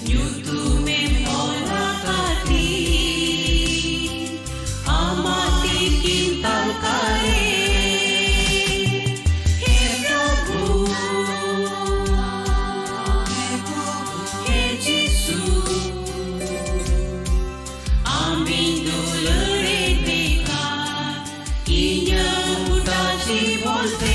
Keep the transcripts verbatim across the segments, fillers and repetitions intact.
ᱧᱩᱛᱩᱢᱮᱢ ᱚᱞ ᱟᱠᱟᱫᱤᱧ ᱟᱢᱟᱜ ᱛᱤᱠᱤᱱ ᱛᱟᱞᱠᱟᱨᱮ᱾ ᱦᱮ ᱯᱨᱚᱵᱷᱩ, ᱦᱮ ᱡᱤᱥᱩ, ᱟᱢᱤᱧ ᱫᱩᱞᱟᱹᱲᱮᱫ ᱢᱮ ᱠᱷᱟᱱ ᱤᱧᱟᱹᱜ ᱜᱚᱴᱟ ᱡᱤᱵᱚᱱ ᱛᱮ᱾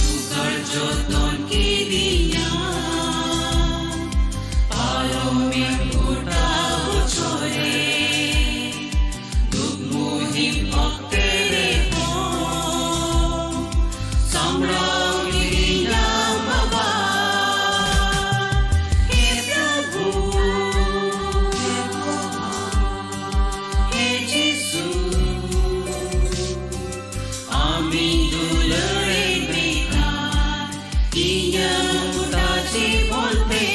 ᱡᱚᱜᱟᱲ ᱡᱚᱛᱚᱱ ᱠᱤᱫᱤᱧᱟ ᱯᱟᱨᱚᱢᱮᱱ ᱜᱚᱴᱟ ᱵᱚᱪᱷᱚᱨ ᱨᱮ᱾ ᱫᱩᱠ ᱢᱩᱦᱤᱢ ᱚᱠᱛᱮ ᱨᱮᱦᱚᱸ ᱥᱟᱢᱵᱲᱟᱣ ᱠᱤᱫᱤᱧᱟᱢ ᱵᱟᱵᱟ᱾ ᱦᱮ ᱯᱨᱚᱵᱷᱩ, ᱦᱮ ᱡᱤᱥᱩ, ᱟᱢᱤᱧ ᱫᱩᱞᱟᱹᱲᱮᱫ ᱢᱮ ᱠᱷᱟᱱ ᱤᱧᱟᱹᱜ ᱜᱚᱴᱟ ᱡᱤᱵᱚᱱ ᱛᱮ᱾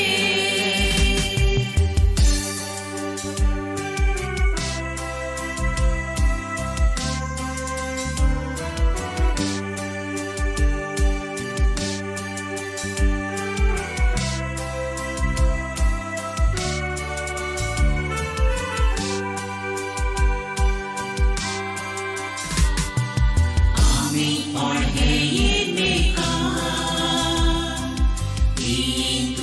ᱟᱢᱤᱧ ᱚᱬᱦᱮᱭᱮᱫ ᱢᱮ ᱠᱟᱱ, ᱤᱧ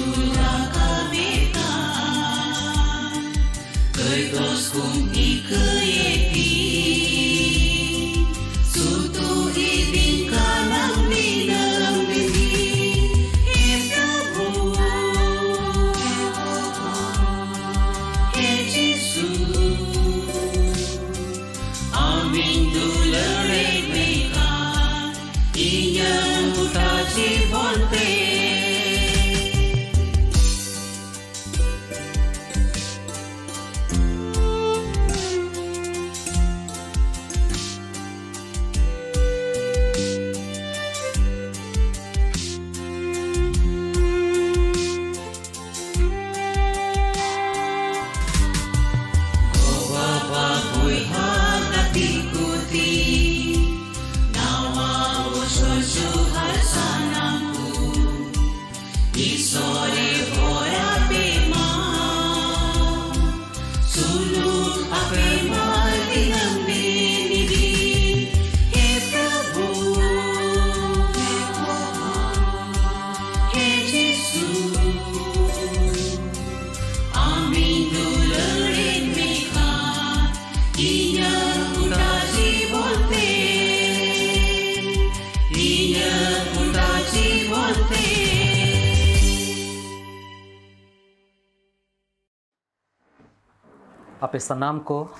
ᱟᱯᱮ ᱥᱟᱱᱟᱢ ᱠᱚ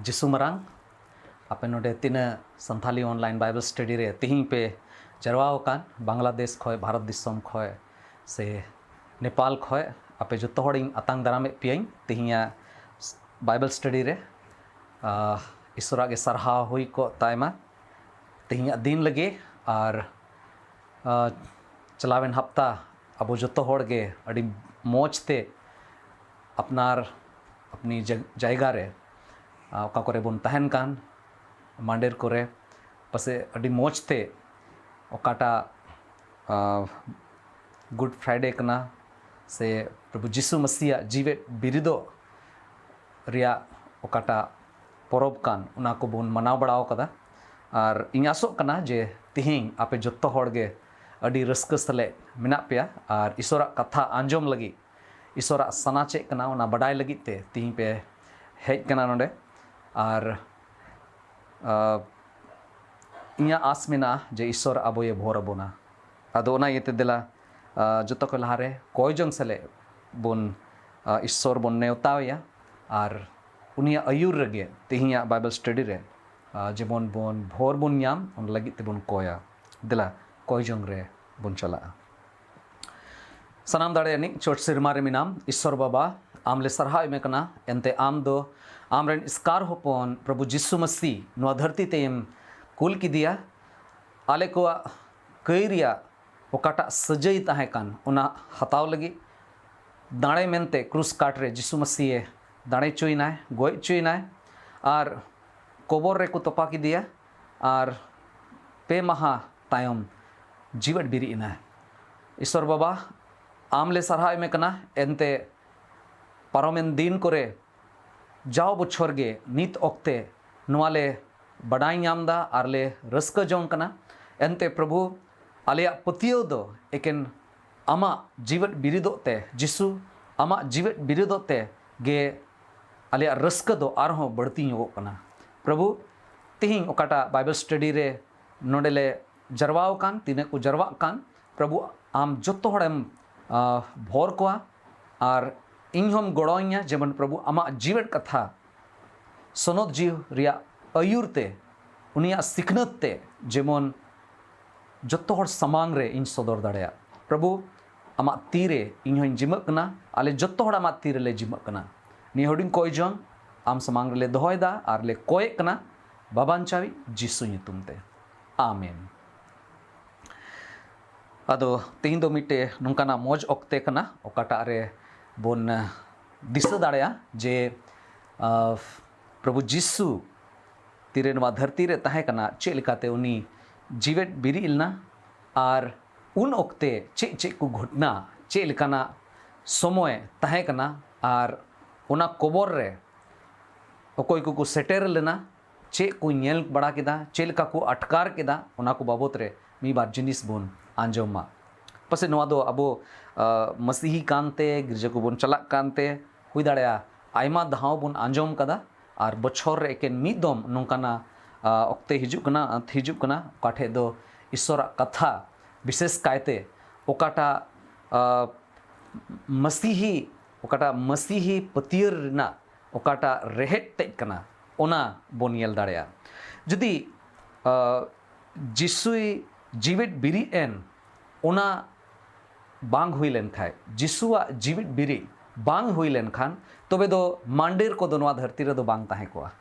ᱡᱤᱥᱩ ᱢᱟᱨᱟᱝ, ᱟᱯᱮ ᱱᱚᱰᱮ ᱛᱤᱱᱟᱹᱜ ᱥᱟᱱᱛᱷᱟᱞᱤ online Bible study ᱨᱮ ᱛᱤᱦᱤᱧ ᱯᱮ ᱡᱟᱨᱣᱟ ᱟᱠᱟᱱ, ᱵᱟᱝᱞᱟᱫᱮᱥ ᱠᱷᱚᱱ, ᱵᱷᱟᱨᱚᱛ ᱫᱤᱥᱚᱢ ᱠᱷᱚᱱ ᱥᱮ ᱱᱮᱯᱟᱞ ᱠᱷᱚᱱ, ᱟᱯᱮ ᱡᱚᱛᱚ ᱦᱚᱲᱤᱧ ᱟᱛᱟᱝ ᱫᱟᱨᱟᱢᱮᱫ ᱯᱮᱭᱟᱹᱧ ᱛᱤᱦᱤᱧᱟᱜ Bible study ᱨᱮ᱾ ᱟᱦ, ᱤᱥᱚᱨᱟᱜ ᱜᱮ ᱥᱟᱨᱦᱟᱣ ᱦᱩᱭ ᱠᱚᱜ ᱛᱟᱭᱢᱟ᱾ ᱛᱮᱦᱮᱧᱟᱜ ᱫᱤᱱ ᱞᱟᱹᱜᱤᱫ ᱟᱨ, ᱟᱦ, ᱪᱟᱞᱟᱣᱮᱱ ᱦᱟᱯᱛᱟ ᱟᱵᱚ ᱡᱚᱛᱚ ᱦᱚᱲ ᱜᱮ ᱟᱹᱰᱤ ᱢᱚᱡᱽ ᱛᱮ ᱟᱯᱱᱟᱨ ᱟᱯᱱᱤ ᱡᱟ- ᱡᱟᱭᱜᱟ ᱨᱮ, ᱟᱦ, ᱚᱠᱟ ᱠᱚᱨᱮ ᱵᱚᱱ ᱛᱟᱦᱮᱱ ᱠᱟᱱ, ᱢᱟᱱᱰᱮᱨ ᱠᱚᱨᱮ ᱯᱟᱥᱮ ᱟᱹᱰᱤ ᱢᱚᱡᱽ ᱛᱮ ᱚᱠᱟᱴᱟᱜ, ᱟᱦ, Good Friday ᱠᱟᱱᱟ ᱥᱮ ᱯᱨᱚᱵᱷᱩ ᱡᱤᱥᱩ ᱢᱟᱹᱥᱤᱭᱟᱜ ᱡᱤᱣᱮᱫ ᱵᱤᱨᱤᱫᱚᱜ ᱨᱮᱭᱟᱜ ᱚᱠᱟᱴᱟᱜ ᱯᱚᱨᱚᱵᱽ ᱠᱟᱱ, ᱚᱱᱟ ᱠᱚᱵᱚᱱ ᱢᱟᱱᱟᱣ ᱵᱟᱲᱟᱣ ᱠᱟᱫᱟ᱾ ᱟᱨ ᱤᱧ ᱟᱥᱚᱜ ᱠᱟᱱᱟ ᱡᱮ ᱛᱤᱦᱤᱧ ᱟᱯᱮ ᱡᱚᱛᱚ ᱦᱚᱲ ᱜᱮ ᱟᱹᱰᱤ ᱨᱟᱹᱥᱠᱟᱹ ᱥᱟᱞᱟᱜ ᱢᱮᱱᱟᱜ ᱯᱮᱭᱟ ᱟᱨ ᱤᱥᱚᱨᱟᱜ ᱠᱟᱛᱷᱟ ᱟᱸᱡᱚᱢ ᱞᱟᱹᱜᱤᱫ, ᱤᱥᱚᱨᱟᱜ ᱥᱟᱱᱟ ᱪᱮᱫ ᱠᱟᱱᱟ ᱚᱱᱟ ᱵᱟᱰᱟᱭ ᱞᱟᱹᱜᱤᱫ ᱛᱮ ᱛᱤᱦᱤᱧ ᱯᱮ ᱦᱮᱡ ᱠᱟᱱᱟ ᱱᱚᱰᱮ᱾ ᱟᱨ, ᱟᱦ, ᱤᱧᱟᱹᱜ ᱟᱸᱥ ᱢᱮᱱᱟᱜᱼᱟ ᱡᱮ ᱤᱥᱚᱨ ᱟᱵᱚᱭᱮ ᱵᱷᱳᱨ ᱟᱵᱚᱱᱟ᱾ ᱟᱫᱚ ᱚᱱᱟ ᱤᱭᱟᱹᱛᱮ ᱫᱮᱞᱟ, ᱟᱦ, ᱡᱚᱛᱚ ᱠᱷᱚᱱ ᱞᱟᱦᱟᱨᱮ ᱠᱚᱭ ᱡᱚᱝ ᱥᱮᱞᱮᱫ ᱵᱚᱱ, ᱟᱦ, ᱤᱥᱚᱨ ᱵᱚᱱ ᱱᱮᱣᱛᱟᱣᱮᱭᱟ ᱟᱨ ᱩᱱᱤᱭᱟᱜ ᱟᱹᱭᱩᱨ ᱨᱮᱜᱮ ᱛᱮᱦᱮᱧᱟᱜ Bible study ᱨᱮ, ᱟᱦ, ᱡᱮᱢᱚᱱ ᱵᱚᱱ ᱵᱷᱳᱨ ᱵᱚᱱ ᱧᱟᱢ, ᱚᱱᱟ ᱞᱟᱹᱜᱤᱫ ᱛᱮᱵᱚᱱ ᱠᱚᱭᱟ᱾ ᱫᱮᱞᱟ, ᱠᱚᱭ ᱡᱚᱝ ᱨᱮ ᱵᱚᱱ ᱪᱟᱞᱟᱜᱼᱟ᱾ ᱥᱟᱱᱟᱢ ᱫᱟᱲᱮ ᱟᱹᱱᱤᱡ ᱪᱚᱴ ᱥᱮᱨᱢᱟ ᱨᱮ ᱢᱮᱱᱟᱢ, ᱤᱥᱚᱨ ᱵᱟᱵᱟ, ᱟᱢ ᱞᱮ ᱥᱟᱨᱦᱟᱣ ᱮᱢᱮ ᱠᱟᱱᱟ, ᱮᱱᱛᱮ ᱟᱢ ᱫᱚ ᱟᱢᱨᱮᱱ ᱮᱥᱠᱟᱨ ᱦᱚᱯᱚᱱ ᱯᱨᱚᱵᱷᱩ ᱡᱤᱥᱩ ᱢᱟᱹᱥᱤ ᱱᱚᱣᱟ ᱫᱷᱟᱹᱨᱛᱤ ᱛᱮᱢ ᱠᱩᱞ ᱠᱮᱫᱮᱭᱟ᱾ ᱟᱞᱮ ᱠᱚᱣᱟᱜ ᱠᱟᱹᱭ ᱨᱮᱭᱟᱜ ᱚᱠᱟᱴᱟᱜ ᱥᱟᱹᱡᱟᱹᱭ ᱛᱟᱦᱮᱸ ᱠᱟᱱ, ᱚᱱᱟ ᱦᱟᱛᱟᱣ ᱞᱟᱹᱜᱤᱫ ᱫᱟᱲᱮ ᱢᱮᱱᱛᱮ ᱠᱨᱩᱥ ᱠᱟᱴ ᱨᱮ ᱡᱤᱥᱩ ᱢᱟᱹᱥᱤᱭᱮ ᱫᱟᱲᱮ ᱦᱚᱪᱚᱭᱮᱱᱟᱭ, ᱜᱚᱡ ᱦᱚᱪᱚᱭᱮᱱᱟᱭ ᱟᱨ ᱠᱚᱵᱚᱨ ᱨᱮᱠᱚ ᱛᱚᱯᱟ ᱠᱮᱫᱮᱭᱟ᱾ ᱟᱨ ᱯᱮ ᱢᱟᱦᱟ ᱛᱟᱭᱚᱢ ᱡᱤᱣᱮᱫ ᱵᱤᱨᱤᱫ ᱮᱱᱟᱭ᱾ ᱤᱥᱚᱨ ᱵᱟᱵᱟ, ᱟᱢ ᱞᱮ ᱥᱟᱨᱦᱟᱣ ᱮᱢᱮ ᱠᱟᱱᱟ, ᱮᱱᱛᱮ ᱯᱟᱨᱚᱢᱮᱱ ᱫᱤᱱ ᱠᱚᱨᱮ ᱡᱟᱣ ᱵᱚᱪᱷᱚᱨ ᱜᱮ ᱱᱤᱛ ᱚᱠᱛᱮ ᱱᱚᱣᱟ ᱞᱮ ᱵᱟᱰᱟᱭ ᱧᱟᱢ ᱮᱫᱟ ᱟᱨ ᱞᱮ ᱨᱟᱹᱥᱠᱟᱹ ᱡᱚᱝ ᱠᱟᱱᱟ᱾ ᱮᱱᱛᱮ ᱯᱨᱚᱵᱷᱩ, ᱟᱞᱮᱭᱟᱜ ᱯᱟᱹᱛᱭᱟᱹᱣ ᱫᱚ ᱮᱠᱮᱱ ᱟᱢᱟᱜ ᱡᱤᱣᱮᱫ ᱵᱤᱨᱤᱫᱚᱜ ᱛᱮ, ᱡᱤᱥᱩ, ᱟᱢᱟᱜ ᱡᱤᱣᱮᱫ ᱵᱤᱨᱤᱫᱚᱜ ᱛᱮ ᱜᱮ ᱟᱞᱮᱭᱟᱜ ᱨᱟᱹᱥᱠᱟᱹ ᱫᱚ ᱟᱨᱦᱚᱸ ᱵᱟᱹᱲᱛᱤ ᱧᱚᱜᱚᱜ ᱠᱟᱱᱟ᱾ ᱯᱨᱚᱵᱷᱩ, ᱛᱤᱦᱤᱧ ᱚᱠᱟᱴᱟᱜ Bible study ᱨᱮ ᱱᱚᱰᱮ ᱞᱮ ᱡᱟᱨᱣᱟ ᱟᱠᱟᱱ, ᱛᱤᱱᱟᱹᱜ ᱠᱚ ᱡᱟᱨᱣᱟᱜ ᱠᱟᱱ, ᱯᱨᱚᱵᱷᱩ, ᱟᱢ ᱡᱚᱛᱚ ᱦᱚᱲᱮᱢ, ᱟᱦ, ᱵᱷᱳᱨ ᱠᱚᱣᱟ ᱟᱨ ᱤᱧ ᱦᱚᱸᱢ ᱜᱚᱲᱚᱧᱟ, ᱡᱮᱢᱚᱱ ᱯᱨᱚᱵᱷᱩ ᱟᱢᱟᱜ ᱡᱤᱣᱮᱫ ᱠᱟᱛᱷᱟ ᱥᱚᱱᱚᱛ ᱡᱤᱣᱤ ᱨᱮᱭᱟᱜ ᱟᱹᱭᱩᱨ ᱛᱮ, ᱩᱱᱤᱭᱟᱜ ᱥᱤᱠᱷᱱᱟᱹᱛ ᱛᱮ ᱡᱮᱢᱚᱱ ᱡᱚᱛᱚ ᱦᱚᱲ ᱥᱟᱢᱟᱝ ᱨᱮ ᱤᱧ ᱥᱚᱫᱚᱨ ᱫᱟᱲᱮᱭᱟᱜ᱾ ᱯᱨᱚᱵᱷᱩ, ᱟᱢᱟᱜ ᱛᱤ ᱨᱮ ᱤᱧ ᱦᱚᱸᱧ ᱡᱤᱢᱟᱹᱜ ᱠᱟᱱᱟ, ᱟᱞᱮ ᱡᱚᱛᱚ ᱦᱚᱲ ᱟᱢᱟᱜ ᱛᱤ ᱨᱮᱞᱮ ᱡᱤᱢᱟᱹᱜ ᱠᱟᱱᱟ᱾ ᱱᱤᱭᱟᱹ ᱦᱩᱰᱤᱧ ᱠᱚᱭ ᱡᱚᱝ ᱟᱢ ᱥᱟᱢᱟᱝ ᱨᱮᱞᱮ ᱫᱚᱦᱚᱭᱮᱫᱟ ᱟᱨ ᱞᱮ ᱠᱚᱭᱮᱫ ᱠᱟᱱᱟ ᱵᱟᱵᱟᱧᱪᱟᱣᱤᱡ ᱡᱤᱥᱩ ᱧᱩᱛᱩᱢ ᱛᱮ, ᱟᱢᱮᱱ᱾ ᱟᱫᱚ ᱛᱮᱦᱮᱧ ᱫᱚ ᱢᱤᱫᱴᱮᱡ ᱱᱚᱝᱠᱟᱱᱟᱜ ᱢᱚᱡᱽ ᱚᱠᱛᱮ ᱠᱟᱱᱟ, ᱚᱠᱟᱴᱟᱜ ᱨᱮ ᱵᱚᱱ ᱫᱤᱥᱟᱹ ᱫᱟᱲᱮᱭᱟᱜᱼᱟ ᱡᱮ ᱟᱸ, ᱯᱨᱚᱵᱷᱩ ᱡᱤᱥᱩ ᱛᱤᱨᱮ ᱱᱚᱣᱟ ᱫᱷᱟᱹᱨᱛᱤ ᱨᱮ ᱛᱟᱦᱮᱸ ᱠᱟᱱᱟ, ᱪᱮᱫ ᱞᱮᱠᱟᱛᱮ ᱩᱱᱤ ᱡᱤᱣᱮᱫ ᱵᱤᱨᱤᱫ ᱞᱮᱱᱟ ᱟᱨ ᱩᱱ ᱚᱠᱛᱮ ᱪᱮᱫ ᱪᱮᱫ ᱠᱚ ᱜᱷᱚᱴᱱᱟ, ᱪᱮᱫ ᱞᱮᱠᱟᱱᱟᱜ ᱥᱚᱢᱚᱭ ᱛᱟᱦᱮᱸ ᱠᱟᱱᱟ ᱟᱨ ᱚᱱᱟ ᱠᱚᱵᱚᱨ ᱨᱮ ᱚᱠᱚᱭ ᱠᱚᱠᱚ ᱥᱮᱴᱮᱨ ᱞᱮᱱᱟ, ᱪᱮᱫ ᱠᱚ ᱧᱮᱞ ᱵᱟᱲᱟ ᱠᱮᱫᱟ, ᱪᱮᱫ ᱞᱮᱠᱟ ᱠᱚ ᱟᱴᱠᱟᱨ ᱠᱮᱫᱟ, ᱚᱱᱟ ᱠᱚ ᱵᱟᱵᱚᱛ ᱨᱮ ᱢᱤᱫ ᱵᱟᱨ ᱡᱤᱱᱤᱥ ᱵᱚᱱ ᱟᱸᱡᱚᱢᱟ᱾ ᱯᱟᱥᱮᱡ ᱱᱚᱣᱟ ᱫᱚ ᱟᱵᱚ ᱟᱸ, ᱢᱟᱹᱥᱤᱦᱤ ᱠᱟᱱᱛᱮ, ᱜᱤᱨᱡᱟᱹ ᱠᱚᱵᱚᱱ ᱪᱟᱞᱟᱜ ᱠᱟᱱᱛᱮ ᱦᱩᱭ ᱫᱟᱲᱮᱭᱟᱜᱼᱟ, ᱟᱭᱢᱟ ᱫᱷᱟᱣ ᱵᱚᱱ ᱟᱸᱡᱚᱢ ᱠᱟᱫᱟ᱾ ᱟᱨ ᱵᱚᱪᱷᱚᱨ ᱨᱮ ᱮᱠᱮᱱ ᱢᱤᱫ ᱫᱚᱢ ᱱᱚᱝᱠᱟᱱᱟᱜ ᱟᱸ, ᱚᱠᱛᱮ ᱦᱤᱡᱩᱜ ᱠᱟᱱᱟ, ᱟᱸᱛ ᱦᱤᱡᱩᱜ ᱠᱟᱱᱟ, ᱚᱠᱟ ᱴᱷᱮᱡ ᱫᱚ ᱤᱥᱚᱨᱟᱜ ᱠᱟᱛᱷᱟ ᱵᱤᱥᱮᱥ ᱠᱟᱭᱛᱮ ᱚᱠᱟᱴᱟᱜ ᱟᱸ, ᱢᱟᱹᱥᱤᱦᱤ, ᱚᱠᱟᱴᱟᱜ ᱢᱟᱹᱥᱤᱦᱤ ᱯᱟᱹᱛᱭᱟᱹᱨ ᱨᱮᱱᱟᱜ ᱚᱠᱟᱴᱟᱜ ᱨᱮᱦᱮᱫ ᱛᱮᱡ ᱠᱟᱱᱟ, ᱚᱱᱟ ᱵᱚᱱ ᱧᱮᱞ ᱫᱟᱲᱮᱭᱟᱜᱼᱟ᱾ ᱡᱩᱫᱤ ᱟᱸ, ᱡᱤᱥᱩᱭ ᱡᱤᱣᱤᱫ ᱵᱤᱨᱤᱫ ᱮᱱ, ᱚᱱᱟ ᱵᱟᱝ ᱦᱩᱭ ᱞᱮᱱ ᱠᱷᱟᱡ, ᱡᱤᱥᱩᱣᱟᱜ ᱡᱤᱣᱤᱫ ᱵᱤᱨᱤᱫ ᱵᱟᱝ ᱦᱩᱭ ᱞᱮᱱ ᱠᱷᱟᱱ, ᱛᱚᱵᱮ ᱫᱚ ᱢᱟᱱᱰᱮᱨ ᱠᱚᱫᱚ ᱱᱚᱣᱟ ᱫᱷᱟᱹᱨᱛᱤ ᱨᱮᱫᱚ ᱵᱟᱝ ᱛᱟᱦᱮᱸ ᱠᱚᱜᱼᱟ᱾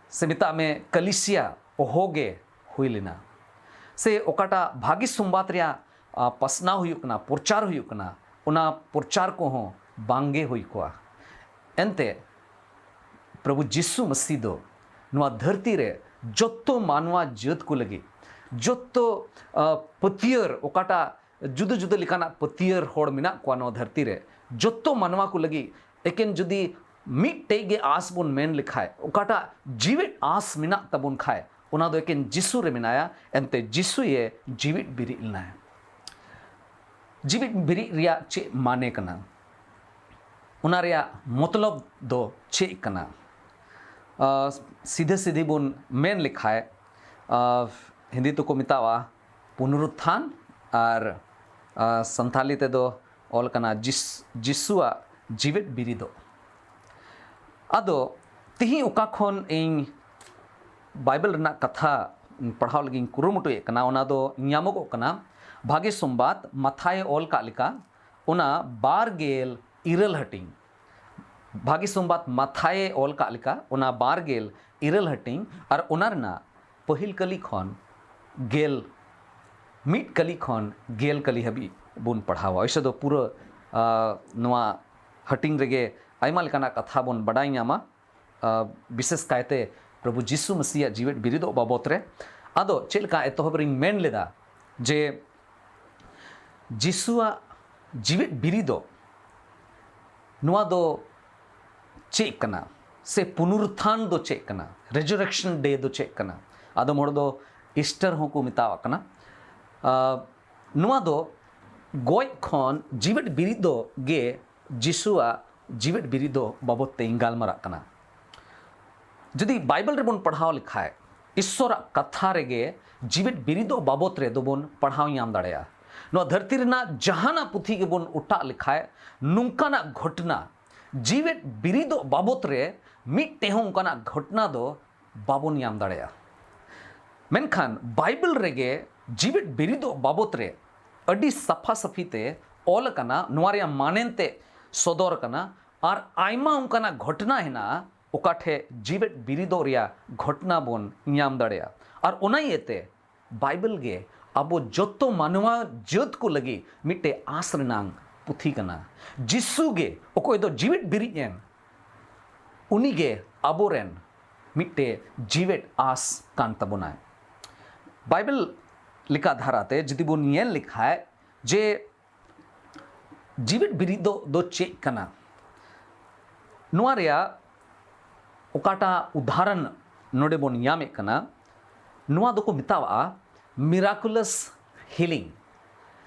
ᱥᱮ ᱢᱮᱛᱟᱜ ᱢᱮ, ᱠᱟᱞᱤᱥᱤᱭᱟ ᱚᱦᱚ ᱜᱮ ᱦᱩᱭ ᱞᱮᱱᱟ᱾ ᱥᱮ ᱚᱠᱟᱴᱟᱜ ᱵᱷᱟᱹᱜᱤ ᱥᱚᱢᱵᱟᱫ ᱨᱮᱭᱟᱜ, ᱟ, ᱯᱟᱥᱱᱟᱣ ᱦᱩᱭᱩᱜ ᱠᱟᱱᱟ, ᱯᱨᱚᱪᱟᱨ ᱦᱩᱭᱩᱜ ᱠᱟᱱᱟ, ᱚᱱᱟ ᱯᱨᱚᱪᱟᱨ ᱠᱚᱦᱚᱸ ᱵᱟᱝ ᱜᱮ ᱦᱩᱭ ᱠᱚᱜᱼᱟ᱾ ᱮᱱᱛᱮ, ᱯᱨᱚᱵᱷᱩ ᱡᱤᱥᱩ ᱢᱟᱹᱥᱤ ᱫᱚ ᱱᱚᱣᱟ ᱫᱷᱟᱹᱨᱛᱤ ᱨᱮ ᱡᱚᱛᱚ ᱢᱟᱱᱣᱟ ᱡᱟᱹᱛ ᱠᱚ ᱞᱟᱹᱜᱤᱫ, ᱡᱚᱛᱚ, ᱟ, ᱯᱟᱹᱛᱭᱟᱹᱨ, ᱚᱠᱟᱴᱟᱜ ᱡᱩᱫᱟᱹ ᱡᱩᱫᱟᱹ ᱞᱮᱠᱟᱱᱟᱜ ᱯᱟᱹᱛᱭᱟᱹᱨ ᱦᱚᱲ ᱢᱮᱱᱟᱜ ᱠᱚᱣᱟ ᱱᱚᱣᱟ ᱫᱷᱟᱹᱨᱛᱤ ᱨᱮ, ᱡᱚᱛᱚ ᱢᱟᱱᱣᱟ ᱠᱚ ᱞᱟᱹᱜᱤᱫ ᱮᱠᱮᱱ ᱡᱩᱫᱤ ᱢᱤᱫᱴᱮᱡ ᱜᱮ ᱟᱸᱥ ᱵᱚᱱ ᱢᱮᱱ ᱞᱮᱠᱷᱟᱡ, ᱚᱠᱟᱴᱟᱜ ᱡᱤᱣᱮᱫ ᱟᱸᱥ ᱢᱮᱱᱟᱜ ᱛᱟᱵᱚᱱ ᱠᱷᱟᱡ, ᱚᱱᱟ ᱫᱚ ᱮᱠᱮᱱ ᱡᱤᱥᱩ ᱨᱮ ᱢᱮᱱᱟᱭᱟ᱾ ᱮᱱᱛᱮ ᱡᱤᱥᱩᱭᱮ ᱡᱤᱣᱮᱫ ᱵᱤᱨᱤᱫ ᱞᱮᱱᱟᱭ᱾ ᱡᱤᱣᱮᱫ ᱵᱤᱨᱤᱫ ᱨᱮᱭᱟᱜ ᱪᱮᱫ ᱢᱟᱱᱮ ᱠᱟᱱᱟ? ᱚᱱᱟ ᱨᱮᱭᱟᱜ ᱢᱚᱛᱞᱚᱵ ᱫᱚ ᱪᱮᱫ ᱠᱟᱱᱟ? ᱟᱸ, ᱥᱤᱫᱷᱟᱹ ᱥᱤᱫᱷᱤ ᱵᱚᱱ ᱢᱮᱱ ᱞᱮᱠᱷᱟᱡ, ᱟᱸ, ᱦᱤᱱᱫᱤ ᱛᱮᱠᱚ ᱢᱮᱛᱟᱣᱟᱜᱼᱟ ᱯᱩᱱᱨᱩᱛᱛᱷᱟᱱ, ᱟᱨ, ᱟᱸ, ᱥᱟᱱᱛᱷᱟᱞᱤ ᱛᱮᱫᱚ ᱚᱞ ᱠᱟᱱᱟ ᱡᱤᱥ-, ᱡᱤᱥᱩᱣᱟᱜ ᱡᱤᱣᱮᱫ ᱵᱤᱨᱤᱫᱚᱜ᱾ ᱟᱫᱚ ᱛᱤᱦᱤᱧ ᱚᱠᱟ ᱠᱷᱚᱱ ᱤᱧ ᱵᱟᱭᱵᱮᱞ ᱨᱮᱱᱟᱜ ᱠᱟᱛᱷᱟ ᱯᱟᱲᱦᱟᱣ ᱞᱟᱹᱜᱤᱫ ᱤᱧ ᱠᱩᱨᱩᱢᱩᱴᱩᱭᱮᱫ ᱠᱟᱱᱟ, ᱚᱱᱟ ᱫᱚ ᱧᱟᱢᱚᱜᱚᱜ ᱠᱟᱱᱟ ᱵᱷᱟᱜᱮ ᱥᱚᱢᱵᱟᱫ ᱢᱟᱛᱷᱟᱭᱮ ᱚᱞ ᱠᱟᱜ ᱞᱮᱠᱟ, ᱚᱱᱟ ᱵᱟᱨ ᱜᱮᱞ ᱤᱨᱟᱹᱞ ᱦᱟᱹᱴᱤᱧ᱾ ᱵᱷᱟᱜᱮ ᱥᱚᱢᱵᱟᱫ ᱢᱟᱛᱷᱟᱭᱮ ᱚᱞ ᱠᱟᱜ ᱞᱮᱠᱟ, ᱚᱱᱟ ᱵᱟᱨ ᱜᱮᱞ ᱤᱨᱟᱹᱞ ᱦᱟᱹᱴᱤᱧ, ᱟᱨ ᱚᱱᱟ ᱨᱮᱱᱟᱜ ᱯᱟᱹᱦᱤᱞ ᱠᱟᱹᱞᱤ ᱠᱷᱚᱱ ᱜᱮᱞ ᱢᱤᱫ ᱠᱟᱹᱞᱤ ᱠᱷᱚᱱ ᱜᱮᱞ ᱠᱟᱹᱞᱤ ᱦᱟᱹᱵᱤᱡ ᱵᱚᱱ ᱯᱟᱲᱦᱟᱣᱟ᱾ ᱚᱭᱥᱮ ᱫᱚ ᱯᱩᱨᱟᱹ, ᱟ, ᱱᱚᱣᱟ ᱦᱟᱹᱴᱤᱧ ᱨᱮᱜᱮ ᱟᱭᱢᱟ ᱞᱮᱠᱟᱱᱟᱜ ᱠᱟᱛᱷᱟ ᱵᱚᱱ ᱵᱟᱰᱟᱭ ᱧᱟᱢᱟ, ᱟ, ᱵᱤᱥᱮᱥ ᱠᱟᱭᱛᱮ ᱯᱨᱚᱵᱷᱩ ᱡᱤᱥᱩ ᱢᱟᱥᱤᱭᱟᱜ ᱡᱤᱣᱮᱫ ᱵᱤᱨᱤᱫᱚᱜ ᱵᱟᱵᱚᱛ ᱨᱮ᱾ ᱟᱫᱚ ᱪᱮᱫ ᱞᱮᱠᱟ ᱮᱛᱚᱦᱚᱵ ᱨᱤᱧ ᱢᱮᱱ ᱞᱮᱫᱟ ᱡᱮ ᱡᱤᱥᱩᱣᱟᱜ ᱡᱤᱣᱮᱫ ᱵᱤᱨᱤᱫᱚᱜ, ᱱᱚᱣᱟ ᱫᱚ ᱪᱮᱫ ᱠᱟᱱᱟ, ᱥᱮ ᱯᱩᱱᱩᱨᱩᱛᱷᱟᱱ ᱫᱚ ᱪᱮᱫ ᱠᱟᱱᱟ, ᱨᱮᱡᱩᱨᱮᱠᱥᱚᱱ ᱰᱮ ᱫᱚ ᱪᱮᱫ ᱠᱟᱱᱟ? ᱟᱫᱚᱢ ᱦᱚᱲ ᱫᱚ ᱤᱥᱴᱟᱨ ᱦᱚᱸᱠᱚ ᱢᱮᱛᱟᱣᱟᱜ ᱠᱟᱱᱟ᱾ ᱟ, ᱱᱚᱣᱟ ᱫᱚ ᱜᱚᱡ ᱠᱷᱚᱱ ᱡᱤᱣᱮᱫ ᱵᱤᱨᱤᱫᱚᱜ ᱜᱮ ᱡᱤᱥᱩᱣᱟᱜ ᱡᱤᱣᱮᱫ ᱵᱤᱨᱤᱫᱚᱜ ᱵᱟᱵᱚᱛ ᱛᱮᱧ ᱜᱟᱞᱢᱟᱨᱟᱜ ᱠᱟᱱᱟ᱾ ᱡᱩᱫᱤ ᱵᱟᱭᱵᱮᱞ ᱨᱮᱵᱚᱱ ᱯᱟᱲᱦᱟᱣ ᱞᱮᱠᱷᱟᱡ, ᱤᱥᱥᱚᱨᱟᱜ ᱠᱟᱛᱷᱟ ᱨᱮᱜᱮ ᱡᱤᱣᱮᱫ ᱵᱤᱨᱤᱫᱚᱜ ᱵᱟᱵᱚᱛ ᱨᱮ ᱫᱚᱵᱚᱱ ᱯᱟᱲᱦᱟᱣ ᱧᱟᱢ ᱫᱟᱲᱮᱭᱟᱜᱼᱟ᱾ ᱱᱚᱣᱟ ᱫᱷᱟᱹᱨᱛᱤ ᱨᱮᱱᱟᱜ ᱡᱟᱦᱟᱱᱟᱜ ᱯᱩᱛᱷᱤ ᱜᱮᱵᱚᱱ ᱚᱴᱟᱜ ᱞᱮᱠᱷᱟᱡ, ᱱᱚᱝᱠᱟᱱᱟᱜ ᱜᱷᱚᱴᱱᱟ, ᱡᱤᱣᱮᱫ ᱵᱤᱨᱤᱫᱚᱜ ᱵᱟᱵᱚᱛ ᱨᱮ ᱢᱤᱫᱴᱮᱡ ᱦᱚᱸ ᱚᱱᱠᱟᱱᱟᱜ ᱜᱷᱚᱴᱱᱟ ᱫᱚ ᱵᱟᱵᱚᱱ ᱧᱟᱢ ᱫᱟᱲᱮᱭᱟᱜᱼᱟ᱾ ᱢᱮᱱᱠᱷᱟᱱ ᱵᱟᱭᱵᱮᱞ ᱨᱮᱜᱮ ᱡᱤᱣᱮᱫ ᱵᱤᱨᱤᱫᱚᱜ ᱵᱟᱵᱚᱛ ᱨᱮ ᱟᱹᱰᱤ ᱥᱟᱯᱷᱟ ᱥᱟᱹᱯᱷᱤ ᱛᱮ ᱚᱞ ᱟᱠᱟᱱᱟ, ᱱᱚᱣᱟ ᱨᱮᱭᱟᱜ ᱢᱟᱱᱮᱱ ᱛᱮ ᱥᱚᱫᱚᱨ ᱟᱠᱟᱱᱟ, ᱟᱨ ᱟᱭᱢᱟ ᱚᱱᱠᱟᱱᱟᱜ ᱜᱷᱚᱴᱱᱟ ᱦᱮᱱᱟᱜᱼᱟ ᱚᱠᱟ ᱴᱷᱮᱡ ᱡᱤᱣᱮᱫ ᱵᱤᱨᱤᱫᱚᱜ ᱨᱮᱭᱟᱜ ᱜᱷᱚᱴᱱᱟ ᱵᱚᱱ ᱧᱟᱢ ᱫᱟᱲᱮᱭᱟᱜᱼᱟ᱾ ᱟᱨ ᱚᱱᱟ ᱤᱭᱟᱹᱛᱮ ᱵᱟᱭᱵᱮᱞ ᱜᱮ ᱟᱵᱚ ᱡᱚᱛᱚ ᱢᱟᱱᱣᱟ ᱡᱟᱹᱛ ᱠᱚ ᱞᱟᱹᱜᱤᱫ ᱢᱤᱫᱴᱮᱡ ᱟᱸᱥ ᱨᱮᱱᱟᱝ ᱯᱩᱛᱷᱤ ᱠᱟᱱᱟ᱾ ᱡᱤᱥᱩ ᱜᱮ, ᱚᱠᱚᱭ ᱫᱚ ᱡᱤᱣᱮᱫ ᱵᱤᱨᱤᱫ ᱮᱱ, ᱩᱱᱤ ᱜᱮ ᱟᱵᱚᱨᱮᱱ ᱢᱤᱫᱴᱮᱡ ᱡᱤᱣᱮᱫ ᱟᱸᱥ ᱠᱟᱱ ᱛᱟᱵᱚᱱᱟᱭ᱾ ᱵᱟᱭᱵᱮᱞ ᱞᱮᱠᱟ ᱫᱷᱟᱨᱟᱛᱮ ᱡᱩᱫᱤ ᱵᱚᱱ ᱧᱮᱞ ᱞᱮᱠᱷᱟᱡ ᱡᱮ ᱡᱤᱣᱮᱫ ᱵᱤᱨᱤᱫ ᱫᱚ, ᱫᱚ ᱪᱮᱫ ᱠᱟᱱᱟ? ᱱᱚᱣᱟ ᱨᱮᱭᱟᱜ ᱚᱠᱟᱴᱟᱜ ᱩᱫᱟᱦᱚᱨᱚᱱ ᱱᱚᱰᱮ ᱵᱚᱱ ᱧᱟᱢᱮᱫ ᱠᱟᱱᱟ, ᱱᱚᱣᱟ ᱫᱚᱠᱚ ᱢᱮᱛᱟᱣᱟᱜᱼᱟ miraculous healing᱾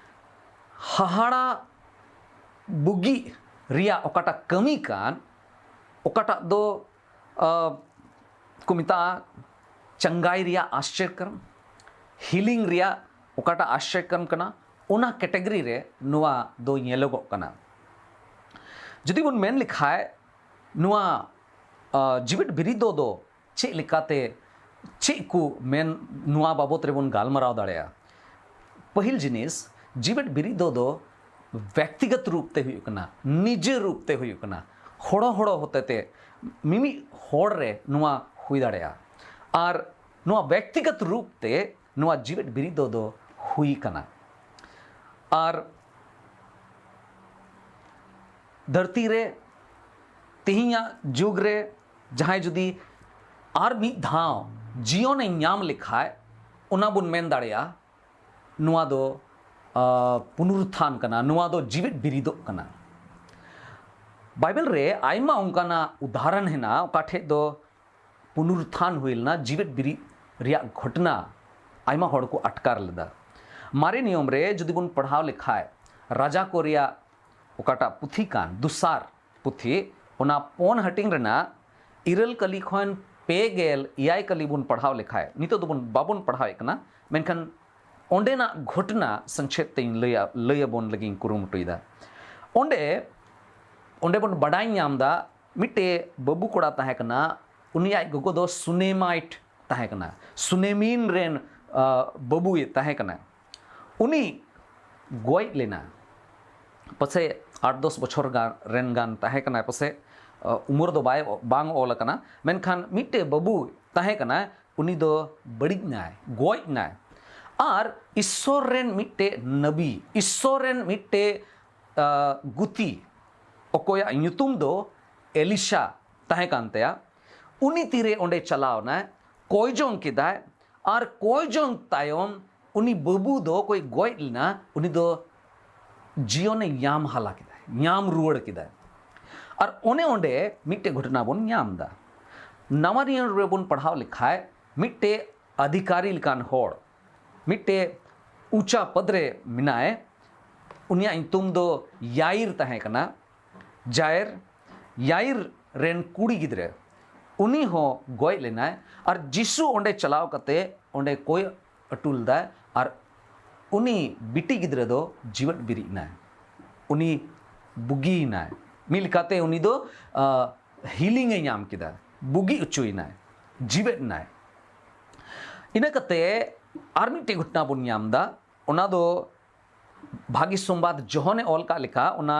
ᱦᱟᱦᱟᱲᱟ ᱵᱩᱜᱤ ᱨᱮᱭᱟᱜ ᱚᱠᱟᱴᱟᱜ ᱠᱟᱹᱢᱤ ᱠᱟᱱ, ᱚᱠᱟᱴᱟᱜ ᱫᱚ, ᱟ, ᱠᱚ ᱢᱮᱛᱟᱜᱼᱟ ᱪᱟᱸᱜᱟᱭ ᱨᱮᱭᱟᱜ ᱟᱥᱪᱚᱨᱡᱚᱠᱨᱚᱢ, healing ᱨᱮᱭᱟᱜ ᱚᱠᱟᱴᱟᱜ ᱟᱥᱪᱚᱨᱡᱚᱠᱨᱚᱢ ᱠᱟᱱᱟ, ᱚᱱᱟ category ᱨᱮ ᱱᱚᱣᱟ ᱫᱚ ᱧᱮᱞᱚᱜᱚᱜ ᱠᱟᱱᱟ᱾ ᱡᱩᱫᱤ ᱵᱚᱱ ᱢᱮᱱ ᱞᱮᱠᱷᱟᱡ, ᱱᱚᱣᱟ ᱡᱤᱣᱮᱫ ᱵᱤᱨᱤᱫ ᱫᱚ ᱪᱮᱫ ᱞᱮᱠᱟᱛᱮ, ᱪᱮᱫ ᱠᱚ ᱢᱮᱱ, ᱱᱚᱣᱟ ᱵᱟᱵᱚᱛ ᱨᱮᱵᱚᱱ ᱜᱟᱞᱢᱟᱨᱟᱣ ᱫᱟᱲᱮᱭᱟᱜᱼᱟ᱾ ᱯᱟᱹᱦᱤᱞ ᱡᱤᱱᱤᱥ, ᱡᱤᱣᱮᱫ ᱵᱤᱨᱤᱫ ᱫᱚ ᱵᱮᱠᱛᱤᱜᱚᱛ ᱨᱩᱯ ᱛᱮ ᱦᱩᱭᱩᱜ ᱠᱟᱱᱟ, ᱱᱤᱡᱮ ᱨᱩᱯ ᱛᱮ ᱦᱩᱭᱩᱜ ᱠᱟᱱᱟ, ᱦᱚᱲᱚ ᱦᱚᱲᱚ ᱦᱚᱛᱮᱛᱮ ᱢᱤᱢᱤᱫ ᱦᱚᱲ ᱨᱮ ᱱᱚᱣᱟ ᱦᱩᱭ ᱫᱟᱲᱮᱭᱟᱜᱼᱟ᱾ ᱟᱨ ᱱᱚᱣᱟ ᱵᱮᱠᱛᱤᱜᱚᱛ ᱨᱩᱯ ᱛᱮ ᱱᱚᱣᱟ ᱡᱤᱣᱮᱫ ᱵᱤᱨᱤᱫ ᱫᱚ ᱦᱩᱭ ᱠᱟᱱᱟ᱾ ᱟᱨ ᱫᱷᱟᱹᱨᱛᱤ ᱨᱮ ᱛᱮᱦᱮᱧᱟᱜ ᱡᱩᱜᱽ ᱨᱮ ᱡᱟᱦᱟᱸᱭ ᱡᱩᱫᱤ ᱟᱨ ᱢᱤᱫ ᱫᱷᱟᱣ ᱡᱤᱭᱚᱱᱮ ᱧᱟᱢ ᱞᱮᱠᱷᱟᱡ, ᱚᱱᱟ ᱵᱚᱱ ᱢᱮᱱ ᱫᱟᱲᱮᱭᱟᱜᱼᱟ, ᱱᱚᱣᱟ ᱫᱚ ᱯᱩᱱᱩᱨᱩᱛᱷᱟᱱ ᱠᱟᱱᱟ, ᱱᱚᱣᱟ ᱫᱚ ᱡᱤᱣᱮᱫ ᱵᱤᱨᱤᱫᱚᱜ ᱠᱟᱱᱟ᱾ ᱵᱟᱭᱵᱮᱞ ᱨᱮ ᱟᱭᱢᱟ ᱚᱱᱠᱟᱱᱟᱜ ᱩᱫᱟᱦᱚᱨᱚᱱ ᱦᱮᱱᱟᱜᱼᱟ, ᱚᱠᱟ ᱴᱷᱮᱡ ᱫᱚ ᱯᱩᱱᱩᱨᱩᱛᱷᱟᱱ ᱦᱩᱭ ᱞᱮᱱᱟ, ᱡᱤᱣᱮᱫ ᱵᱤᱨᱤᱫ ᱨᱮᱭᱟᱜ ᱜᱷᱚᱴᱱᱟ ᱟᱭᱢᱟ ᱦᱚᱲ ᱠᱚ ᱟᱴᱠᱟᱨ ᱞᱮᱫᱟ᱾ ᱢᱟᱨᱮ ᱱᱤᱭᱚᱢ ᱨᱮ ᱡᱩᱫᱤ ᱵᱚᱱ ᱯᱟᱲᱦᱟᱣ ᱞᱮᱠᱷᱟᱡ, ᱨᱟᱡᱟ ᱠᱚ ᱨᱮᱭᱟᱜ ᱚᱠᱟᱴᱟᱜ ᱯᱩᱛᱷᱤ ᱠᱟᱱ, ᱫᱚᱥᱟᱨ ᱯᱩᱛᱷᱤ, ᱚᱱᱟ ᱯᱩᱱ ᱦᱟᱹᱴᱤᱧ ᱨᱮᱱᱟᱜ ᱤᱨᱟᱹᱞ ᱠᱟᱹᱞᱤ ᱠᱷᱚᱱ ᱯᱮ ᱜᱮᱞ ᱮᱭᱟᱭ ᱠᱟᱹᱞᱤ ᱵᱚᱱ ᱯᱟᱲᱦᱟᱣ ᱞᱮᱠᱷᱟᱡ, ᱱᱤᱛᱚᱜ ᱫᱚᱵᱚᱱ, ᱵᱟᱵᱚᱱ ᱯᱟᱲᱦᱟᱣᱮᱫ ᱠᱟᱱᱟ, ᱢᱮᱱᱠᱷᱟᱱ ᱚᱸᱰᱮᱱᱟᱜ ᱜᱷᱚᱴᱱᱟ ᱥᱚᱝᱠᱷᱮᱯ ᱛᱮᱧ ᱞᱟᱹᱭᱟ, ᱞᱟᱹᱭ ᱟᱵᱚᱱ ᱞᱟᱹᱜᱤᱫ ᱤᱧ ᱠᱩᱨᱩᱢᱩᱴᱩᱭᱮᱫᱟ᱾ ᱚᱸᱰᱮ, ᱚᱸᱰᱮ ᱵᱚᱱ ᱵᱟᱰᱟᱭ ᱧᱟᱢ ᱮᱫᱟ, ᱢᱤᱫᱴᱮᱡ ᱵᱟᱹᱵᱩ ᱠᱚᱲᱟ ᱛᱟᱦᱮᱸ ᱠᱟᱱᱟ, ᱩᱱᱤ ᱟᱡ ᱜᱚᱜᱚ ᱫᱚ ᱥᱩᱱᱮᱢᱟᱭᱤᱴ ᱛᱟᱦᱮᱸ ᱠᱟᱱᱟ, ᱥᱩᱱᱮᱢᱤᱱ ᱨᱮᱱ ᱵᱟᱹᱵᱩᱭ ᱛᱟᱦᱮᱸ ᱠᱟᱱᱟ᱾ ᱩᱱᱤ ᱜᱚᱡ ᱞᱮᱱᱟ, ᱯᱟᱥᱮᱡ ᱟᱴ ᱫᱚᱥ ᱵᱚᱪᱷᱚᱨ ᱨᱮᱱ ᱜᱟᱱ ᱛᱟᱦᱮᱸ ᱠᱟᱱᱟᱭ ᱯᱟᱥᱮᱡ᱾ ᱩᱢᱮᱨ ᱫᱚ ᱵᱟᱭ, ᱵᱟᱝ ᱚᱞ ᱟᱠᱟᱱᱟ, ᱢᱮᱱᱠᱷᱟᱱ ᱢᱤᱫᱴᱮᱡ ᱵᱟᱹᱵᱩ ᱛᱟᱦᱮᱸ ᱠᱟᱱᱟᱭ, ᱩᱱᱤ ᱫᱚ ᱵᱟᱹᱲᱤᱡ ᱱᱟᱭ, ᱜᱚᱡ ᱱᱟᱭ᱾ ᱟᱨ ᱤᱥᱥᱚᱨ ᱨᱮᱱ ᱢᱤᱫᱴᱮᱡ ᱱᱟᱵᱤ, ᱤᱥᱥᱚᱨ ᱨᱮᱱ ᱢᱤᱫᱴᱮᱡ ᱜᱩᱛᱤ, ᱚᱠᱚᱭᱟᱜ ᱧᱩᱛᱩᱢ ᱫᱚ ᱮᱞᱤᱥᱟ ᱛᱟᱦᱮᱸ ᱠᱟᱱ ᱛᱟᱭᱟ, ᱩᱱᱤ ᱛᱤᱨᱮ ᱚᱸᱰᱮ ᱪᱟᱞᱟᱣ ᱮᱱᱟᱭ, ᱠᱚᱭ ᱡᱚᱝ ᱠᱮᱫᱟᱭ᱾ ᱟᱨ ᱠᱚᱭ ᱡᱚᱝ ᱛᱟᱭᱚᱢ ᱩᱱᱤ ᱵᱟᱹᱵᱩ ᱫᱚ ᱚᱠᱚᱭ ᱜᱚᱡ ᱞᱮᱱᱟ, ᱩᱱᱤ ᱫᱚ ᱡᱤᱭᱚᱱᱮ ᱧᱟᱢ ᱦᱟᱞᱟ ᱠᱮᱫᱟᱭ, ᱧᱟᱢ ᱨᱩᱣᱟᱹᱲ ᱠᱮᱫᱟᱭ᱾ ᱟᱨ ᱚᱱᱮ ᱚᱸᱰᱮ ᱢᱤᱫᱴᱮᱡ ᱜᱷᱚᱴᱚᱱᱟ ᱵᱚᱱ ᱧᱟᱢ ᱮᱫᱟ᱾ ᱱᱟᱣᱟ ᱱᱤᱭᱚᱢ ᱨᱮᱵᱚᱱ ᱯᱟᱲᱦᱟᱣ ᱞᱮᱠᱷᱟᱡ, ᱢᱤᱫᱴᱮᱡ ᱟᱫᱷᱤᱠᱟᱨᱤ ᱞᱮᱠᱟᱱ ᱦᱚᱲ, ᱢᱤᱫᱴᱮᱡ ᱩᱪᱟ ᱯᱚᱫ ᱨᱮ ᱢᱮᱱᱟᱭ, ᱩᱱᱤᱭᱟᱜ ᱧᱩᱛᱩᱢ ᱫᱚ ᱭᱟᱭᱤᱨ ᱛᱟᱦᱮᱸ ᱠᱟᱱᱟ᱾ ᱡᱟᱭᱮᱨ, ᱭᱟᱭᱤᱨ ᱨᱮᱱ ᱠᱩᱲᱤ ᱜᱤᱫᱽᱨᱟᱹ, ᱩᱱᱤ ᱦᱚᱸ ᱜᱚᱡ ᱞᱮᱱᱟᱭ᱾ ᱟᱨ ᱡᱤᱥᱩ ᱚᱸᱰᱮ ᱪᱟᱞᱟᱣ ᱠᱟᱛᱮ ᱚᱸᱰᱮ ᱠᱚᱭ ᱟᱹᱴᱩ ᱞᱮᱫᱟᱭ, ᱟᱨ ᱩᱱᱤ ᱵᱤᱴᱤ ᱜᱤᱫᱽᱨᱟᱹ ᱫᱚ ᱡᱤᱣᱮᱫ ᱵᱤᱨᱤᱫ ᱮᱱᱟᱭ, ᱩᱱᱤ ᱵᱩᱜᱤᱭᱮᱱᱟᱭ᱾ ᱢᱤᱫ ᱞᱮᱠᱟᱛᱮ ᱩᱱᱤ ᱫᱚ ᱦᱤᱞᱤᱝ ᱮ ᱧᱟᱢ ᱠᱮᱫᱟ, ᱵᱩᱜᱤ ᱦᱚᱪᱚᱭᱮᱱᱟᱭ, ᱡᱤᱣᱮᱫ ᱮᱱᱟᱭ᱾ ᱤᱱᱟᱹ ᱠᱟᱛᱮ ᱟᱨ ᱢᱤᱫᱴᱮᱡ ᱜᱷᱚᱴᱚᱱᱟ ᱵᱚᱱ ᱧᱟᱢ ᱮᱫᱟ, ᱚᱱᱟ ᱫᱚ ᱵᱷᱟᱜᱤ ᱥᱚᱢᱵᱟᱫ ᱡᱚᱦᱚᱱᱮ ᱚᱞ ᱠᱟᱜ ᱞᱮᱠᱟ, ᱚᱱᱟ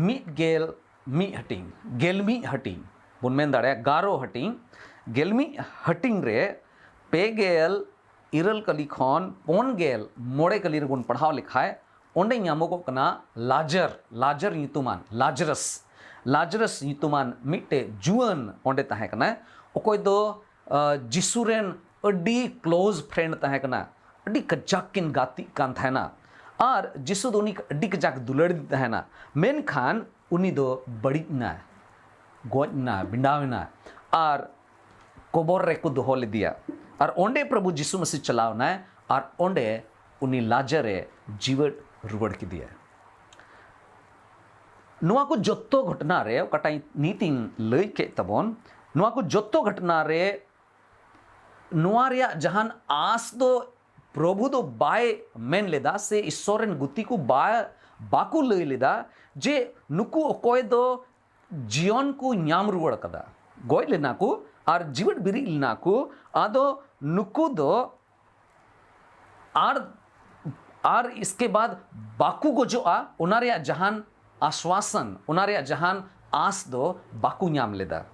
ᱢᱤᱫ ᱜᱮᱞ ᱢᱤᱫ ᱦᱟᱹᱴᱤᱧ, ᱜᱮᱞ ᱢᱤᱫ ᱦᱟᱹᱴᱤᱧ ᱵᱚᱱ ᱢᱮᱱ ᱫᱟᱲᱮᱭᱟᱜᱼᱟ, ᱜᱟᱨᱚ ᱦᱟᱹᱴᱤᱧ, ᱜᱮᱞ ᱢᱤᱫ ᱦᱟᱹᱴᱤᱧ ᱨᱮ ᱯᱮ ᱜᱮᱞ ᱤᱨᱟᱹᱞ ᱠᱟᱹᱞᱤ ᱠᱷᱚᱱ ᱯᱩᱱ ᱜᱮᱞ ᱢᱚᱬᱮ ᱠᱟᱹᱞᱤ ᱨᱮᱵᱚᱱ ᱯᱟᱲᱦᱟᱣ ᱞᱮᱠᱷᱟᱡ, ᱚᱸᱰᱮ ᱧᱟᱢᱚᱜᱚᱜ ᱠᱟᱱᱟ ᱞᱟᱡᱟᱨ, ᱞᱟᱡᱟᱨ ᱧᱩᱛᱩᱢᱟᱱ, ᱞᱟᱡᱟᱨᱟᱥ, ᱞᱟᱡᱟᱨᱟᱥ ᱧᱩᱛᱩᱢᱟᱱ ᱢᱤᱫᱴᱮᱡ ᱡᱩᱣᱟᱹᱱ ᱚᱸᱰᱮ ᱛᱟᱦᱮᱸ ᱠᱟᱱᱟᱭ, ᱚᱠᱚᱭ ᱫᱚ ᱟᱸ, ᱡᱤᱥᱩ ᱨᱮᱱ ᱟᱹᱰᱤ ᱠᱞᱳᱡᱽ ᱯᱷᱨᱮᱱᱰ ᱛᱟᱦᱮᱸ ᱠᱟᱱᱟ, ᱟᱹᱰᱤ ᱠᱟᱡᱟᱠ ᱠᱤᱱ ᱜᱟᱛᱮᱜ ᱠᱟᱱ ᱛᱟᱦᱮᱱᱟ᱾ ᱟᱨ ᱡᱤᱥᱩ ᱫᱚ ᱩᱱᱤ ᱟᱹᱰᱤ ᱠᱟᱡᱟᱠ ᱫᱩᱞᱟᱹᱲ ᱫᱤ ᱛᱟᱦᱮᱱᱟ᱾ ᱢᱮᱱᱠᱷᱟᱱ ᱩᱱᱤ ᱫᱚ ᱵᱟᱹᱲᱤᱡ ᱮᱱᱟᱭ, ᱜᱚᱡ ᱮᱱᱟ, ᱵᱮᱸᱰᱟᱣ ᱮᱱᱟ, ᱟᱨ ᱠᱚᱵᱚᱨ ᱨᱮᱠᱚ ᱫᱚᱦᱚ ᱞᱮᱫᱮᱭᱟ᱾ ᱟᱨ ᱚᱸᱰᱮ ᱯᱨᱚᱵᱷᱩ ᱡᱤᱥᱩ ᱢᱟᱥᱤ ᱪᱟᱞᱟᱣ ᱮᱱᱟᱭ, ᱟᱨ ᱚᱸᱰᱮ ᱩᱱᱤ ᱞᱟᱡᱟᱨᱮ ᱡᱤᱣᱮᱫ ᱨᱩᱣᱟᱹᱲ ᱠᱮᱫᱮᱭᱟ᱾ ᱱᱚᱣᱟ ᱠᱚ ᱡᱚᱛᱚ ᱜᱷᱚᱴᱚᱱᱟ ᱨᱮ, ᱚᱠᱟᱴᱟᱜ ᱱᱤᱛᱤᱧ ᱞᱟᱹᱭ ᱠᱮᱫ ᱛᱟᱵᱚᱱ, ᱱᱚᱣᱟ ᱠᱚ ᱡᱚᱛᱚ ᱜᱷᱚᱴᱚᱱᱟ ᱨᱮ ᱱᱚᱣᱟ ᱨᱮᱭᱟᱜ ᱡᱟᱦᱟᱱ ᱟᱸᱥ ᱫᱚ ᱯᱨᱚᱵᱷᱩ ᱫᱚ ᱵᱟᱭ ᱢᱮᱱ ᱞᱮᱫᱟ, ᱥᱮ ᱤᱥᱥᱚᱨ ᱨᱮᱱ ᱜᱩᱛᱤ ᱠᱚ ᱵᱟ-, ᱵᱟᱠᱚ ᱞᱟᱹᱭ ᱞᱮᱫᱟ ᱡᱮ ᱱᱩᱠᱩ ᱚᱠᱚᱭ ᱫᱚ ᱡᱤᱭᱚᱱ ᱠᱚ ᱧᱟᱢ ᱨᱩᱣᱟᱹᱲ ᱠᱟᱫᱟ, ᱜᱚᱡ ᱞᱮᱱᱟ ᱠᱚ ᱟᱨ ᱡᱤᱣᱮᱫ ᱵᱮᱨᱮᱫ ᱞᱮᱱᱟ ᱠᱚ, ᱟᱫᱚ ᱱᱩᱠᱩ ᱫᱚ ᱟᱨ, ᱟᱨ ᱤᱥᱠᱮ ᱵᱟᱫ ᱵᱟᱠᱚ ᱜᱚᱡᱚᱜᱼᱟ, ᱚᱱᱟ ᱨᱮᱭᱟᱜ ᱡᱟᱦᱟᱱ ᱟᱥᱣᱟᱥᱟᱱ, ᱚᱱᱟ ᱨᱮᱭᱟᱜ ᱡᱟᱦᱟᱱ ᱟᱸᱥ ᱫᱚ ᱵᱟᱠᱚ ᱧᱟᱢ ᱞᱮᱫᱟ᱾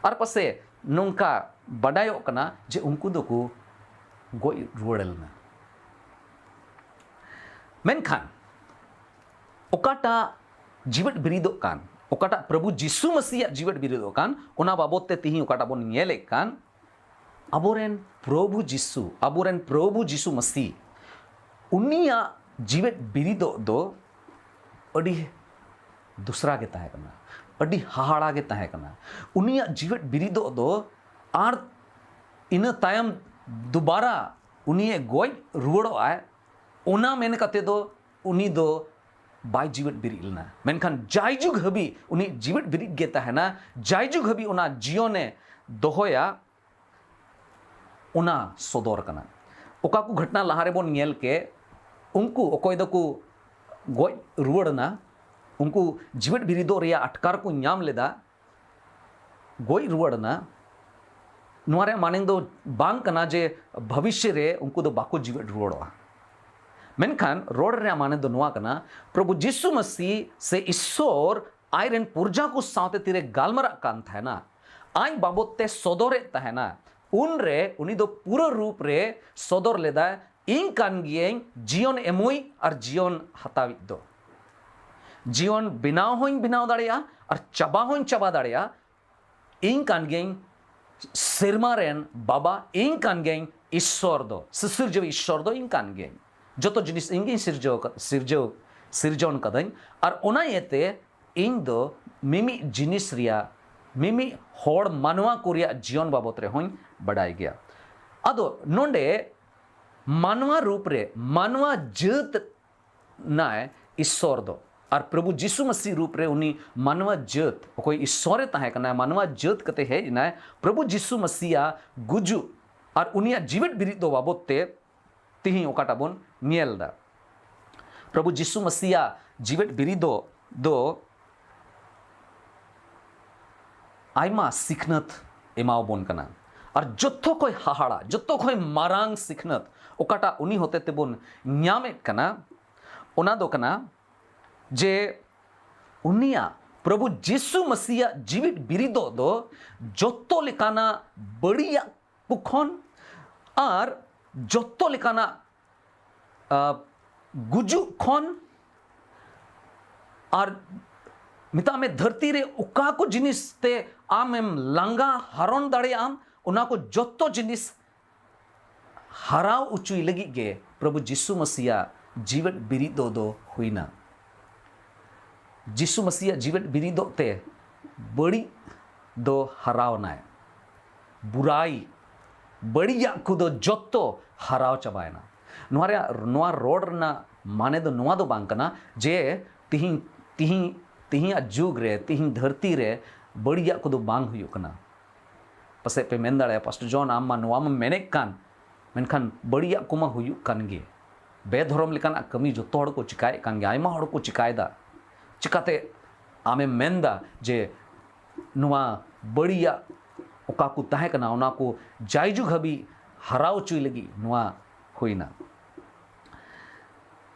ᱟᱨ ᱯᱟᱥᱮ ᱱᱚᱝᱠᱟ ᱵᱟᱰᱟᱭᱚᱜ ᱠᱟᱱᱟ ᱡᱮ ᱩᱱᱠᱩ ᱫᱚᱠᱚ ᱜᱚᱡ ᱨᱩᱣᱟᱹᱲ ᱞᱮᱱᱟ᱾ ᱢᱮᱱᱠᱷᱟᱱ ᱚᱠᱟᱴᱟᱜ ᱡᱤᱣᱮᱫ ᱵᱤᱨᱤᱫᱚᱜ ᱠᱟᱱ, ᱚᱠᱟᱴᱟᱜ ᱯᱨᱚᱵᱷᱩ ᱡᱤᱥᱩ ᱢᱟᱹᱥᱤᱭᱟᱜ ᱡᱤᱣᱮᱫ ᱵᱤᱨᱤᱫᱚᱜ ᱠᱟᱱ, ᱚᱱᱟ ᱵᱟᱵᱚᱫ ᱛᱮ ᱛᱤᱦᱤᱧ ᱚᱠᱟᱴᱟᱜ ᱵᱚᱱ ᱧᱮᱞᱮᱫ ᱠᱟᱱ, ᱟᱵᱚᱨᱮᱱ ᱯᱨᱚᱵᱷᱩ ᱡᱤᱥᱩ, ᱟᱵᱚᱨᱮᱱ ᱯᱨᱚᱵᱷᱩ ᱡᱤᱥᱩ ᱢᱟᱹᱥᱤ, ᱩᱱᱤᱭᱟᱜ ᱡᱤᱣᱮᱫ ᱵᱤᱨᱤᱫᱚᱜ ᱫᱚ ᱟᱹᱰᱤ ᱫᱩᱥᱨᱟ ᱜᱮ ᱛᱟᱦᱮᱸ ᱠᱟᱱᱟ, ᱟᱹᱰᱤ ᱦᱟᱦᱟᱲᱟ ᱜᱮ ᱛᱟᱦᱮᱸ ᱠᱟᱱᱟ᱾ ᱩᱱᱤᱭᱟᱜ ᱡᱤᱣᱮᱫ ᱵᱤᱨᱤᱫᱚᱜ ᱫᱚ ᱟᱨ ᱤᱱᱟᱹ ᱛᱟᱭᱚᱢ ᱫᱩᱵᱟᱨᱟ ᱩᱱᱤᱭᱮ ᱜᱚᱡ ᱨᱩᱣᱟᱹᱲᱚᱜᱼᱟᱭ, ᱚᱱᱟ ᱢᱮᱱ ᱠᱟᱛᱮ ᱫᱚ ᱩᱱᱤ ᱫᱚ ᱵᱟᱭ ᱡᱤᱣᱮᱫ ᱵᱤᱨᱤᱫ ᱞᱮᱱᱟ᱾ ᱢᱮᱱᱠᱷᱟᱱ ᱡᱟᱭᱡᱩᱜᱽ ᱦᱟᱹᱵᱤᱡ ᱩᱱᱤ ᱡᱤᱣᱮᱫ ᱵᱤᱨᱤᱫ ᱜᱮ ᱛᱟᱦᱮᱱᱟ, ᱡᱟᱭᱡᱩᱜᱽ ᱦᱟᱹᱵᱤᱡ ᱚᱱᱟ ᱡᱤᱭᱚᱱᱮ ᱫᱚᱦᱚᱭᱟ, ᱚᱱᱟ ᱥᱚᱫᱚᱨ ᱠᱟᱱᱟ᱾ ᱚᱠᱟ ᱠᱚ ᱜᱷᱚᱴᱱᱟ ᱞᱟᱦᱟ ᱨᱮᱵᱚᱱ ᱧᱮᱞ ᱠᱮᱫ, ᱩᱱᱠᱩ ᱚᱠᱚᱭ ᱫᱚᱠᱚ ᱜᱚᱡ ᱨᱩᱣᱟᱹᱲ ᱮᱱᱟ, ᱩᱱᱠᱩ ᱡᱤᱣᱮᱫ ᱵᱤᱨᱤᱫᱚᱜ ᱨᱮᱭᱟᱜ ᱟᱴᱠᱟᱨ ᱠᱚ ᱧᱟᱢ ᱞᱮᱫᱟ, ᱜᱚᱡ ᱨᱩᱣᱟᱹᱲ ᱮᱱᱟ, ᱱᱚᱣᱟ ᱨᱮᱭᱟᱜ ᱢᱟᱱᱮ ᱫᱚ ᱵᱟᱝ ᱠᱟᱱᱟ ᱡᱮ ᱵᱷᱚᱵᱤᱥᱥᱚ ᱨᱮ ᱩᱱᱠᱩ ᱫᱚ ᱵᱟᱠᱚ ᱡᱤᱣᱮᱫ ᱨᱩᱣᱟᱹᱲᱚᱜᱼᱟ᱾ ᱢᱮᱱᱠᱷᱟᱱ ᱨᱚᱲ ᱨᱮᱭᱟᱜ ᱢᱟᱱᱮ ᱫᱚ ᱱᱚᱣᱟ ᱠᱟᱱᱟ, ᱯᱨᱚᱵᱷᱩ ᱡᱤᱥᱩ ᱢᱟᱹᱥᱤ ᱥᱮ ᱤᱥᱥᱚᱨ ᱟᱡ ᱨᱮᱱ ᱯᱨᱚᱡᱟ ᱠᱚ ᱥᱟᱶᱛᱮ ᱛᱤᱨᱮ ᱜᱟᱞᱢᱟᱨᱟᱜ ᱠᱟᱱ ᱛᱟᱦᱮᱱᱟ, ᱟᱡ ᱵᱟᱵᱚᱫ ᱛᱮ ᱥᱚᱫᱚᱨᱮᱫ ᱛᱟᱦᱮᱱᱟ, ᱩᱱᱨᱮ ᱩᱱᱤ ᱫᱚ ᱯᱩᱨᱟᱹ ᱨᱩᱯ ᱨᱮ ᱥᱚᱫᱚᱨ ᱞᱮᱫᱟᱭ, "ᱤᱧ ᱠᱟᱱ ᱜᱤᱭᱟᱹᱧ ᱡᱤᱭᱚᱱ ᱮᱢᱚᱭ ᱟᱨ ᱡᱤᱭᱚᱱ ᱦᱟᱛᱟᱣᱤᱡ ᱫᱚ, ᱡᱤᱭᱚᱱ ᱵᱮᱱᱟᱣ ᱦᱚᱸᱧ ᱵᱮᱱᱟᱣ ᱫᱟᱲᱮᱭᱟᱜᱼᱟ ᱟᱨ ᱪᱟᱵᱟ ᱦᱚᱸᱧ ᱪᱟᱵᱟ ᱫᱟᱲᱮᱭᱟᱜᱼᱟ, ᱤᱧ ᱠᱟᱱ ᱜᱤᱭᱟᱹᱧ ᱥᱮᱨᱢᱟ ᱨᱮᱱ ᱵᱟᱵᱟ, ᱤᱧ ᱠᱟᱱ ᱜᱤᱭᱟᱹᱧ ᱤᱥᱥᱚᱨ ᱫᱚ, ᱥᱤᱥᱤᱨᱡᱟᱹᱣ ᱤᱥᱥᱚᱨ ᱫᱚ ᱤᱧ ᱠᱟᱱ ᱜᱤᱭᱟᱹᱧ, ᱡᱚᱛᱚ ᱡᱤᱱᱤᱥ ᱤᱧ ᱜᱤᱧ ᱥᱤᱨᱡᱟᱹᱣ ᱟᱠᱟᱫ, ᱥᱤᱨᱡᱟᱹᱣ ᱥᱤᱨᱡᱚᱱ ᱠᱟᱫᱟᱹᱧ, ᱟᱨ ᱚᱱᱟ ᱤᱭᱟᱹᱛᱮ ᱤᱧ ᱫᱚ ᱢᱤᱢᱤᱫ ᱡᱤᱱᱤᱥ ᱨᱮᱭᱟᱜ, ᱢᱤᱢᱤᱫ ᱦᱚᱲ ᱢᱟᱱᱣᱟ ᱠᱚ ᱨᱮᱭᱟᱜ ᱡᱤᱭᱚᱱ ᱵᱟᱵᱚᱛ ᱨᱮᱦᱚᱸᱧ ᱵᱟᱰᱟᱭ ᱜᱮᱭᱟ᱾" ᱟᱫᱚ ᱱᱚᱰᱮ ᱢᱟᱱᱣᱟ ᱨᱩᱯ ᱨᱮ ᱢᱟᱱᱣᱟ ᱡᱟᱹᱛ ᱱᱟᱭ ᱤᱥᱥᱚᱨ ᱫᱚ, ᱟᱨ ᱯᱨᱚᱵᱷᱩ ᱡᱤᱥᱩ ᱢᱟᱹᱥᱤ ᱨᱩᱯ ᱨᱮ ᱩᱱᱤ ᱢᱟᱱᱣᱟ ᱡᱟᱹᱛ, ᱚᱠᱚᱭ ᱤᱥᱥᱚᱨᱮ ᱛᱟᱦᱮᱸ ᱠᱟᱱᱟ, ᱢᱟᱱᱣᱟ ᱡᱟᱹᱛ ᱠᱟᱛᱮ ᱦᱮᱡ ᱮᱱᱟᱭ᱾ ᱯᱨᱚᱵᱷᱩ ᱡᱤᱥᱩ ᱢᱟᱹᱥᱤᱭᱟᱜ ᱜᱩᱡᱩᱜ ᱟᱨ ᱩᱱᱤᱭᱟᱜ ᱡᱤᱣᱮᱫ ᱵᱤᱨᱤᱫ ᱫᱚ ᱵᱟᱵᱚᱛ ᱛᱮ ᱛᱤᱦᱤᱧ ᱚᱠᱟᱴᱟᱜ ᱵᱚᱱ ᱧᱮᱞ ᱮᱫᱟ, ᱯᱨᱚᱵᱷᱩ ᱡᱤᱥᱩ ᱢᱟᱹᱥᱤᱭᱟᱜ ᱡᱤᱣᱮᱫ ᱵᱤᱨᱤᱫ ᱫᱚ, ᱫᱚ ᱟᱭᱢᱟ ᱥᱤᱠᱷᱱᱟᱹᱛ ᱮᱢᱟᱣᱟᱵᱚᱱ ᱠᱟᱱᱟ᱾ ᱟᱨ ᱡᱚᱛᱚ ᱠᱷᱚᱱ ᱦᱟᱦᱟᱲᱟ, ᱡᱚᱛᱚ ᱠᱷᱚᱱ ᱢᱟᱨᱟᱝ ᱥᱤᱠᱷᱱᱟᱹᱛ ᱚᱠᱟᱴᱟᱜ ᱩᱱᱤ ᱦᱚᱛᱮ ᱛᱮᱵᱚᱱ ᱧᱟᱢᱮᱫ ᱠᱟᱱᱟ, ᱚᱱᱟ ᱫᱚ ᱠᱟᱱᱟ ᱡᱮ ᱩᱱᱤᱭᱟᱜ, ᱯᱨᱚᱵᱷᱩ ᱡᱤᱥᱩ ᱢᱟᱹᱥᱤᱭᱟᱜ ᱡᱤᱣᱤᱫ ᱵᱤᱨᱤᱫᱚᱜ ᱫᱚ ᱡᱚᱛᱚ ᱞᱮᱠᱟᱱᱟᱜ ᱵᱟᱹᱲᱤᱡᱟᱜ ᱠᱚ ᱠᱷᱚᱱ ᱟᱨ ᱡᱚᱛᱚ ᱞᱮᱠᱟᱱᱟᱜ, ᱟ, ᱜᱩᱡᱩᱜ ᱠᱷᱚᱱ ᱟᱨ ᱢᱮᱛᱟᱜ ᱢᱮ ᱫᱷᱟᱹᱨᱛᱤ ᱨᱮ ᱚᱠᱟ ᱠᱚ ᱡᱤᱱᱤᱥ ᱛᱮ ᱟᱢᱮᱢ ᱞᱟᱸᱜᱟ ᱦᱟᱨᱚᱱ ᱫᱟᱲᱮᱭᱟᱜ ᱟᱢ, ᱚᱱᱟ ᱠᱚ ᱡᱚᱛᱚ ᱡᱤᱱᱤᱥ ᱦᱟᱨᱟᱣ ᱚᱪᱚᱭ ᱞᱟᱹᱜᱤᱫ ᱜᱮ ᱯᱨᱚᱵᱷᱩ ᱡᱤᱥᱩ ᱢᱟᱹᱥᱤᱭᱟᱜ ᱡᱤᱣᱮᱫ ᱵᱤᱨᱤᱫ ᱫᱚ, ᱫᱚ ᱦᱩᱭᱱᱟ᱾ ᱡᱤᱥᱩ ᱢᱟᱹᱥᱤᱭᱟᱜ ᱡᱤᱣᱮᱫ ᱵᱤᱨᱤᱫᱚᱜ ᱛᱮ ᱵᱟᱹᱲᱤᱡ ᱫᱚ ᱦᱟᱨᱟᱣᱱᱟᱭ, ᱵᱩᱨᱟᱭ, ᱵᱟᱹᱲᱤᱡᱟᱜ ᱠᱚᱫᱚ ᱡᱚᱛᱚ ᱦᱟᱨᱟᱣ ᱪᱟᱵᱟᱭᱮᱱᱟ᱾ ᱱᱚᱣᱟ ᱨᱮᱭᱟᱜ, ᱱᱚᱣᱟ ᱨᱚᱲ ᱨᱮᱱᱟᱜ ᱢᱟᱱᱮ ᱫᱚ ᱱᱚᱣᱟ ᱫᱚ ᱵᱟᱝ ᱠᱟᱱᱟ ᱡᱮ ᱛᱤᱦᱤᱧ, ᱛᱤᱦᱤᱧ, ᱛᱤᱦᱤᱧᱟᱜ ᱡᱩᱜᱽ ᱨᱮ, ᱛᱤᱦᱤᱧ ᱫᱷᱟᱹᱨᱛᱤ ᱨᱮ ᱵᱟᱹᱲᱤᱡᱟᱜ ᱠᱚᱫᱚ ᱵᱟᱝ ᱦᱩᱭᱩᱜ ᱠᱟᱱᱟ᱾ ᱯᱟᱥᱮᱡ ᱯᱮ ᱢᱮᱱ ᱫᱟᱲᱮᱭᱟᱜᱼᱟ, "ᱯᱟᱥᱴᱚᱨ ᱡᱚᱱ, ᱟᱢ ᱢᱟ ᱱᱚᱣᱟ ᱢᱟ ᱢᱮᱱᱮᱫ ᱠᱟᱱ, ᱢᱮᱱᱠᱷᱟᱱ ᱵᱟᱹᱲᱤᱡᱟᱜ ᱠᱚᱢᱟ ᱦᱩᱭᱩᱜ ᱠᱟᱱ ᱜᱮ, ᱵᱮᱫᱷᱚᱨᱚᱢ ᱞᱮᱠᱟᱱᱟᱜ ᱠᱟᱹᱢᱤ ᱡᱚᱛᱚ ᱦᱚᱲ ᱠᱚ ᱪᱤᱠᱟᱭᱮᱫ ᱠᱟᱱ ᱜᱮᱭᱟ, ᱟᱭᱢᱟ ᱦᱚᱲ ᱠᱚ ᱪᱤᱠᱟᱭᱮᱫᱟ, ᱪᱤᱠᱟᱹᱛᱮ ᱟᱢᱮᱢ ᱢᱮᱱᱫᱟ ᱡᱮ ᱱᱚᱣᱟ ᱵᱟᱹᱲᱤᱡᱟᱜ ᱚᱠᱟ ᱠᱚ ᱛᱟᱦᱮᱸ ᱠᱟᱱᱟ, ᱚᱱᱟ ᱠᱚ ᱡᱟᱭᱡᱩᱜᱽ ᱦᱟᱹᱵᱤᱡ ᱦᱟᱨᱟ ᱦᱚᱪᱚᱭ ᱞᱟᱹᱜᱤᱫ ᱱᱚᱣᱟ ᱦᱩᱭᱱᱟ?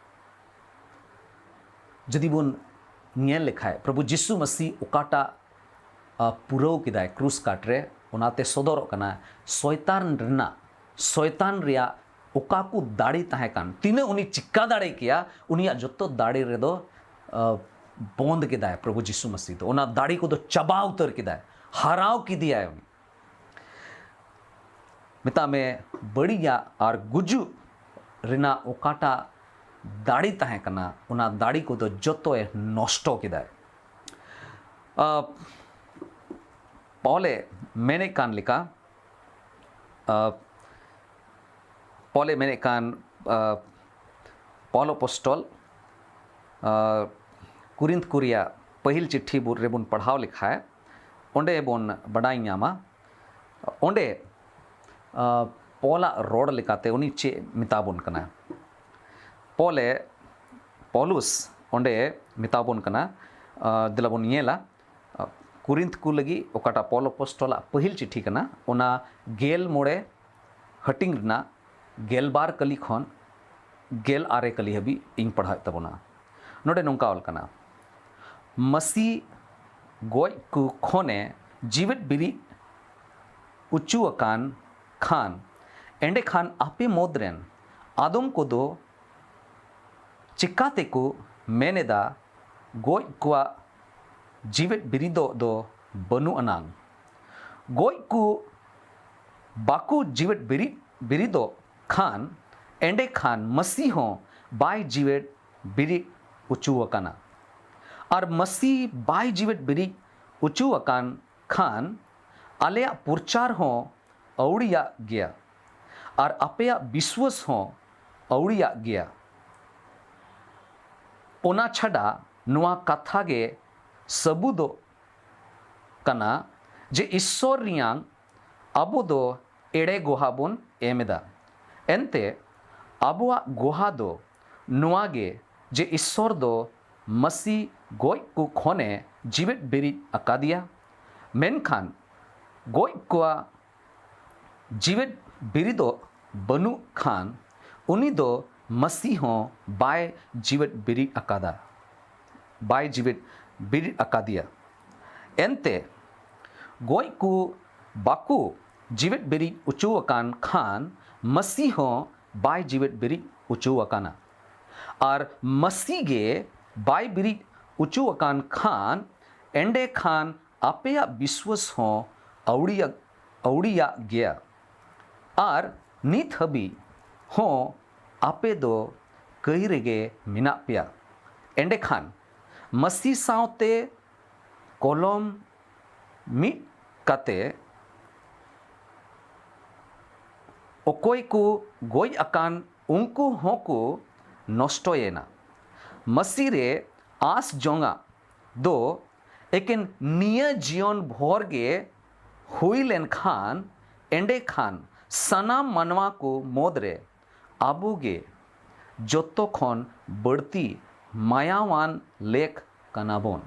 ᱡᱩᱫᱤ ᱵᱚᱱ ᱧᱮᱞ ᱞᱮᱠᱷᱟᱡ, ᱯᱨᱚᱵᱷᱩ ᱡᱤᱥᱩ ᱢᱟᱹᱥᱤ ᱚᱠᱟᱴᱟᱜ, ᱟ, ᱯᱩᱨᱟᱹᱣ ᱠᱮᱫᱟᱭ ᱠᱨᱩᱥ ᱠᱟᱴ ᱨᱮ, ᱚᱱᱟᱛᱮ ᱥᱚᱫᱚᱨᱚᱜ ᱠᱟᱱᱟ ᱥᱚᱭᱛᱟᱱ ᱨᱮᱱᱟᱜ, ᱥᱚᱭᱛᱟᱱ ᱨᱮᱭᱟᱜ ᱚᱠᱟ ᱠᱚ ᱫᱟᱲᱮ ᱛᱟᱦᱮᱸ ᱠᱟᱱ, ᱛᱤᱱᱟᱹᱜ ᱩᱱᱤ ᱪᱤᱠᱟ ᱫᱟᱲᱮ ᱠᱮᱭᱟ, ᱩᱱᱤᱭᱟᱜ ᱡᱚᱛᱚ ᱫᱟᱲᱮ ᱨᱮᱫᱚ, ᱟ, ᱵᱚᱱᱫ ᱠᱮᱫᱟᱭ ᱯᱨᱚᱵᱷᱩ ᱡᱤᱥᱩ ᱢᱟᱹᱥᱤ ᱫᱚ᱾ ᱚᱱᱟ ᱫᱟᱲᱮ ᱠᱚᱫᱚ ᱪᱟᱵᱟ ᱩᱛᱟᱹᱨ ᱠᱮᱫᱟᱭ, ᱦᱟᱨᱟᱣ ᱠᱮᱫᱮᱭᱟᱭ ᱩᱱᱤ᱾ ᱢᱮᱛᱟᱜ ᱢᱮ, ᱵᱟᱹᱲᱤᱡᱟᱜ ᱟᱨ ᱜᱩᱡᱩᱜ ᱨᱮᱱᱟᱜ ᱚᱠᱟᱴᱟᱜ ᱫᱟᱲᱮ ᱛᱟᱦᱮᱸ ᱠᱟᱱᱟ, ᱚᱱᱟ ᱫᱟᱲᱮ ᱠᱚᱫᱚ ᱡᱚᱛᱚᱭ ᱱᱚᱥᱴᱚ ᱠᱮᱫᱟᱭ᱾ ᱟ, ᱯᱚᱞᱮ ᱢᱮᱱᱮᱫ ᱠᱟᱱ ᱞᱮᱠᱟ, ᱟ, ᱯᱚᱞᱮ ᱢᱮᱱᱮᱫ ᱠᱟᱱ, ᱟ, ᱯᱚᱞ ᱚᱯᱚᱥᱴᱚᱞ, ᱟ, ᱠᱩᱨᱤᱱᱛ ᱠᱚ ᱨᱮᱭᱟᱜ ᱯᱟᱹᱦᱤᱞ ᱪᱤᱴᱷᱤ ᱵᱚ-, ᱨᱮᱵᱚᱱ ᱯᱟᱲᱦᱟᱣ ᱞᱮᱠᱷᱟᱡ, ᱚᱸᱰᱮ ᱵᱚᱱ ᱵᱟᱰᱟᱭ ᱧᱟᱢᱟ, ᱚᱸᱰᱮ, ᱟ, ᱯᱚᱞᱟᱜ ᱨᱚᱲ ᱞᱮᱠᱟᱛᱮ ᱩᱱᱤ ᱪᱮᱫ ᱢᱮᱛᱟ ᱵᱚᱱ ᱠᱟᱱᱟ? ᱯᱚᱞᱮ, ᱯᱚᱞᱩᱥ ᱚᱸᱰᱮ ᱢᱮᱛᱟ ᱵᱚᱱ ᱠᱟᱱᱟ, ᱟ, ᱫᱮᱞᱟ ᱵᱚᱱ ᱧᱮᱞᱟ, ᱟ, ᱠᱩᱨᱤᱱᱛ ᱠᱚ ᱞᱟᱹᱜᱤᱫ ᱚᱠᱟᱴᱟᱜ ᱯᱚᱞ ᱚᱯᱚᱥᱴᱚᱞᱟᱜ ᱯᱟᱹᱦᱤᱞ ᱪᱤᱴᱷᱤ ᱠᱟᱱᱟ, ᱚᱱᱟ ᱜᱮᱞ ᱢᱚᱬᱮ ᱦᱟᱹᱴᱤᱧ ᱨᱮᱱᱟᱜ ᱜᱮᱞ ᱵᱟᱨ ᱠᱟᱹᱞᱤ ᱠᱷᱚᱱ ᱜᱮᱞ ᱟᱨᱮ ᱠᱟᱹᱞᱤ ᱦᱟᱹᱵᱤᱡ ᱤᱧ ᱯᱟᱲᱦᱟᱣᱮᱫ ᱛᱟᱵᱚᱱᱟ᱾ ᱱᱚᱰᱮ ᱱᱚᱝᱠᱟ ᱚᱞ ᱠᱟᱱᱟ, ᱢᱟᱹᱥᱤ ᱜᱚᱡ ᱠᱚ ᱠᱷᱚᱱᱮ ᱡᱤᱣᱮᱫ ᱵᱤᱨᱤᱫ ᱚᱪᱚ ᱟᱠᱟᱱ ᱠᱷᱟᱱ, ᱮᱸᱰᱮᱠᱷᱟᱱ ᱟᱯᱮ ᱢᱩᱫᱽ ᱨᱮᱱ ᱟᱫᱚᱢ ᱠᱚᱫᱚ ᱪᱤᱠᱟ ᱛᱮᱠᱚ ᱢᱮᱱ ᱮᱫᱟ, ᱜᱚᱡ ᱠᱚᱣᱟᱜ ᱡᱤᱣᱮᱫ ᱵᱤᱨᱤᱫᱚᱜ ᱫᱚ ᱵᱟᱹᱱᱩᱜ ᱟᱱᱟᱝ? ᱜᱚᱡ ᱠᱚ ᱵᱟᱠᱚ ᱡᱤᱣᱮᱫ ᱵᱤᱨᱤᱫ, ᱵᱤᱨᱤᱫᱚᱜ ᱠᱷᱟᱱ, ᱮᱸᱰᱮᱠᱷᱟᱱ ᱢᱟᱹᱥᱤ ᱦᱚᱸ ᱵᱟᱭ ᱡᱤᱣᱮᱫ ᱵᱤᱨᱤᱫ ᱚᱪᱚ ᱟᱠᱟᱱᱟ᱾ ᱟᱨ ᱢᱟᱹᱥᱤ ᱵᱟᱭ ᱡᱤᱣᱮᱫ ᱵᱤᱨᱤᱫ ᱚᱪᱚ ᱟᱠᱟᱱ ᱠᱷᱟᱱ, ᱟᱞᱮᱭᱟᱜ ᱯᱨᱚᱪᱟᱨ ᱦᱚᱸ ᱟᱹᱣᱲᱤᱭᱟᱜ ᱜᱮᱭᱟ, ᱟᱨ ᱟᱯᱮᱭᱟᱜ ᱵᱤᱥᱣᱟᱹᱥ ᱦᱚᱸ ᱟᱹᱣᱲᱤᱭᱟᱜ ᱜᱮᱭᱟ᱾ ᱚᱱᱟ ᱪᱷᱟᱰᱟ ᱱᱚᱣᱟ ᱠᱟᱛᱷᱟ ᱜᱮ ᱥᱟᱹᱵᱩᱫᱚᱜ ᱠᱟᱱᱟ ᱡᱮ ᱤᱥᱥᱚᱨ ᱨᱮᱭᱟᱝ ᱟᱵᱚ ᱫᱚ ᱮᱲᱮ ᱜᱚᱦᱟ ᱵᱚᱱ ᱮᱢ ᱮᱫᱟ᱾ ᱮᱱᱛᱮ ᱟᱵᱚᱣᱟᱜ ᱜᱚᱦᱟ ᱫᱚ ᱱᱚᱣᱟ ᱜᱮ ᱡᱮ ᱤᱥᱥᱚᱨ ᱫᱚ ᱢᱟᱹᱥᱤ ᱜᱚᱡ ᱠᱚ ᱠᱷᱚᱱᱮ ᱡᱤᱣᱮᱫ ᱵᱮᱨᱮᱫ ᱟᱠᱟᱫᱮᱭᱟ᱾ ᱢᱮᱱᱠᱷᱟᱱ ᱜᱚᱡ ᱠᱚᱣᱟᱜ ᱡᱤᱣᱮᱫ ᱵᱮᱨᱮᱫᱚᱜ ᱵᱟᱹᱱᱩᱜ ᱠᱷᱟᱱ, ᱩᱱᱤ ᱫᱚ ᱢᱟᱹᱥᱤ ᱦᱚᱸ ᱵᱟᱭ ᱡᱤᱣᱮᱫ ᱵᱮᱨᱮᱫ ᱟᱠᱟᱫᱟ, ᱵᱟᱭ ᱡᱤᱣᱮᱫ ᱵᱮᱨᱮᱫ ᱟᱠᱟᱫᱮᱭᱟ᱾ ᱮᱱᱛᱮ ᱜᱚᱡ ᱠᱚ ᱵᱟᱠᱚ ᱡᱤᱣᱮᱫ ᱵᱮᱨᱮᱫ ᱚᱪᱚ ᱟᱠᱟᱱ ᱠᱷᱟᱱ, ᱢᱟᱹᱥᱤ ᱦᱚᱸ ᱵᱟᱭ ᱡᱤᱣᱮᱫ ᱵᱮᱨᱮᱫ ᱚᱪᱚ ᱟᱠᱟᱱᱟ᱾ ᱟᱨ ᱢᱟᱹᱥᱤ ᱜᱮ ᱵᱟᱭ ᱵᱮᱨᱮᱫ ᱚᱪᱚ ᱟᱠᱟᱱ ᱠᱷᱟᱱ, ᱮᱸᱰᱮ ᱠᱷᱟᱱ ᱟᱯᱮᱭᱟᱜ ᱵᱤᱥᱣᱟᱹᱥ ᱦᱚᱸ ᱟᱹᱣᱲᱤᱭᱟᱜ, ᱟᱹᱣᱲᱤᱭᱟᱜ ᱜᱮᱭᱟ᱾ ᱟᱨ ᱱᱤᱛ ᱦᱟᱹᱵᱤᱡ ᱦᱚᱸ ᱟᱯᱮ ᱫᱚ ᱠᱟᱹᱭ ᱨᱮᱜᱮ ᱢᱮᱱᱟᱜ ᱯᱮᱭᱟ᱾ ᱮᱸᱰᱮᱠᱷᱟᱱ ᱢᱟᱹᱥᱤ ᱥᱟᱶᱛᱮ ᱠᱚᱞᱚᱢ ᱢᱤᱫ ᱠᱟᱛᱮ ᱚᱠᱚᱭ ᱠᱚ ᱜᱚᱡ ᱟᱠᱟᱱ, ᱩᱱᱠᱩ ᱦᱚᱸᱠᱚ ᱱᱚᱥᱴᱚᱭᱮᱱᱟ᱾ ᱢᱟᱹᱥᱤ ᱨᱮ ᱟᱸᱥ ᱡᱚᱝᱟᱜ ᱫᱚ ᱮᱠᱮᱱ ᱱᱤᱭᱟᱹ ᱡᱤᱭᱚᱱ ᱵᱷᱳᱨ ᱜᱮ ᱦᱩᱭ ᱞᱮᱱᱠᱷᱟᱱ, ᱮᱸᱰᱮᱠᱷᱟᱱ ᱥᱟᱱᱟᱢ ᱢᱟᱱᱣᱟ ᱠᱚ ᱢᱩᱫᱽᱨᱮ ᱟᱵᱚ ᱜᱮ ᱡᱚᱛᱚ ᱠᱷᱚᱱ ᱵᱟᱹᱲᱛᱤ ᱢᱟᱭᱟᱣᱟᱱ ᱞᱮᱠ ᱠᱟᱱᱟ ᱵᱚᱱ᱾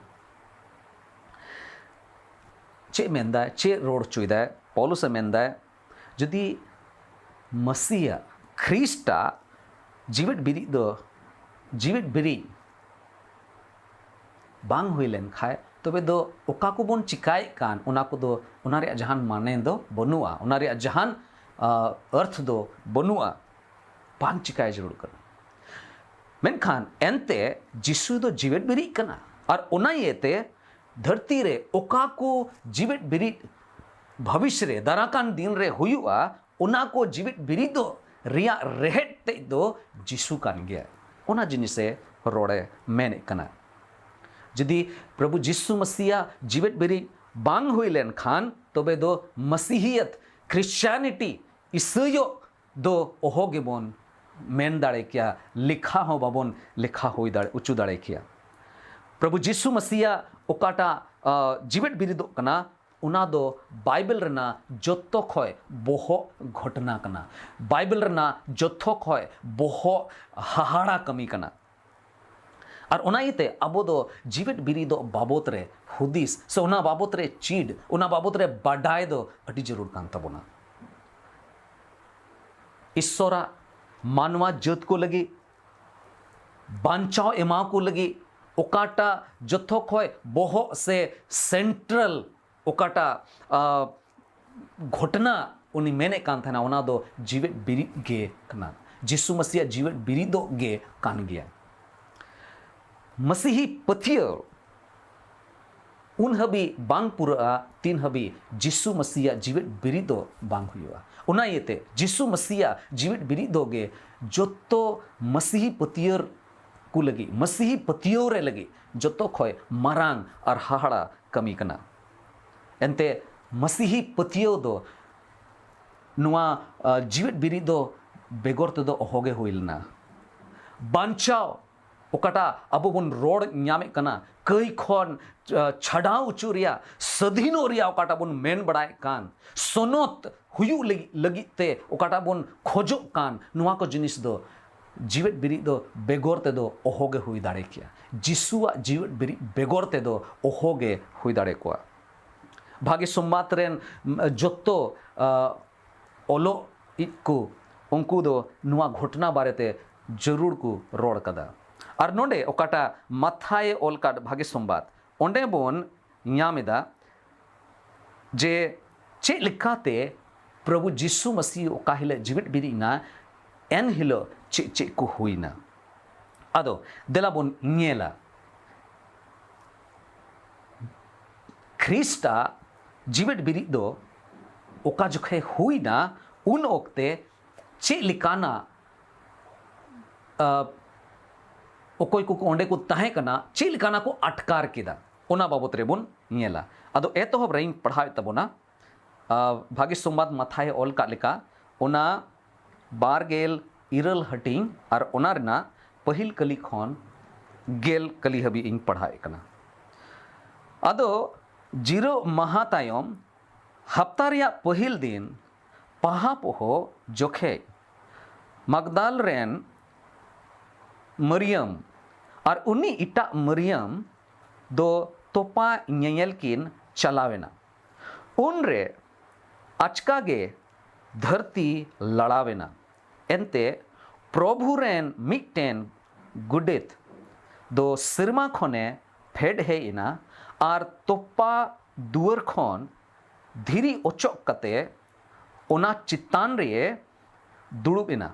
ᱪᱮᱫ ᱢᱮᱱᱫᱟᱭ? ᱪᱮᱫ ᱨᱚᱲ ᱦᱚᱪᱚᱭᱮᱫᱟᱭ? ᱯᱚᱞᱩᱥ ᱮ ᱢᱮᱱᱫᱟᱭ, ᱡᱩᱫᱤ ᱢᱟᱹᱥᱤᱭᱟᱜ, ᱠᱷᱨᱤᱥᱴᱟᱜ ᱡᱤᱣᱮᱫ ᱵᱤᱨᱤᱫ ᱫᱚ, ᱡᱤᱣᱮᱫ ᱵᱤᱨᱤᱫ ᱵᱟᱝ ᱦᱩᱭ ᱞᱮᱱ ᱠᱷᱟᱡ, ᱛᱚᱵᱮ ᱫᱚ ᱚᱠᱟ ᱠᱚᱵᱚᱱ ᱪᱤᱠᱟᱭᱮᱫ ᱠᱟᱱ, ᱚᱱᱟ ᱠᱚᱫᱚ, ᱚᱱᱟ ᱨᱮᱭᱟᱜ ᱡᱟᱦᱟᱱ ᱢᱟᱱᱮ ᱫᱚ ᱵᱟᱹᱱᱩᱜᱼᱟ, ᱚᱱᱟ ᱨᱮᱭᱟᱜ ᱡᱟᱦᱟᱱ, ᱟ, ᱟᱨᱛᱷ ᱫᱚ ᱵᱟᱹᱱᱩᱜᱼᱟ᱾ ᱵᱟᱝ ᱪᱤᱠᱟᱭ ᱡᱟᱹᱨᱩᱲ ᱠᱟᱱᱟ᱾ ᱢᱮᱱᱠᱷᱟᱱ ᱮᱱᱛᱮ ᱡᱤᱥᱩ ᱫᱚ ᱡᱤᱣᱮᱫ ᱵᱤᱨᱤᱫ ᱠᱟᱱᱟ, ᱟᱨ ᱚᱱᱟ ᱤᱭᱟᱹᱛᱮ ᱫᱷᱟᱹᱨᱛᱤ ᱨᱮ ᱚᱠᱟ ᱠᱚ ᱡᱤᱣᱮᱫ ᱵᱤᱨᱤᱫ ᱵᱷᱚᱵᱤᱥ ᱨᱮ, ᱫᱟᱨᱟᱠᱟᱱ ᱫᱤᱱ ᱨᱮ ᱦᱩᱭᱩᱜᱼᱟ, ᱚᱱᱟ ᱠᱚ ᱡᱤᱣᱮᱫ ᱵᱤᱨᱤᱫ ᱫᱚ ᱨᱮᱭᱟᱜ ᱨᱮᱦᱮᱫ ᱛᱮᱫ ᱫᱚ ᱡᱤᱥᱩ ᱠᱟᱱ ᱜᱮᱭᱟ᱾ ᱚᱱᱟ ᱡᱤᱱᱤᱥᱮ ᱨᱚᱲᱮ ᱢᱮᱱᱮᱫ ᱠᱟᱱᱟ᱾ ᱡᱩᱫᱤ ᱯᱨᱚᱵᱷᱩ ᱡᱤᱥᱩ ᱢᱟᱥᱤᱭᱟ ᱡᱤᱣᱮᱫ ᱵᱤᱨᱤᱫ ᱵᱟᱝ ᱦᱩᱭ ᱞᱮᱱᱠᱷᱟᱱ, ᱛᱚᱵᱮ ᱫᱚ ᱢᱟᱥᱤᱦᱤᱭᱟᱛ, ᱠᱷᱨᱤᱥᱪᱟᱱᱤᱴᱤ, ᱤᱥᱟᱹᱭᱚᱜ ᱫᱚ ᱚᱦᱚ ᱜᱮᱵᱚᱱ ᱢᱮᱱ ᱫᱟᱲᱮ ᱠᱮᱭᱟ, ᱞᱮᱠᱷᱟ ᱦᱚᱸ ᱵᱟᱵᱚᱱ ᱞᱮᱠᱷᱟ ᱦᱩᱭ ᱫᱟᱲᱮ, ᱦᱚᱪᱚ ᱫᱟᱲᱮ ᱠᱮᱭᱟ᱾ ᱯᱨᱚᱵᱷᱩ ᱡᱤᱥᱩ ᱢᱟᱥᱤᱭᱟ ᱚᱠᱟᱴᱟᱜ, ᱟ, ᱡᱤᱣᱮᱫ ᱵᱤᱨᱤᱫᱚᱜ ᱠᱟᱱᱟ, ᱚᱱᱟ ᱫᱚ ᱵᱟᱭᱵᱮᱞ ᱨᱮᱱᱟᱜ ᱡᱚᱛᱚ ᱠᱷᱚᱡ ᱵᱚᱦᱚᱜ ᱜᱷᱚᱴᱱᱟ ᱠᱟᱱᱟ, ᱵᱟᱭᱵᱮᱞ ᱨᱮᱱᱟᱜ ᱡᱚᱛᱚ ᱠᱷᱚᱡ ᱵᱚᱦᱚᱜ ᱦᱟᱦᱟᱲᱟ ᱠᱟᱹᱢᱤ ᱠᱟᱱᱟ᱾ ᱟᱨ ᱚᱱᱟ ᱤᱭᱟᱹᱛᱮ ᱟᱵᱚ ᱫᱚ ᱡᱤᱣᱮᱫ ᱵᱤᱨᱤᱫᱚᱜ ᱵᱟᱵᱚᱛ ᱨᱮ ᱦᱩᱫᱤᱥ ᱥᱮ ᱚᱱᱟ ᱵᱟᱵᱚᱛ ᱨᱮ ᱪᱤᱫ, ᱚᱱᱟ ᱵᱟᱵᱚᱛ ᱨᱮ ᱵᱟᱰᱟᱭ ᱫᱚ ᱟᱹᱰᱤ ᱡᱟᱹᱨᱩᱲ ᱠᱟᱱ ᱛᱟᱵᱚᱱᱟ᱾ ᱤᱥᱥᱚᱨᱟᱜ ᱢᱟᱱᱣᱟ ᱡᱟᱹᱛ ᱠᱚ ᱞᱟᱹᱜᱤᱫ ᱵᱟᱧᱪᱟᱣ ᱮᱢᱟ ᱠᱚ ᱞᱟᱹᱜᱤᱫ ᱚᱠᱟᱴᱟᱜ ᱡᱚᱛᱚ ᱠᱷᱚᱡ ᱵᱚᱦᱚᱜ ᱥᱮ ᱥᱮᱱᱴᱨᱟᱞ ᱚᱠᱟᱴᱟᱜ, ᱟ, ᱜᱷᱚᱴᱱᱟ ᱩᱱᱤ ᱢᱮᱱᱮᱫ ᱠᱟᱱ ᱛᱟᱦᱮᱱᱟ, ᱚᱱᱟ ᱫᱚ ᱡᱤᱣᱮᱫ ᱵᱤᱨᱤᱫ ᱜᱮ ᱠᱟᱱᱟ᱾ ᱡᱤᱥᱩ ᱢᱟᱹᱥᱤᱭᱟᱜ ᱡᱤᱣᱮᱫ ᱵᱤᱨᱤᱫᱚᱜ ᱜᱮ ᱠᱟᱱ ᱜᱮᱭᱟ᱾ ᱢᱟᱹᱥᱤᱦᱤ ᱯᱟᱹᱛᱭᱟᱹᱣ ᱩᱱ ᱦᱟᱹᱵᱤᱡ ᱵᱟᱝ ᱯᱩᱨᱟᱹᱜᱼᱟ, ᱛᱤᱱ ᱦᱟᱹᱵᱤᱡ ᱡᱤᱥᱩ ᱢᱟᱹᱥᱤᱭᱟᱜ ᱡᱤᱣᱮᱫ ᱵᱤᱨᱤᱫ ᱫᱚ ᱵᱟᱝ ᱦᱩᱭᱩᱜᱼᱟ᱾ ᱚᱱᱟ ᱤᱭᱟᱹᱛᱮ ᱡᱤᱥᱩ ᱢᱟᱹᱥᱤᱭᱟᱜ ᱡᱤᱣᱮᱫ ᱵᱤᱨᱤᱫ ᱫᱚ ᱜᱮ ᱡᱚᱛᱚ ᱢᱟᱹᱥᱤᱦᱤ ᱯᱟᱹᱛᱭᱟᱹᱣ ᱠᱚ ᱞᱟᱹᱜᱤᱫ, ᱢᱟᱹᱥᱤᱦᱤ ᱯᱟᱹᱛᱭᱟᱹᱣ ᱨᱮ ᱞᱟᱹᱜᱤᱫ ᱡᱚᱛᱚ ᱠᱷᱚᱡ ᱢᱟᱨᱟᱝ ᱟᱨ ᱦᱟᱦᱟᱲᱟ ᱠᱟᱹᱢᱤ ᱠᱟᱱᱟ᱾ ᱮᱱᱛᱮ ᱢᱟᱹᱥᱤᱦᱤ ᱯᱟᱹᱛᱭᱟᱹᱣ ᱫᱚ ᱱᱚᱣᱟ, ᱟ, ᱡᱤᱣᱮᱫ ᱵᱤᱨᱤᱫ ᱫᱚ ᱵᱮᱜᱚᱨ ᱛᱮᱫᱚ ᱚᱦᱚᱜᱮ ᱦᱩᱭ ᱞᱮᱱᱟ᱾ ᱵᱟᱧᱪᱟᱣ ᱚᱠᱟᱴᱟᱜ ᱟᱵᱚ ᱵᱚᱱ ᱨᱚᱲ ᱧᱟᱢᱮᱫ ᱠᱟᱱᱟ, ᱠᱟᱹᱭ ᱠᱷᱚᱱ, ᱟ, ᱪᱷᱟᱰᱟᱣ ᱦᱚᱪᱚ ᱨᱮᱭᱟᱜ, ᱥᱟᱹᱫᱷᱤᱱᱚᱜ ᱨᱮᱭᱟᱜ ᱚᱠᱟᱴᱟᱜ ᱵᱚᱱ ᱢᱮᱱ ᱵᱟᱲᱟᱭᱮᱫ ᱠᱟᱱ, ᱥᱚᱱᱚᱛ ᱦᱩᱭᱩᱜ ᱞᱟᱹᱜᱤᱫ, ᱞᱟᱹᱜᱤᱫ ᱛᱮ ᱚᱠᱟᱴᱟᱜ ᱵᱚᱱ ᱠᱷᱚᱡᱚᱜ ᱠᱟᱱ, ᱱᱚᱣᱟ ᱠᱚ ᱡᱤᱱᱤᱥ ᱫᱚ ᱡᱤᱣᱮᱫ ᱵᱤᱨᱤᱫ ᱫᱚ ᱵᱮᱜᱚᱨ ᱛᱮᱫᱚ ᱚᱦᱚᱜᱮ ᱦᱩᱭ ᱫᱟᱲᱮ ᱠᱮᱭᱟ᱾ ᱡᱤᱥᱩᱣᱟᱜ ᱡᱤᱣᱮᱫ ᱵᱤᱨᱤᱫ ᱵᱮᱜᱚᱨ ᱛᱮᱫᱚ ᱚᱦᱚᱜᱮ ᱦᱩᱭ ᱫᱟᱲᱮ ᱠᱚᱣᱟ᱾ ᱵᱷᱟᱜᱮ ᱥᱚᱢᱵᱟᱫ ᱨᱮᱱ, ᱩᱢ, ᱡᱚᱛᱚ, ᱟ, ᱚᱞᱚᱜ ᱤᱡ ᱠᱚ, ᱩᱱᱠᱩ ᱫᱚ ᱱᱚᱣᱟ ᱜᱷᱚᱴᱱᱟ ᱵᱟᱨᱮᱛᱮ ᱡᱟᱹᱨᱩᱲ ᱠᱚ ᱨᱚᱲ ᱠᱟᱫᱟ᱾ ᱟᱨ ᱱᱚᱰᱮ ᱚᱠᱟᱴᱟᱜ ᱢᱟᱛᱷᱟᱭᱮ ᱚᱞ ᱠᱟᱫ ᱵᱷᱟᱜᱮ ᱥᱚᱢᱵᱟᱫ, ᱚᱸᱰᱮ ᱵᱚᱱ ᱧᱟᱢ ᱮᱫᱟ ᱡᱮ ᱪᱮᱫ ᱞᱮᱠᱟᱛᱮ ᱯᱨᱚᱵᱷᱩ ᱡᱤᱥᱩ ᱢᱟᱹᱥᱤ ᱚᱠᱟ ᱦᱤᱞᱳᱜ ᱡᱤᱣᱮᱫ ᱵᱤᱨᱤᱫ ᱮᱱᱟ, ᱮᱱ ᱦᱤᱞᱳᱜ ᱪᱮᱫ ᱪᱮᱫ ᱠᱚ ᱦᱩᱭᱱᱟ᱾ ᱟᱫᱚ ᱫᱮᱞᱟ ᱵᱚᱱ ᱧᱮᱞᱟ, ᱠᱷᱨᱤᱥᱴᱟᱜ ᱡᱤᱣᱮᱫ ᱵᱤᱨᱤᱫ ᱫᱚ ᱚᱠᱟ ᱡᱚᱠᱷᱮ ᱦᱩᱭᱱᱟ, ᱩᱱ ᱚᱠᱛᱮ ᱪᱮᱫ ᱞᱮᱠᱟᱱᱟᱜ, ᱟ, ᱚᱠᱚᱭ ᱠᱚ ᱚᱸᱰᱮ ᱠᱚ ᱛᱟᱦᱮᱸ ᱠᱟᱱᱟ, ᱪᱮᱫ ᱞᱮᱠᱟᱱᱟᱜ ᱠᱚ ᱟᱴᱠᱟᱨ ᱠᱮᱫᱟ, ᱚᱱᱟ ᱵᱟᱵᱚᱛ ᱨᱮᱵᱚᱱ ᱧᱮᱞᱟ᱾ ᱟᱫᱚ ᱮᱛᱚᱦᱚᱵ ᱨᱮᱧ ᱯᱟᱲᱦᱟᱣᱮᱫ ᱛᱟᱵᱚᱱᱟ, ᱟ, ᱵᱷᱟᱜᱮ ᱥᱚᱢᱵᱟᱫ ᱢᱟᱛᱷᱟᱭᱮ ᱚᱞ ᱠᱟᱜ ᱞᱮᱠᱟ, ᱚᱱᱟ ᱵᱟᱨ ᱜᱮᱞ ᱤᱨᱟᱹᱞ ᱦᱟᱹᱴᱤᱧ ᱟᱨ ᱚᱱᱟ ᱨᱮᱱᱟᱜ ᱯᱟᱹᱦᱤᱞ ᱠᱟᱹᱞᱤ ᱠᱷᱚᱱ ᱜᱮᱞ ᱠᱟᱹᱞᱤ ᱦᱟᱹᱵᱤᱡ ᱤᱧ ᱯᱟᱲᱦᱟᱣᱮᱫ ᱠᱟᱱᱟ᱾ ᱟᱫᱚ ᱡᱤᱨᱟᱹᱜ ᱢᱟᱦᱟ ᱛᱟᱭᱚᱢ ᱦᱟᱯᱛᱟ ᱨᱮᱭᱟᱜ ᱯᱟᱹᱦᱤᱞ ᱫᱤᱱ ᱯᱟᱦᱟ ᱯᱚᱦᱚ ᱡᱚᱠᱷᱮᱡ ᱢᱟᱜᱽᱫᱟᱞ ᱨᱮᱱ ᱢᱟᱹᱨᱤᱭᱟᱢ ᱟᱨ ᱩᱱᱤ ᱮᱴᱟᱜ ᱢᱟᱹᱨᱤᱭᱟᱹᱢ ᱫᱚ ᱛᱚᱯᱟ ᱧᱮᱧᱮᱞ ᱠᱤᱱ ᱪᱟᱞᱟᱣ ᱮᱱᱟ᱾ ᱩᱱᱨᱮ ᱟᱪᱠᱟ ᱜᱮ ᱫᱷᱟᱹᱨᱛᱤ ᱞᱟᱲᱟᱣ ᱮᱱᱟ᱾ ᱮᱱᱛᱮ ᱯᱨᱚᱵᱷᱩ ᱨᱮᱱ ᱢᱤᱫᱴᱮᱱ ᱜᱚᱰᱮᱛ ᱫᱚ ᱥᱮᱨᱢᱟ ᱠᱷᱚᱱᱮ ᱯᱷᱮᱰ ᱦᱮᱡ ᱮᱱᱟ ᱟᱨ ᱛᱚᱯᱟ ᱫᱩᱣᱟᱹᱨ ᱠᱷᱚᱱ ᱫᱷᱤᱨᱤ ᱚᱪᱚᱜ ᱠᱟᱛᱮ ᱚᱱᱟ ᱪᱮᱛᱟᱱ ᱨᱮ ᱫᱩᱲᱩᱵ ᱮᱱᱟ᱾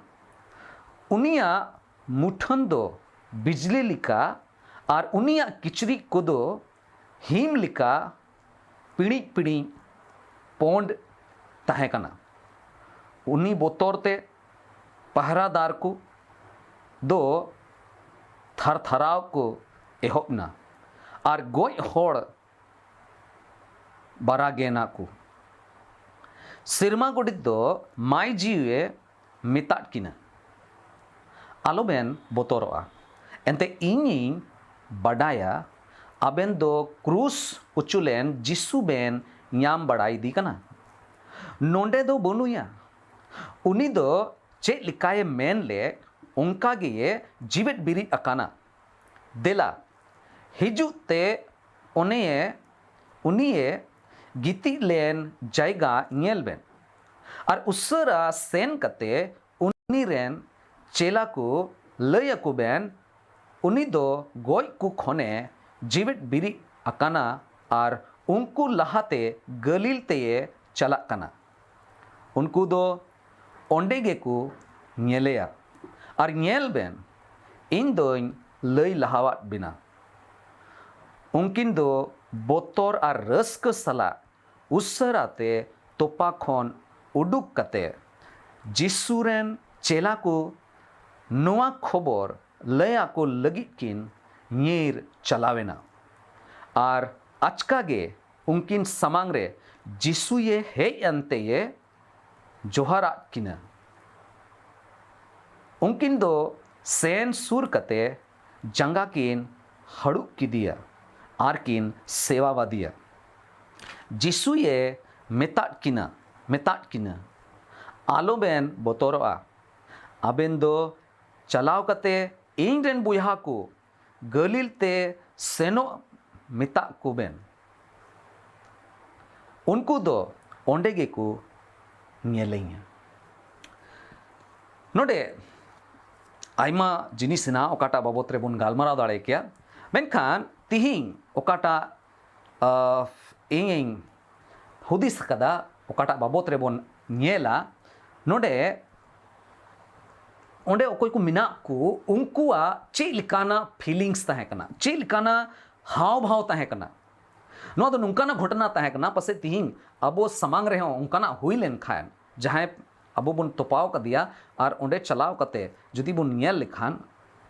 ᱩᱱᱤᱭᱟᱜ ᱢᱩᱴᱷᱟᱹᱱ ᱫᱚ ᱵᱤᱡᱽᱞᱤ ᱞᱮᱠᱟ ᱟᱨ ᱩᱱᱤᱭᱟᱜ ᱠᱤᱪᱨᱤᱡ ᱠᱚᱫᱚ ᱦᱤᱢ ᱞᱮᱠᱟ ᱯᱤᱲᱤᱡ ᱯᱤᱲᱤᱡ ᱯᱳᱸᱰ ᱛᱟᱦᱮᱸ ᱠᱟᱱᱟ᱾ ᱩᱱᱤ ᱵᱚᱛᱚᱨ ᱛᱮ ᱯᱟᱦᱨᱟᱫᱟᱨ ᱠᱚ ᱫᱚ ᱛᱷᱟᱨᱛᱷᱟᱨᱟᱣ ᱠᱚ ᱮᱦᱚᱵ ᱮᱱᱟ ᱟᱨ ᱜᱚᱡ ᱦᱚᱲ ᱵᱟᱨᱟᱜᱮᱱᱟ ᱠᱚ᱾ ᱥᱮᱨᱢᱟ ᱜᱚᱰᱮᱛ ᱫᱚ ᱢᱟᱭ ᱡᱤᱣᱮ ᱢᱮᱛᱟᱫ ᱠᱤᱱᱟ, "ᱟᱞᱚᱵᱮᱱ ᱵᱚᱛᱚᱨᱚᱜᱼᱟ, ᱮᱱᱛᱮ ᱤᱧᱤᱧ ᱵᱟᱰᱟᱭᱟ ᱟᱵᱮᱱ ᱫᱚ ᱠᱨᱩᱥ ᱚᱪᱚ ᱞᱮᱱ ᱡᱤᱥᱩ ᱵᱮᱱ ᱧᱟᱢ ᱵᱟᱲᱟᱭᱮᱫᱮ ᱠᱟᱱᱟ᱾ ᱱᱚᱰᱮ ᱫᱚ ᱵᱟᱹᱱᱩᱭᱟ᱾ ᱩᱱᱤ ᱫᱚ ᱪᱮᱫ ᱞᱮᱠᱟᱭ ᱢᱮᱱ ᱞᱮᱫ, ᱚᱱᱠᱟ ᱜᱮᱭᱮ ᱡᱤᱣᱮᱫ ᱵᱤᱨᱤᱫ ᱟᱠᱟᱱᱟ᱾ ᱫᱮᱞᱟ, ᱦᱤᱡᱩᱜ ᱛᱮ ᱚᱱᱮᱭᱮ ᱩᱱᱤᱭᱮ ᱜᱤᱛᱤᱡ ᱞᱮᱱ ᱡᱟᱭᱜᱟ ᱧᱮᱞ ᱵᱮᱱ, ᱟᱨ ᱩᱥᱟᱹᱨᱟ ᱥᱮᱱ ᱠᱟᱛᱮ ᱩᱱᱤ ᱨᱮᱱ ᱪᱮᱞᱟ ᱠᱚ ᱞᱟᱹᱭ ᱟᱠᱚ ᱵᱮᱱ, 'ᱩᱱᱤ ᱫᱚ ᱜᱚᱡ ᱠᱚ ᱠᱷᱚᱱᱮ ᱡᱤᱣᱮᱫ ᱵᱤᱨᱤᱫ ᱟᱠᱟᱱᱟ ᱟᱨ ᱩᱱᱠᱩ ᱞᱟᱦᱟᱛᱮ ᱜᱟᱹᱞᱤᱞ ᱛᱮᱭᱮ ᱪᱟᱞᱟᱜ ᱠᱟᱱᱟ᱾ ᱩᱱᱠᱩ ᱫᱚ ᱚᱸᱰᱮ ᱜᱮᱠᱚ ᱧᱮᱞᱮᱭᱟ᱾ ᱟᱨ ᱧᱮᱞ ᱵᱮᱱ, ᱤᱧ ᱫᱚᱧ ᱞᱟᱹᱭ ᱞᱟᱦᱟᱣᱟᱫ ᱵᱮᱱᱟ᱾ ᱩᱱᱠᱤᱱ ᱫᱚ ᱵᱚᱛᱚᱨ ᱟᱨ ᱨᱟᱹᱥᱠᱟᱹ ᱥᱟᱞᱟᱜ ᱩᱥᱟᱹᱨᱟ ᱛᱮ ᱛᱚᱯᱟ ᱠᱷᱚᱱ ᱩᱰᱩᱠ ᱠᱟᱛᱮ ᱡᱤᱥᱩ ᱨᱮᱱ ᱪᱮᱞᱟ ᱠᱚ ᱱᱚᱣᱟ ᱠᱷᱚᱵᱚᱨ ᱞᱟᱹᱭ ᱟᱠᱚ ᱞᱟᱹᱜᱤᱫ ᱠᱤᱱ ᱧᱤᱨ ᱪᱟᱞᱟᱣᱮᱱᱟ᱾ ᱟᱨ ᱟᱪᱠᱟ ᱜᱮ ᱩᱱᱠᱤᱱ ᱥᱟᱢᱟᱝ ᱨᱮ ᱡᱤᱥᱩᱭᱮ ᱦᱮᱡ ᱮᱱᱛᱮᱭᱮ ᱡᱚᱦᱟᱨᱟᱫ ᱠᱤᱱᱟ᱾ ᱩᱱᱠᱤᱱ ᱫᱚ ᱥᱮᱱ ᱥᱩᱨ ᱠᱟᱛᱮ ᱡᱟᱸᱜᱟ ᱠᱤᱱ ᱦᱟᱹᱲᱩᱵ ᱠᱮᱫᱮᱭᱟ ᱟᱨ ᱠᱤᱱ ᱥᱮᱣᱟᱣᱟᱫᱮᱭᱟ᱾ ᱡᱤᱥᱩᱭᱮ ᱢᱮᱛᱟᱫ ᱠᱤᱱᱟ, ᱢᱮᱛᱟᱫ ᱠᱤᱱᱟ, "ᱟᱞᱚᱵᱮᱱ ᱵᱚᱛᱚᱨᱚᱜᱼᱟ᱾ ᱟᱵᱮᱱ ᱫᱚ ᱪᱟᱞᱟᱣ ᱠᱟᱛᱮ ᱤᱧ ᱨᱮᱱ ᱵᱚᱭᱦᱟ ᱠᱚ ᱜᱟᱹᱞᱤᱞ ᱛᱮ ᱥᱮᱱᱚᱜ ᱢᱮᱛᱟᱜ ᱠᱚᱵᱮᱱ, ᱩᱱᱠᱩ ᱫᱚ ᱚᱸᱰᱮ ᱜᱮᱠᱚ ᱧᱮᱞᱤᱧᱟ᱾ ᱱᱚᱰᱮ ᱟᱭᱢᱟ ᱡᱤᱱᱤᱥ ᱦᱮᱱᱟᱜᱼᱟ ᱚᱠᱟᱴᱟᱜ ᱵᱟᱵᱚᱛ ᱨᱮᱵᱚᱱ ᱜᱟᱞᱢᱟᱨᱟᱣ ᱫᱟᱲᱮ ᱠᱮᱭᱟ, ᱢᱮᱱᱠᱷᱟᱱ ᱛᱤᱦᱤᱧ ᱚᱠᱟᱴᱟᱜ ᱟᱦ, ᱤᱧᱤᱧ ᱦᱩᱫᱤᱥ ᱟᱠᱟᱫᱟ, ᱚᱠᱟᱴᱟᱜ ᱵᱟᱵᱚᱛ ᱨᱮᱵᱚᱱ ᱧᱮᱞᱟ, ᱱᱚᱰᱮ ᱚᱸᱰᱮ ᱚᱠᱚᱭ ᱠᱚ ᱢᱮᱱᱟᱜ ᱠᱚ, ᱩᱱᱠᱩᱣᱟᱜ ᱪᱮᱫ ᱞᱮᱠᱟᱱᱟᱜ feelings ᱛᱟᱦᱮᱸ ᱠᱟᱱᱟ, ᱪᱮᱫ ᱞᱮᱠᱟᱱᱟᱜ ᱦᱟᱣ ᱵᱷᱟᱣ ᱛᱟᱦᱮᱸ ᱠᱟᱱᱟ᱾ ᱱᱚᱣᱟ ᱫᱚ ᱱᱚᱝᱠᱟᱱᱟᱜ ᱜᱷᱚᱴᱚᱱᱟ ᱛᱟᱦᱮᱸ ᱠᱟᱱᱟ, ᱯᱟᱥᱮᱡ ᱛᱤᱦᱤᱧ ᱟᱵᱚ ᱥᱟᱢᱟᱝ ᱨᱮᱦᱚᱸ ᱚᱱᱠᱟᱱᱟᱜ ᱦᱩᱭ ᱞᱮᱱᱠᱷᱟᱱ, ᱡᱟᱦᱟᱸᱭ ᱟᱵᱚ ᱵᱚᱱ ᱛᱚᱯᱟᱣ ᱠᱟᱫᱮᱭᱟ ᱟᱨ ᱚᱸᱰᱮ ᱪᱟᱞᱟᱣ ᱠᱟᱛᱮ ᱡᱩᱫᱤ ᱵᱚᱱ ᱧᱮᱞ ᱞᱮᱠᱷᱟᱱ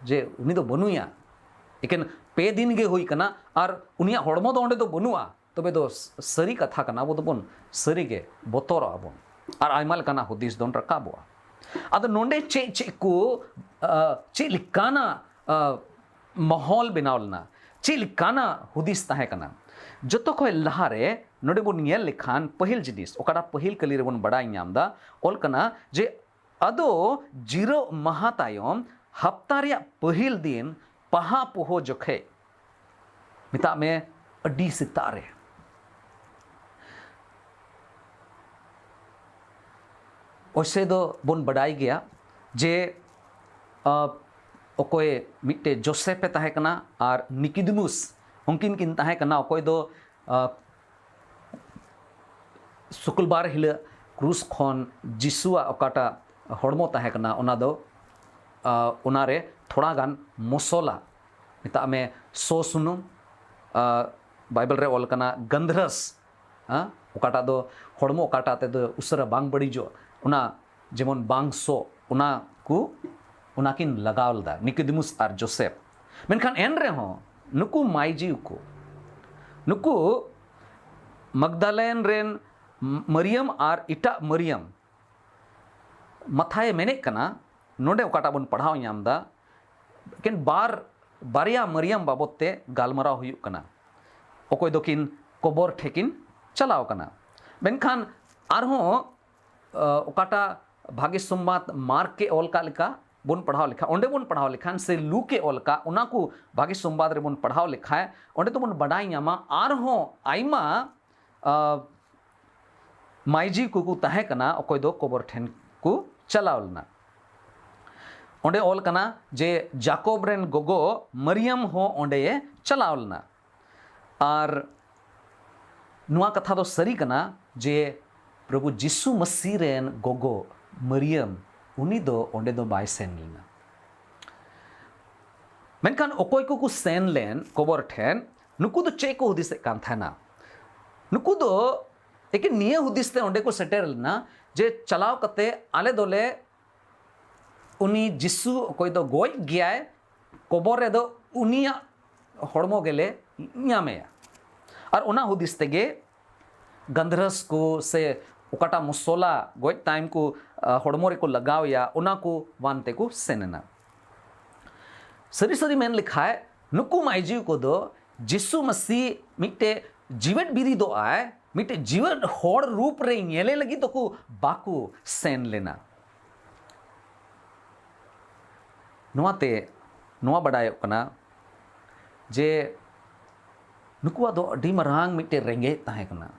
ᱡᱮ ᱩᱱᱤ ᱫᱚ ᱵᱟᱹᱱᱩᱭᱟ, ᱮᱠᱮᱱ ᱯᱮ ᱫᱤᱱ ᱜᱮ ᱦᱩᱭ ᱠᱟᱱᱟ ᱟᱨ ᱩᱱᱤᱭᱟᱜ ᱦᱚᱲᱢᱚ ᱫᱚ ᱚᱸᱰᱮ ᱫᱚ ᱵᱟᱹᱱᱩᱜᱼᱟ, ᱛᱚᱵᱮ ᱫᱚ ᱥ-, ᱥᱟᱹᱨᱤ ᱠᱟᱛᱷᱟ ᱠᱟᱱᱟ, ᱟᱵᱚ ᱫᱚᱵᱚᱱ ᱥᱟᱹᱨᱤ ᱜᱮ ᱵᱚᱛᱚᱨᱚᱜᱼᱟ ᱵᱚᱱ᱾ ᱟᱨ ᱟᱭᱢᱟ ᱞᱮᱠᱟᱱᱟᱜ ᱦᱩᱫᱤᱥ ᱫᱚ ᱨᱟᱠᱟᱵᱚᱜᱼᱟ᱾ ᱟᱫᱚ ᱱᱚᱰᱮ ᱪᱮᱫ ᱪᱮᱫ ᱠᱚ, ᱟ, ᱪᱮᱫ ᱞᱮᱠᱟᱱᱟᱜ, ᱟ, ᱢᱚᱦᱚᱞ ᱵᱮᱱᱟᱣ ᱞᱮᱱᱟ, ᱪᱮᱫ ᱞᱮᱠᱟᱱᱟᱜ ᱦᱩᱫᱤᱥ ᱛᱟᱦᱮᱸ ᱠᱟᱱᱟ? ᱡᱚᱛᱚ ᱠᱷᱚᱱ ᱞᱟᱦᱟᱨᱮ ᱱᱚᱰᱮ ᱵᱚᱱ ᱧᱮᱞ ᱞᱮᱠᱷᱟᱱ ᱯᱟᱹᱦᱤᱞ ᱡᱤᱱᱤᱥ, ᱚᱠᱟᱴᱟᱜ ᱯᱟᱹᱦᱤᱞ ᱠᱟᱹᱞᱤ ᱨᱮᱵᱚᱱ ᱵᱟᱰᱟᱭ ᱧᱟᱢ ᱮᱫᱟ, ᱚᱞ ᱠᱟᱱᱟ ᱡᱮ ᱟᱫᱚ ᱡᱤᱨᱟᱹᱜ ᱢᱟᱦᱟ ᱛᱟᱭᱚᱢ ᱦᱟᱯᱛᱟ ᱨᱮᱭᱟᱜ ᱯᱟᱹᱦᱤᱞ ᱫᱤᱱ ᱯᱟᱦᱟ ᱯᱚᱦᱚ ᱡᱚᱠᱷᱮᱡ, ᱢᱮᱛᱟᱜ ᱢᱮ ᱟᱹᱰᱤ ᱥᱮᱛᱟᱜ ᱨᱮ, ᱚᱭᱥᱮ ᱫᱚ ᱵᱚᱱ ᱵᱟᱰᱟᱭ ᱜᱮᱭᱟ ᱡᱮ, ᱟ, ᱚᱠᱚᱭ ᱢᱤᱫᱴᱮᱡ ᱡᱳᱥᱮᱯᱷ ᱮ ᱛᱟᱦᱮᱸ ᱠᱟᱱᱟ ᱟᱨ ᱱᱤᱠᱤᱫᱤᱢᱩᱥ, ᱩᱱᱠᱤᱱ ᱠᱤᱱ ᱛᱟᱦᱮᱸ ᱠᱟᱱᱟ᱾ ᱚᱠᱚᱭ ᱫᱚ, ᱟ, ᱥᱩᱠᱩᱞᱵᱟᱨ ᱦᱤᱞᱳᱜ ᱠᱨᱩᱥ ᱠᱷᱚᱱ ᱡᱤᱥᱩᱣᱟᱜ ᱚᱠᱟᱴᱟᱜ ᱦᱚᱲᱢᱚ ᱛᱟᱦᱮᱸ ᱠᱟᱱᱟ, ᱚᱱᱟ ᱫᱚ, ᱟ, ᱚᱱᱟᱨᱮ ᱛᱷᱚᱲᱟ ᱜᱟᱱ ᱢᱚᱥᱚᱞᱟ, ᱢᱮᱛᱟᱜ ᱢᱮ ᱥᱚ ᱥᱩᱱᱩᱢ, ᱟ, ᱵᱟᱭᱵᱮᱞ ᱨᱮ ᱚᱞ ᱠᱟᱱᱟ ᱜᱟᱱᱫᱷᱨᱟᱥ, ᱦᱮᱸ, ᱚᱠᱟᱴᱟᱜ ᱫᱚ ᱦᱚᱲᱢᱚ ᱚᱠᱟᱴᱟᱜ ᱛᱮᱫᱚ ᱩᱥᱟᱹᱨᱟ ᱵᱟᱝ ᱵᱟᱹᱲᱤᱡᱚᱜ, ᱚᱱᱟ ᱡᱮᱢᱚᱱ ᱵᱟᱝ ᱥᱚ, ᱚᱱᱟ ᱠᱚ, ᱚᱱᱟ ᱠᱤᱱ ᱞᱟᱜᱟᱣ ᱞᱮᱫᱟ ᱱᱤᱠᱳᱫᱤᱢᱩᱥ ᱟᱨ ᱡᱳᱥᱮᱯ᱾ ᱢᱮᱱᱠᱷᱟᱱ ᱮᱱ ᱨᱮᱦᱚᱸ ᱱᱩᱠᱩ ᱢᱟᱹᱭᱡᱤ ᱠᱚ, ᱱᱩᱠᱩ ᱢᱟᱜᱽᱫᱟᱞᱮᱱ ᱨᱮᱱ ᱢᱟᱨᱤᱭᱟᱢ ᱟᱨ ᱮᱴᱟᱜ ᱢᱟᱨᱤᱭᱟᱢ, ᱢᱟᱛᱷᱟᱭ ᱢᱮᱱᱮᱫ ᱠᱟᱱᱟ, ᱱᱚᱰᱮ ᱚᱠᱟᱴᱟᱜ ᱵᱚᱱ ᱯᱟᱲᱦᱟᱣ ᱧᱟᱢ ᱮᱫᱟ, ᱮᱠᱮᱱ ᱵᱟᱨ, ᱵᱟᱨᱭᱟ ᱢᱟᱨᱤᱭᱟᱢ ᱵᱟᱵᱚᱛ ᱛᱮ ᱜᱟᱞᱢᱟᱨᱟᱣ ᱦᱩᱭᱩᱜ ᱠᱟᱱᱟ᱾ ᱚᱠᱚᱭ ᱫᱚᱠᱤᱱ ᱠᱚᱵᱚᱨ ᱴᱷᱮᱱ ᱠᱤᱱ ᱪᱟᱞᱟᱣ ᱠᱟᱱᱟ, ᱢᱮᱱᱠᱷᱟᱱ ᱟᱨᱦᱚᱸ, ᱟ, ᱚᱠᱟᱴᱟᱜ ᱵᱷᱟᱜᱮ ᱥᱚᱢᱵᱟᱫ ᱢᱟᱨᱠ ᱮ ᱚᱞ ᱠᱟᱜ ᱞᱮᱠᱟ, ᱵᱚᱱ ᱯᱟᱲᱦᱟᱣ ᱞᱮᱠᱷᱟᱱ, ᱚᱸᱰᱮ ᱵᱚᱱ ᱯᱟᱲᱦᱟᱣ ᱞᱮᱠᱷᱟᱱ ᱥᱮ ᱞᱩᱠᱮ ᱚᱞ ᱠᱟᱜ, ᱚᱱᱟ ᱠᱚ ᱵᱷᱟᱜᱮ ᱥᱚᱢᱵᱟᱫ ᱨᱮᱵᱚᱱ ᱯᱟᱲᱦᱟᱣ ᱞᱮᱠᱷᱟᱱ, ᱚᱸᱰᱮ ᱫᱚᱵᱚᱱ ᱵᱟᱰᱟᱭ ᱧᱟᱢᱟ ᱟᱨᱦᱚᱸ ᱟᱭᱢᱟ, ᱟ, ᱢᱟᱹᱭᱡᱤ ᱠᱚᱠᱚ ᱛᱟᱦᱮᱸ ᱠᱟᱱᱟ, ᱚᱠᱚᱭ ᱫᱚ ᱠᱚᱵᱚᱨ ᱴᱷᱮᱱ ᱠᱚ ᱪᱟᱞᱟᱣ ᱞᱮᱱᱟ᱾ ᱚᱸᱰᱮ ᱚᱞ ᱠᱟᱱᱟ ᱡᱮ ᱡᱟᱠᱚᱵ ᱨᱮᱱ ᱜᱚᱜᱚ ᱢᱟᱨᱤᱭᱟᱢ ᱦᱚᱸ ᱚᱸᱰᱮᱭᱮ ᱪᱟᱞᱟᱣ ᱞᱮᱱᱟ᱾ ᱟᱨ ᱱᱚᱣᱟ ᱠᱟᱛᱷᱟ ᱫᱚ ᱥᱟᱹᱨᱤ ᱠᱟᱱᱟ ᱡᱮ ᱯᱨᱚᱵᱷᱩ ᱡᱤᱥᱩ ᱢᱟᱹᱥᱤ ᱨᱮᱱ ᱜᱚᱜᱚ ᱢᱟᱨᱤᱭᱟᱢ, ᱩᱱᱤ ᱫᱚ ᱚᱸᱰᱮ ᱫᱚ ᱵᱟᱭ ᱥᱮᱱ ᱞᱮᱱᱟ᱾ ᱢᱮᱱᱠᱷᱟᱱ ᱚᱠᱚᱭ ᱠᱚᱠᱚ ᱥᱮᱱ ᱞᱮᱱ ᱠᱚᱵᱚᱨ ᱴᱷᱮᱱ, ᱱᱩᱠᱩ ᱫᱚ ᱪᱮᱫ ᱠᱚ ᱦᱩᱫᱤᱥᱮᱫ ᱠᱟᱱ ᱛᱟᱦᱮᱱᱟ? ᱱᱩᱠᱩ ᱫᱚ ᱮᱠᱮᱱ ᱱᱤᱭᱟᱹ ᱦᱩᱫᱤᱥ ᱛᱮ ᱚᱸᱰᱮ ᱠᱚ ᱥᱮᱴᱮᱨ ᱞᱮᱱᱟ ᱡᱮ ᱪᱟᱞᱟᱣ ᱠᱟᱛᱮ ᱟᱞᱮ ᱫᱚᱞᱮ ᱩᱱᱤ ᱡᱤᱥᱩ ᱚᱠᱚᱭ ᱫᱚ ᱜᱚᱡ ᱜᱮᱭᱟᱭ, ᱠᱚᱵᱚᱨ ᱨᱮᱫᱚ ᱩᱱᱤᱭᱟᱜ ᱦᱚᱲᱢᱚ ᱜᱮᱞᱮ ᱧᱟᱢᱮᱭᱟ᱾ ᱟᱨ ᱚᱱᱟ ᱦᱩᱫᱤᱥ ᱛᱮᱜᱮ ᱜᱟᱱᱫᱷᱨᱟᱥ ᱠᱚ ᱥᱮ ᱚᱠᱟᱴᱟᱜ ᱢᱚᱥᱚᱞᱟ ᱜᱚᱡ ᱛᱟᱭᱚᱢ ᱠᱚ, ᱟ, ᱦᱚᱲᱢᱚ ᱨᱮᱠᱚ ᱞᱟᱜᱟᱣ ᱮᱭᱟ, ᱚᱱᱟ ᱠᱚ ᱵᱟᱱ ᱛᱮᱠᱚ ᱥᱮᱱ ᱮᱱᱟ᱾ ᱥᱟᱹᱨᱤ ᱥᱟᱹᱨᱤ ᱢᱮᱱ ᱞᱮᱠᱷᱟᱡ, ᱱᱩᱠᱩ ᱢᱟᱹᱭᱡᱩ ᱠᱚᱫᱚ ᱡᱤᱥᱩ ᱢᱟᱹᱥᱤ ᱢᱤᱫᱴᱮᱡ ᱡᱤᱣᱮᱫ ᱵᱤᱨᱤᱫᱚᱜ ᱟᱭ, ᱢᱤᱫᱴᱮᱡ ᱡᱤᱣᱮᱫ ᱦᱚᱲ ᱨᱩᱯ ᱨᱮ ᱧᱮᱞᱮ ᱞᱟᱹᱜᱤᱫ ᱫᱚᱠᱚ ᱵᱟᱠᱚ ᱥᱮᱱ ᱞᱮᱱᱟ᱾ ᱱᱚᱣᱟᱛᱮ ᱱᱚᱣᱟ ᱵᱟᱰᱟᱭᱚᱜ ᱠᱟᱱᱟ ᱡᱮ ᱱᱩᱠᱩᱣᱟᱜ ᱫᱚ ᱟᱹᱰᱤ ᱢᱟᱨᱟᱝ ᱢᱤᱫᱴᱮᱡ ᱨᱮᱸᱜᱮᱡ ᱛᱟᱦᱮᱸ ᱠᱟᱱᱟ᱾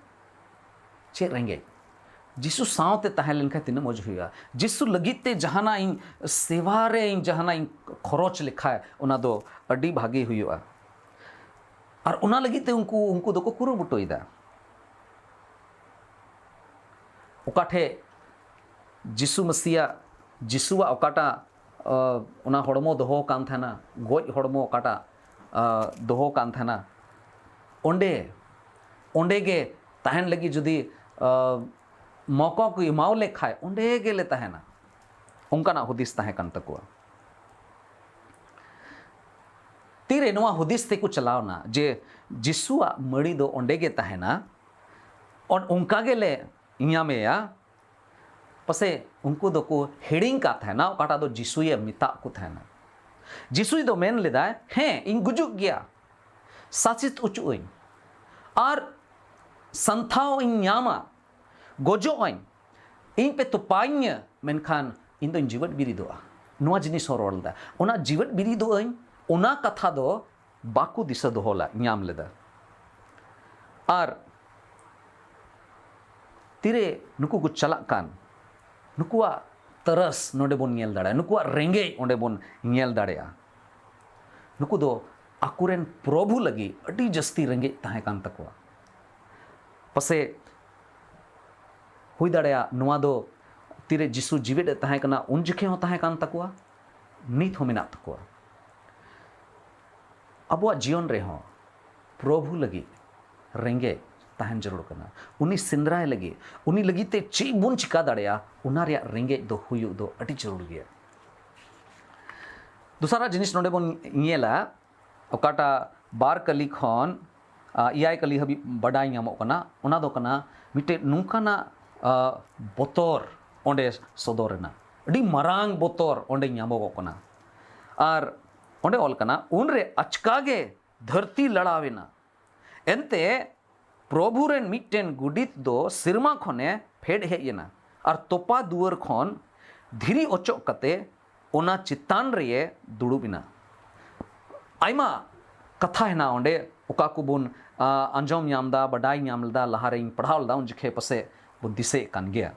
ᱪᱮᱫ ᱨᱮᱸᱜᱮᱡ? ᱡᱤᱥᱩ ᱥᱟᱶᱛᱮ ᱛᱟᱦᱮᱸ ᱞᱮᱱᱠᱷᱟᱱ ᱛᱤᱱᱟᱹᱜ ᱢᱚᱡᱽ ᱦᱩᱭᱩᱜᱼᱟ᱾ ᱡᱤᱥᱩ ᱞᱟᱹᱜᱤᱫ ᱛᱮ ᱡᱟᱦᱟᱱᱟᱜ ᱤᱧ ᱥᱮᱵᱟ ᱨᱮ ᱤᱧ ᱡᱟᱦᱟᱱᱟᱜ ᱤᱧ ᱠᱷᱚᱨᱚᱪ ᱞᱮᱠᱷᱟᱡ, ᱚᱱᱟ ᱫᱚ ᱟᱹᱰᱤ ᱵᱷᱟᱜᱮ ᱦᱩᱭᱩᱜᱼᱟ᱾ ᱟᱨ ᱚᱱᱟ ᱞᱟᱹᱜᱤᱫ ᱛᱮ ᱩᱱᱠᱩ, ᱩᱱᱠᱩ ᱫᱚᱠᱚ ᱠᱩᱨᱩᱢᱩᱴᱩᱭᱮᱫᱟ᱾ ᱚᱠᱟ ᱴᱷᱮᱡ ᱡᱤᱥᱩ ᱢᱟᱹᱥᱤᱭᱟᱜ, ᱡᱤᱥᱩᱣᱟᱜ ᱚᱠᱟᱴᱟᱜ, ᱟ, ᱚᱱᱟ ᱦᱚᱲᱢᱚ ᱫᱚᱦᱚ ᱠᱟᱱ ᱛᱟᱦᱮᱱᱟ, ᱜᱚᱡ ᱦᱚᱲᱢᱚ ᱚᱠᱟᱴᱟᱜ, ᱟ, ᱫᱚᱦᱚ ᱠᱟᱱ ᱛᱟᱦᱮᱱᱟ, ᱚᱸᱰᱮ, ᱚᱸᱰᱮ ᱜᱮ ᱛᱟᱦᱮᱱ ᱞᱟᱹᱜᱤᱫ ᱡᱩᱫᱤ, ᱟ, ᱢᱚᱠᱟ ᱠᱚ ᱮᱢᱟᱣ ᱞᱮ ᱠᱷᱟᱡ, ᱚᱸᱰᱮ ᱜᱮᱞᱮ ᱛᱟᱦᱮᱱᱟ, ᱚᱱᱠᱟᱱᱟᱜ ᱦᱩᱫᱤᱥ ᱛᱟᱦᱮᱸ ᱠᱟᱱ ᱛᱟᱠᱚᱣᱟ᱾ ᱛᱤᱨᱮ ᱱᱚᱣᱟ ᱦᱩᱫᱤᱥ ᱛᱮᱠᱚ ᱪᱟᱞᱟᱣᱱᱟ ᱡᱮ ᱡᱤᱥᱩᱣᱟᱜ ᱢᱟᱹᱲᱤ ᱫᱚ ᱚᱸᱰᱮ ᱜᱮ ᱛᱟᱦᱮᱱᱟ, ᱚᱱ-, ᱚᱱᱠᱟ ᱜᱮᱞᱮ ᱧᱟᱢᱮᱭᱟ, ᱯᱟᱥᱮ ᱩᱱᱠᱩ ᱫᱚᱠᱚ ᱦᱤᱲᱤᱧ ᱠᱟᱫ ᱛᱟᱦᱮᱱᱟ ᱚᱠᱟᱴᱟᱜ ᱫᱚ ᱡᱤᱥᱩᱭᱮ ᱢᱮᱛᱟᱜ ᱠᱚ ᱛᱟᱦᱮᱱᱟ᱾ ᱡᱤᱥᱩᱭ ᱫᱚ ᱢᱮᱱ ᱞᱮᱫᱟᱭ, "ᱦᱮᱸ, ᱤᱧ ᱜᱩᱡᱩᱜ ᱜᱮᱭᱟ, ᱥᱟᱥᱤᱛ ᱚᱪᱚᱜ ᱟᱹᱧ, ᱟᱨ ᱥᱟᱱᱛᱷᱟᱣ ᱤᱧ ᱧᱟᱢᱟ, ᱜᱚᱡᱚᱜ ᱟᱹᱧ, ᱤᱧ ᱯᱮ ᱛᱚᱯᱟᱧᱟ, ᱢᱮᱱᱠᱷᱟᱱ ᱤᱧ ᱫᱚᱧ ᱡᱤᱣᱮᱫ ᱵᱤᱨᱤᱫᱚᱜᱼᱟ᱾" ᱱᱚᱣᱟ ᱡᱤᱱᱤᱥ ᱦᱚᱸ ᱨᱚᱲ ᱞᱮᱫᱟ᱾ ᱚᱱᱟ ᱡᱤᱣᱮᱫ ᱵᱤᱨᱤᱫᱚᱜ ᱟᱹᱧ, ᱚᱱᱟ ᱠᱟᱛᱷᱟ ᱫᱚ ᱵᱟᱠᱚ ᱫᱤᱥᱟᱹ ᱫᱚᱦᱚ ᱞᱮ-, ᱧᱟᱢ ᱞᱮᱫᱟ᱾ ᱟᱨ ᱛᱤᱨᱮ ᱱᱩᱠᱩ ᱠᱚ ᱪᱟᱞᱟᱜ ᱠᱟᱱ, ᱱᱩᱠᱩᱣᱟᱜ ᱛᱟᱨᱟᱥ ᱱᱚᱰᱮ ᱵᱚᱱ ᱧᱮᱞ ᱫᱟᱲᱮᱭᱟᱜᱼᱟ, ᱱᱩᱠᱩᱣᱟᱜ ᱨᱮᱸᱜᱮᱡ ᱚᱸᱰᱮ ᱵᱚᱱ ᱧᱮᱞ ᱫᱟᱲᱮᱭᱟᱜᱼᱟ᱾ ᱱᱩᱠᱩ ᱫᱚ ᱟᱠᱚᱨᱮᱱ ᱯᱨᱚᱵᱷᱩ ᱞᱟᱹᱜᱤᱫ ᱟᱹᱰᱤ ᱡᱟᱹᱥᱛᱤ ᱨᱮᱸᱜᱮᱡ ᱛᱟᱦᱮᱸ ᱠᱟᱱ ᱛᱟᱠᱚᱣᱟ᱾ ᱯᱟᱥᱮ ᱦᱩᱭ ᱫᱟᱲᱮᱭᱟᱜᱼᱟ ᱱᱚᱣᱟ ᱫᱚ ᱛᱤᱨᱮ ᱡᱤᱥᱩ ᱡᱤᱣᱮᱫ ᱮ ᱛᱟᱦᱮᱸ ᱠᱟᱱᱟ, ᱩᱱ ᱡᱚᱠᱷᱮᱡ ᱦᱚᱸ ᱛᱟᱦᱮᱸ ᱠᱟᱱ ᱛᱟᱠᱚᱣᱟ, ᱱᱤᱛ ᱦᱚᱸ ᱢᱮᱱᱟᱜ ᱛᱟᱠᱚᱣᱟ᱾ ᱟᱵᱚᱣᱟᱜ ᱡᱤᱭᱚᱱ ᱨᱮᱦᱚᱸ ᱯᱨᱚᱵᱷᱩ ᱞᱟᱹᱜᱤᱫ ᱨᱮᱸᱜᱮᱡ ᱛᱟᱦᱮᱱ ᱡᱟᱹᱨᱩᱲ ᱠᱟᱱᱟ᱾ ᱩᱱᱤ ᱥᱮᱸᱫᱽᱨᱟᱭ ᱞᱟᱹᱜᱤᱫ, ᱩᱱᱤ ᱞᱟᱹᱜᱤᱫ ᱛᱮ ᱪᱮᱫ ᱵᱚᱱ ᱪᱤᱠᱟ ᱫᱟᱲᱮᱭᱟᱜᱼᱟ, ᱚᱱᱟ ᱨᱮᱭᱟᱜ ᱨᱮᱸᱜᱮᱡ ᱫᱚ ᱦᱩᱭᱩᱜ ᱫᱚ ᱟᱹᱰᱤ ᱡᱟᱹᱨᱩᱲ ᱜᱮᱭᱟ᱾ ᱫᱚᱥᱟᱨᱟᱜ ᱡᱤᱱᱤᱥ ᱱᱚᱰᱮ ᱵᱚᱱ ᱧᱮᱞᱟ, ᱚᱠᱟᱴᱟᱜ ᱵᱟᱨ ᱠᱟᱹᱞᱤ ᱠᱷᱚᱱ, ᱟ, ᱮᱭᱟᱭ ᱠᱟᱹᱞᱤ ᱦᱟᱹᱵᱤᱡ ᱵᱟᱰᱟᱭ ᱧᱟᱢᱚᱜ ᱠᱟᱱᱟ, ᱚᱱᱟ ᱫᱚ ᱠᱟᱱᱟ ᱢᱤᱫᱴᱮᱡ ᱱᱚᱝᱠᱟᱱᱟᱜ, ᱟ, ᱵᱚᱛᱚᱨ ᱚᱸᱰᱮ ᱥᱚᱫᱚᱨ ᱮᱱᱟ, ᱟᱹᱰᱤ ᱢᱟᱨᱟᱝ ᱵᱚᱛᱚᱨ ᱚᱸᱰᱮ ᱧᱟᱢᱚᱜᱚᱜ ᱠᱟᱱᱟ᱾ ᱟᱨ ᱚᱸᱰᱮ ᱚᱞ ᱠᱟᱱᱟ, ᱩᱱᱨᱮ ᱟᱪᱠᱟ ᱜᱮ ᱫᱷᱟᱹᱨᱛᱤ ᱞᱟᱲᱟᱣ ᱮᱱᱟ᱾ ᱮᱱᱛᱮ ᱯᱨᱚᱵᱷᱩ ᱨᱮᱱ ᱢᱤᱫᱴᱮᱱ ᱜᱩᱰᱤᱛ ᱫᱚ ᱥᱮᱨᱢᱟ ᱠᱷᱚᱱᱮ ᱯᱷᱮᱰ ᱦᱮᱡ ᱮᱱᱟ ᱟᱨ ᱛᱚᱯᱟ ᱫᱩᱣᱟᱹᱨ ᱠᱷᱚᱱ ᱫᱷᱤᱨᱤ ᱚᱪᱚᱜ ᱠᱟᱛᱮ ᱚᱱᱟ ᱪᱮᱛᱟᱱ ᱨᱮᱭᱮ ᱫᱩᱲᱩᱵ ᱮᱱᱟ᱾ ᱟᱭᱢᱟ ᱠᱟᱛᱷᱟ ᱦᱮᱱᱟᱜᱼᱟ ᱚᱸᱰᱮ, ᱚᱠᱟ ᱠᱚᱵᱚᱱ, ᱟ, ᱟᱸᱡᱚᱢ ᱧᱟᱢ ᱮᱫᱟ, ᱵᱟᱰᱟᱭ ᱧᱟᱢ ᱞᱮᱫᱟ, ᱞᱟᱦᱟᱨᱮᱧ ᱯᱟᱲᱦᱟᱣ ᱞᱮᱫᱟ, ᱩᱱ ᱡᱚᱠᱷᱮᱡ ᱯᱟᱥᱮᱡ ᱵᱚᱱ ᱫᱤᱥᱟᱹᱭᱮᱫ ᱠᱟᱱ ᱜᱮᱭᱟ᱾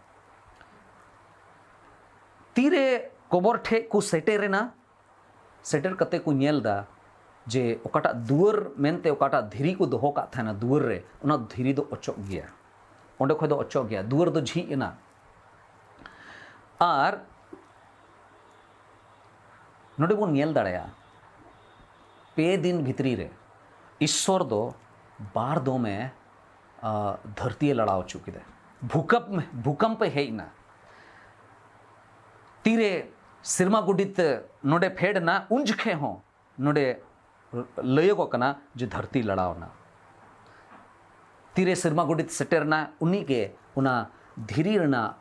ᱛᱤᱨᱮ ᱠᱚᱵᱚᱨ ᱴᱷᱮᱡ ᱠᱚ ᱥᱮᱴᱮᱨ ᱮᱱᱟ, ᱥᱮᱴᱮᱨ ᱠᱟᱛᱮ ᱠᱚ ᱧᱮᱞ ᱮᱫᱟ ᱡᱮ ᱚᱠᱟᱴᱟᱜ ᱫᱩᱣᱟᱹᱨ ᱢᱮᱱᱛᱮ ᱚᱠᱟᱴᱟᱜ ᱫᱷᱤᱨᱤ ᱠᱚ ᱫᱚᱦᱚ ᱠᱟᱜ ᱛᱟᱦᱮᱱᱟ ᱫᱩᱣᱟᱹᱨ ᱨᱮ, ᱚᱱᱟ ᱫᱷᱤᱨᱤ ᱫᱚ ᱚᱪᱚᱜ ᱜᱮᱭᱟ, ᱚᱸᱰᱮ ᱠᱷᱚᱡ ᱫᱚ ᱚᱪᱚᱜ ᱜᱮᱭᱟ, ᱫᱩᱣᱟᱹᱨ ᱫᱚ ᱡᱷᱤᱡ ᱮᱱᱟ᱾ ᱟᱨ ᱱᱚᱰᱮ ᱵᱚᱱ ᱧᱮᱞ ᱫᱟᱲᱮᱭᱟᱜᱼᱟ, ᱯᱮ ᱫᱤᱱ ᱵᱷᱤᱛᱨᱤ ᱨᱮ ᱤᱥᱥᱚᱨ ᱫᱚ ᱵᱟᱨ ᱫᱚᱢᱮ, ᱟ, ᱫᱷᱟᱹᱨᱛᱤᱭᱮ ᱞᱟᱲᱟᱣ ᱦᱚᱪᱚ ᱠᱮᱫᱟ᱾ ᱵᱷᱩᱠᱟᱯ-, ᱵᱷᱩᱠᱟᱢᱯᱮ ᱦᱮᱡ ᱮᱱᱟ᱾ ᱛᱤᱨᱮ ᱥᱮᱨᱢᱟ ᱜᱚᱰᱤᱛ ᱱᱚᱰᱮ ᱯᱷᱮᱰ ᱮᱱᱟ, ᱩᱱ ᱡᱚᱠᱷᱮᱡ ᱦᱚᱸ ᱱᱚᱰᱮ ᱞᱟᱹᱭᱚᱜᱚᱜ ᱠᱟᱱᱟ ᱡᱮ ᱫᱷᱟᱹᱨᱛᱤ ᱞᱟᱲᱟᱣ ᱮᱱᱟ᱾ ᱛᱤᱨᱮ ᱥᱮᱨᱢᱟ ᱜᱚᱰᱤᱛ ᱥᱮᱴᱮᱨ ᱮᱱᱟ, ᱩᱱᱤ ᱜᱮ ᱚᱱᱟ ᱫᱷᱤᱨᱤ ᱨᱮᱱᱟᱜ,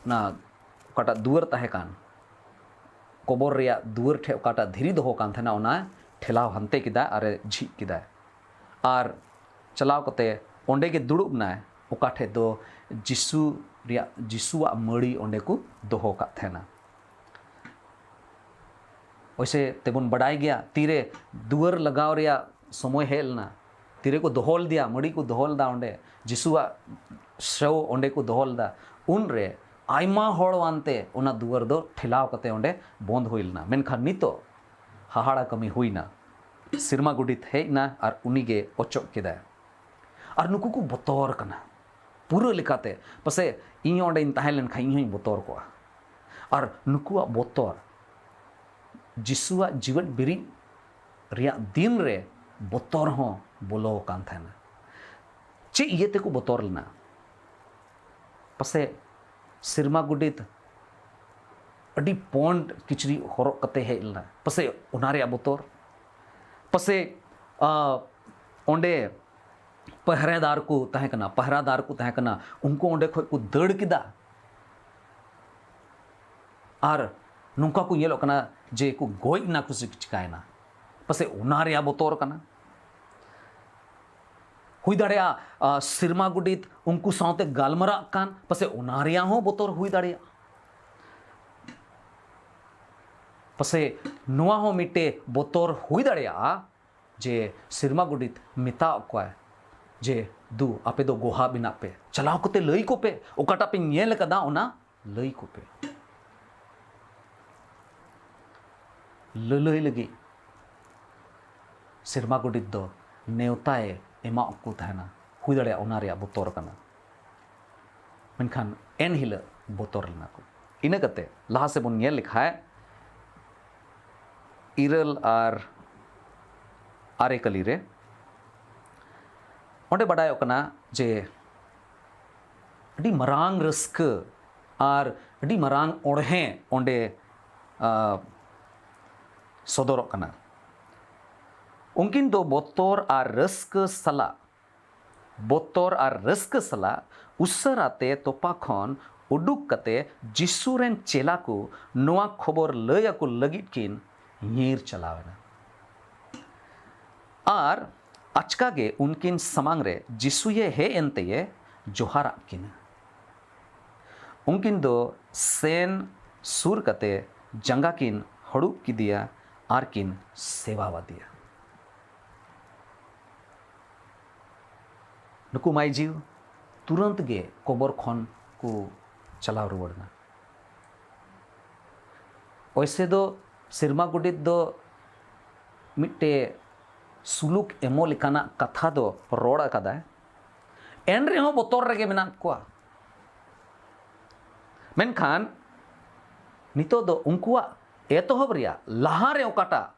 ᱚᱱᱟ ᱚᱠᱟᱴᱟᱜ ᱫᱩᱣᱟᱹᱨ ᱛᱟᱦᱮᱸ ᱠᱟᱱ, ᱠᱚᱵᱚᱨ ᱨᱮᱭᱟᱜ ᱫᱩᱣᱟᱹᱨ ᱴᱷᱮᱡ ᱚᱠᱟᱴᱟᱜ ᱫᱷᱤᱨᱤ ᱫᱚᱦᱚ ᱠᱟᱱ ᱛᱟᱦᱮᱱᱟ, ᱚᱱᱟ ᱴᱷᱮᱞᱟᱣ ᱦᱟᱱᱛᱮ ᱠᱮᱫᱟ ᱟᱨᱮ ᱡᱷᱤᱡ ᱠᱮᱫᱟ᱾ ᱟᱨ ᱪᱟᱞᱟᱣ ᱠᱟᱛᱮ ᱚᱸᱰᱮ ᱜᱮ ᱫᱩᱲᱩᱵ ᱮᱱᱟᱭ, ᱚᱠᱟ ᱴᱷᱮᱡ ᱫᱚ ᱡᱤᱥᱩ ᱨᱮᱭᱟᱜ, ᱡᱤᱥᱩᱣᱟᱜ ᱢᱟᱹᱲᱤ ᱚᱸᱰᱮ ᱠᱚ ᱫᱚᱦᱚ ᱠᱟᱜ ᱛᱟᱦᱮᱱᱟ᱾ ᱚᱭᱥᱮ ᱛᱮᱵᱚᱱ ᱵᱟᱰᱟᱭ ᱜᱮᱭᱟ, ᱛᱤᱨᱮ ᱫᱩᱣᱟᱹᱨ ᱞᱟᱜᱟᱣ ᱨᱮᱭᱟᱜ ᱥᱚᱢᱚᱭ ᱦᱮᱡ ᱞᱮᱱᱟ, ᱛᱤᱨᱮ ᱠᱚ ᱫᱚᱦᱚ ᱞᱮᱫᱮᱭᱟ, ᱢᱟᱹᱲᱤ ᱠᱚ ᱫᱚᱦᱚ ᱞᱮᱫᱟ ᱚᱸᱰᱮ, ᱡᱤᱥᱩᱣᱟᱜ ᱥᱮᱣ ᱚᱸᱰᱮ ᱠᱚ ᱫᱚᱦᱚ ᱞᱮᱫᱟ, ᱩᱱᱨᱮ ᱟᱭᱢᱟ ᱦᱚᱲ ᱟᱱᱛᱮ ᱚᱱᱟ ᱫᱩᱣᱟᱹᱨ ᱫᱚ ᱴᱷᱮᱞᱟᱣ ᱠᱟᱛᱮ ᱚᱸᱰᱮ ᱵᱚᱱᱫ ᱦᱩᱭ ᱞᱮᱱᱟ᱾ ᱢᱮᱱᱠᱷᱟᱱ ᱱᱤᱛᱚᱜ ᱦᱟᱦᱟᱲᱟ ᱠᱟᱹᱢᱤ ᱦᱩᱭᱱᱟ᱾ ᱥᱮᱨᱢᱟ ᱜᱚᱰᱮᱛ ᱦᱮᱡ ᱮᱱᱟ ᱟᱨ ᱩᱱᱤᱜᱮ ᱚᱪᱚᱜ ᱠᱮᱫᱟᱭ᱾ ᱟᱨ ᱱᱩᱠᱩ ᱠᱚ ᱵᱚᱛᱚᱨ ᱠᱟᱱᱟ ᱯᱩᱨᱟᱹ ᱞᱮᱠᱟᱛᱮ᱾ ᱯᱟᱥᱮ ᱤᱧ ᱚᱸᱰᱮᱧ ᱛᱟᱦᱮᱸ ᱞᱮᱱᱠᱷᱟᱱ ᱤᱧ ᱦᱚᱸᱧ ᱵᱚᱛᱚᱨ ᱠᱚᱜᱼᱟ᱾ ᱟᱨ ᱱᱩᱠᱩᱣᱟᱜ ᱵᱚᱛᱚᱨ ᱡᱤᱥᱩᱣᱟᱜ ᱡᱤᱣᱮᱫ ᱵᱤᱨᱤᱫ ᱨᱮᱭᱟᱜ ᱫᱤᱱ ᱨᱮ ᱵᱚᱛᱚᱨ ᱦᱚᱸ ᱵᱚᱞᱚ ᱟᱠᱟᱱ ᱛᱟᱦᱮᱱᱟ᱾ ᱪᱮᱫ ᱤᱭᱟᱹ ᱛᱮᱠᱚ ᱵᱚᱛᱚᱨ ᱞᱮᱱᱟ? ᱯᱟᱥᱮ ᱥᱮᱨᱢᱟ ᱜᱚᱰᱮᱛ ᱟᱹᱰᱤ ᱯᱚᱸᱰ ᱠᱤᱪᱨᱤᱡ ᱦᱚᱨᱚᱜ ᱠᱟᱛᱮ ᱦᱮᱡ ᱞᱮᱱᱟ, ᱯᱟᱥᱮ ᱚᱱᱟ ᱨᱮᱭᱟᱜ ᱵᱚᱛᱚᱨ, ᱯᱟᱥᱮ ᱟ, ᱚᱸᱰᱮ ᱯᱟᱦᱨᱟᱫᱟᱨ ᱠᱚ ᱛᱟᱦᱮᱸ ᱠᱟᱱᱟ, ᱯᱟᱦᱨᱟᱫᱟᱨ ᱠᱚ ᱛᱟᱦᱮᱸ ᱠᱟᱱᱟ, ᱩᱱᱠᱩ ᱚᱸᱰᱮ ᱠᱷᱚᱡ ᱠᱚ ᱫᱟᱹᱲ ᱠᱮᱫᱟ᱾ ᱟᱨ ᱱᱚᱝᱠᱟ ᱠᱚ ᱧᱮᱞᱚᱜ ᱠᱟᱱᱟ ᱡᱮ ᱠᱚ ᱜᱚᱡ ᱮᱱᱟ, ᱠᱚ ᱪᱤᱠᱟᱭᱮᱱᱟ, ᱯᱟᱥᱮ ᱚᱱᱟ ᱨᱮᱭᱟᱜ ᱵᱚᱛᱚᱨ ᱠᱟᱱᱟ᱾ ᱦᱩᱭ ᱫᱟᱲᱮᱭᱟᱜᱼᱟ, ᱟ, ᱥᱮᱨᱢᱟ ᱜᱚᱰᱮᱛ ᱩᱱᱠᱩ ᱥᱟᱶᱛᱮ ᱜᱟᱞᱢᱟᱨᱟᱜ ᱠᱟᱱ, ᱯᱟᱥᱮ ᱚᱱᱟ ᱨᱮᱭᱟᱜ ᱦᱚᱸ ᱵᱚᱛᱚᱨ ᱦᱩᱭ ᱫᱟᱲᱮᱭᱟᱜᱼᱟ᱾ ᱯᱟᱥᱮ ᱱᱚᱣᱟ ᱦᱚᱸ ᱢᱤᱫᱴᱮᱡ ᱵᱚᱛᱚᱨ ᱦᱩᱭ ᱫᱟᱲᱮᱭᱟᱜᱼᱟ ᱡᱮ ᱥᱮᱨᱢᱟ ᱜᱚᱰᱮᱛ ᱢᱮᱛᱟᱣᱟᱫ ᱠᱚᱣᱟᱭ ᱡᱮ, "ᱫᱩ, ᱟᱯᱮ ᱫᱚ ᱜᱚᱦᱟ ᱵᱮᱱᱟᱜ ᱯᱮ, ᱪᱟᱞᱟᱣ ᱠᱟᱛᱮ ᱞᱟᱹᱭ ᱠᱚᱯᱮ, ᱚᱠᱟᱴᱟᱜ ᱯᱮ ᱧᱮᱞ ᱟᱠᱟᱫᱟ ᱚᱱᱟ ᱞᱟᱹᱭ ᱠᱚᱯᱮ, ᱞᱟᱹᱞᱟᱹᱭ ᱞᱟᱹᱜᱤᱫ ᱥᱮᱨᱢᱟ ᱜᱚᱰᱮᱛ ᱫᱚ ᱱᱮᱣᱛᱟᱭ ᱮᱢᱟᱫ ᱠᱚ ᱛᱟᱦᱮᱱᱟ, ᱦᱩᱭ ᱫᱟᱲᱮᱭᱟᱜᱼᱟ ᱚᱱᱟ ᱨᱮᱭᱟᱜ ᱵᱚᱛᱚᱨ ᱠᱟᱱᱟ᱾ ᱢᱮᱱᱠᱷᱟᱱ ᱮᱱ ᱦᱤᱞᱳᱜ ᱵᱚᱛᱚᱨ ᱞᱮᱱᱟ ᱠᱚ᱾ ᱤᱱᱟᱹ ᱠᱟᱛᱮ ᱞᱟᱦᱟ ᱥᱮᱫ ᱵᱚᱱ ᱧᱮᱞ ᱞᱮᱠᱷᱟᱡ, ᱤᱨᱟᱹᱞ ᱟᱨ ᱟᱨᱮ ᱠᱟᱹᱞᱤ ᱨᱮ ᱚᱸᱰᱮ ᱵᱟᱰᱟᱭᱚᱜ ᱠᱟᱱᱟ ᱡᱮ ᱟᱹᱰᱤ ᱢᱟᱨᱟᱝ ᱨᱟᱹᱥᱠᱟᱹ ᱟᱨ ᱟᱹᱰᱤ ᱢᱟᱨᱟᱝ ᱚᱬᱦᱮ ᱚᱸᱰᱮ, ᱟ, ᱥᱚᱫᱚᱨᱚᱜ ᱠᱟᱱᱟ᱾ ᱩᱱᱠᱤᱱ ᱫᱚ ᱵᱚᱛᱚᱨ ᱟᱨ ᱨᱟᱹᱥᱠᱟᱹ ᱥᱟᱞᱟᱜ, ᱵᱚᱛᱚᱨ ᱟᱨ ᱨᱟᱹᱥᱠᱟᱹ ᱥᱟᱞᱟᱜ ᱩᱥᱟᱹᱨᱟ ᱛᱮ ᱛᱚᱯᱟ ᱠᱷᱚᱱ ᱩᱰᱩᱠ ᱠᱟᱛᱮ ᱡᱤᱥᱩ ᱨᱮᱱ ᱪᱮᱞᱟ ᱠᱚ ᱱᱚᱣᱟ ᱠᱷᱚᱵᱚᱨ ᱞᱟᱹᱭ ᱟᱠᱚ ᱞᱟᱹᱜᱤᱫ ᱠᱤᱱ ᱧᱤᱨ ᱪᱟᱞᱟᱣ ᱮᱱᱟ᱾ ᱟᱨ ᱟᱪᱠᱟ ᱜᱮ ᱩᱱᱠᱤᱱ ᱥᱟᱢᱟᱝ ᱨᱮ ᱡᱤᱥᱩᱭᱮ ᱦᱮᱡ ᱮᱱ ᱛᱮᱭᱮ ᱡᱚᱦᱟᱨᱟᱫ ᱠᱤᱱᱟ᱾ ᱩᱱᱠᱤᱱ ᱫᱚ ᱥᱮᱱ ᱥᱩᱨ ᱠᱟᱛᱮ ᱡᱟᱸᱜᱟ ᱠᱤᱱ ᱦᱟᱹᱲᱩᱵ ᱠᱮᱫᱮᱭᱟ ᱟᱨ ᱠᱤᱱ ᱥᱮᱵᱟᱣᱟᱫᱮᱭᱟ᱾ ᱱᱩᱠᱩ ᱢᱟᱹᱭᱡᱤ ᱛᱩᱨᱟᱹᱱᱛ ᱜᱮ ᱠᱚᱵᱚᱨ ᱠᱷᱚᱱ ᱠᱚ ᱪᱟᱞᱟᱣ ᱨᱩᱣᱟᱹᱲ ᱮᱱᱟ᱾ ᱚᱭᱥᱮ ᱫᱚ ᱥᱮᱨᱢᱟ ᱜᱚᱰᱮᱛ ᱫᱚ ᱢᱤᱫᱴᱮᱡ ᱥᱩᱞᱩᱠ ᱮᱢᱚᱜ ᱞᱮᱠᱟᱱᱟᱜ ᱠᱟᱛᱷᱟ ᱫᱚ ᱨᱚᱲ ᱟᱠᱟᱫᱟᱭ, ᱮᱱ ᱨᱮᱦᱚᱸ ᱵᱚᱛᱚᱨ ᱨᱮᱜᱮ ᱢᱮᱱᱟᱜ ᱠᱚᱣᱟ᱾ ᱢᱮᱱᱠᱷᱟᱱ ᱱᱤᱛᱚᱜ ᱫᱚ ᱩᱱᱠᱩᱣᱟᱜ ᱮᱛᱚᱦᱚᱵ ᱨᱮᱭᱟᱜ ᱞᱟᱦᱟ ᱨᱮ ᱚᱠᱟᱴᱟᱜ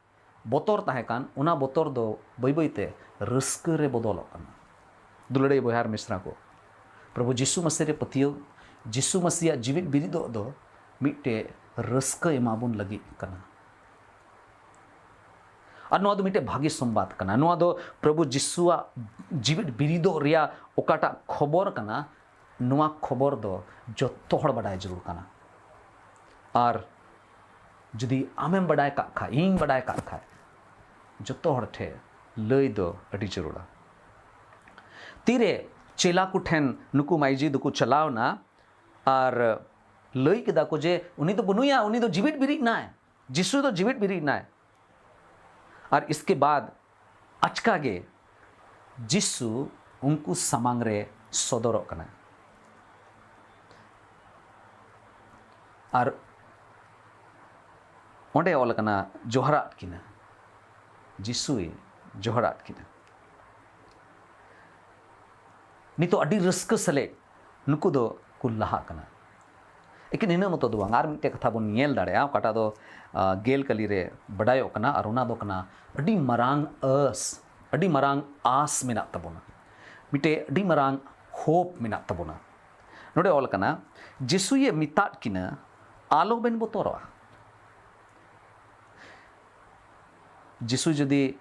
ᱵᱚᱛᱚᱨ ᱛᱟᱦᱮᱸ ᱠᱟᱱ, ᱚᱱᱟ ᱵᱚᱛᱚᱨ ᱫᱚ ᱵᱟᱹᱭ ᱵᱟᱹᱭ ᱛᱮ ᱨᱟᱹᱥᱠᱟᱹ ᱨᱮ ᱵᱚᱫᱚᱞᱚᱜ ᱠᱟᱱᱟ᱾ ᱫᱩᱞᱟᱹᱲᱤᱭᱟᱹ ᱵᱚᱭᱦᱟ ᱟᱨ ᱢᱤᱥᱨᱟ ᱠᱚ, ᱯᱨᱚᱵᱷᱩ ᱡᱤᱥᱩ ᱢᱟᱹᱥᱤ ᱨᱮ ᱯᱟᱹᱛᱭᱟᱹᱣ, ᱡᱤᱥᱩ ᱢᱟᱹᱥᱤᱭᱟᱜ ᱡᱤᱣᱤᱫ ᱵᱤᱨᱤᱫᱚᱜ ᱫᱚ ᱢᱤᱫᱴᱮᱡ ᱨᱟᱹᱥᱠᱟᱹ ᱮᱢᱟᱵᱚᱱ ᱞᱟᱹᱜᱤᱫ ᱠᱟᱱᱟ᱾ ᱟᱨ ᱱᱚᱣᱟ ᱫᱚ ᱢᱤᱫᱴᱮᱡ ᱵᱷᱟᱹᱜᱤ ᱥᱚᱢᱵᱟᱫ ᱠᱟᱱᱟ᱾ ᱱᱚᱣᱟ ᱫᱚ ᱯᱨᱚᱵᱷᱩ ᱡᱤᱥᱩᱣᱟᱜ ᱡᱤᱣᱤᱫ ᱵᱤᱨᱤᱫᱚᱜ ᱨᱮᱭᱟᱜ ᱚᱠᱟᱴᱟᱜ ᱠᱷᱚᱵᱚᱨ ᱠᱟᱱᱟ, ᱱᱚᱣᱟ ᱠᱷᱚᱵᱚᱨ ᱫᱚ ᱡᱚᱛᱚ ᱦᱚᱲ ᱵᱟᱰᱟᱭ ᱡᱟᱹᱨᱩᱲ ᱠᱟᱱᱟ᱾ ᱟᱨ ᱡᱩᱫᱤ ᱟᱢᱮᱢ ᱵᱟᱰᱟᱭ ᱠᱟᱜ ᱠᱷᱟᱡ, ᱤᱧ ᱵᱟᱰᱟᱭ ᱠᱟᱜ ᱠᱷᱟᱡ, ᱡᱚᱛᱚ ᱦᱚᱲ ᱴᱷᱮᱱ ᱞᱟᱹᱭ ᱫᱚ ᱟᱹᱰᱤ ᱡᱟᱹᱨᱩᱲᱟ᱾ ᱛᱤᱨᱮ ᱪᱮᱞᱟ ᱠᱚ ᱴᱷᱮᱱ ᱱᱩᱠᱩ ᱢᱟᱹᱭᱡᱤ ᱫᱚᱠᱚ ᱪᱟᱞᱟᱣᱱᱟ ᱟᱨ ᱞᱟᱹᱭ ᱠᱮᱫᱟ ᱠᱚ ᱡᱮ, "ᱩᱱᱤ ᱫᱚ ᱵᱟᱹᱱᱩᱭᱟ, ᱩᱱᱤ ᱫᱚ ᱡᱤᱣᱤᱫ ᱵᱤᱨᱤᱫ ᱱᱟᱭ, ᱡᱤᱥᱩ ᱫᱚ ᱡᱤᱣᱤᱫ ᱵᱤᱨᱤᱫ ᱱᱟᱭ᱾" ᱟᱨ ᱤᱥᱠᱮ ᱵᱟᱫ ᱟᱪᱠᱟ ᱜᱮ ᱡᱤᱥᱩ ᱩᱱᱠᱩ ᱥᱟᱢᱟᱝ ᱨᱮ ᱥᱚᱫᱚᱨᱚᱜ ᱠᱟᱱᱟ᱾ ᱟᱨ ᱚᱸᱰᱮ ᱚᱞ ᱟᱠᱟᱱᱟ, ᱡᱚᱦᱟᱨᱟᱫ ᱠᱤᱱᱟ, ᱡᱤᱥᱩᱭ ᱡᱚᱦᱟᱨᱟᱫ ᱠᱤᱱᱟ᱾ ᱱᱤᱛᱚᱜ ᱟᱹᱰᱤ ᱨᱟᱹᱥᱠᱟᱹ ᱥᱟᱞᱮᱜ ᱱᱩᱠᱩ ᱫᱚ ᱠᱚ ᱞᱟᱦᱟᱜ ᱠᱟᱱᱟ᱾ ᱮᱠᱮᱱ ᱤᱱᱟᱹ ᱢᱚᱛᱚ ᱫᱚ ᱵᱟᱝ, ᱟᱨ ᱢᱤᱫᱴᱮᱡ ᱠᱟᱛᱷᱟ ᱵᱚᱱ ᱧᱮᱞ ᱫᱟᱲᱮᱭᱟᱜᱼᱟ, ᱚᱠᱟᱴᱟᱜ ᱫᱚ, ᱟ, ᱜᱮᱞ ᱠᱟᱹᱞᱤ ᱨᱮ ᱵᱟᱰᱟᱭᱚᱜ ᱠᱟᱱᱟ, ᱟᱨ ᱚᱱᱟ ᱫᱚ ᱠᱟᱱᱟ ᱟᱹᱰᱤ ᱢᱟᱨᱟᱝ ᱟᱸᱥ, ᱟᱹᱰᱤ ᱢᱟᱨᱟᱝ ᱟᱸᱥ ᱢᱮᱱᱟᱜ ᱛᱟᱵᱚᱱᱟ, ᱢᱤᱫᱴᱮᱡ ᱟᱹᱰᱤ ᱢᱟᱨᱟᱝ ᱦᱳᱯ ᱢᱮᱱᱟᱜ ᱛᱟᱵᱚᱱᱟ᱾ ᱱᱚᱰᱮ ᱚᱞ ᱠᱟᱱᱟ, ᱡᱤᱥᱩᱭᱮ ᱢᱮᱛᱟᱫ ᱠᱤᱱᱟ, "ᱟᱞᱚᱵᱮᱱ ᱵᱚᱛᱚᱨᱚᱜᱼᱟ᱾" ᱡᱤᱥᱩ ᱡᱩᱫᱤ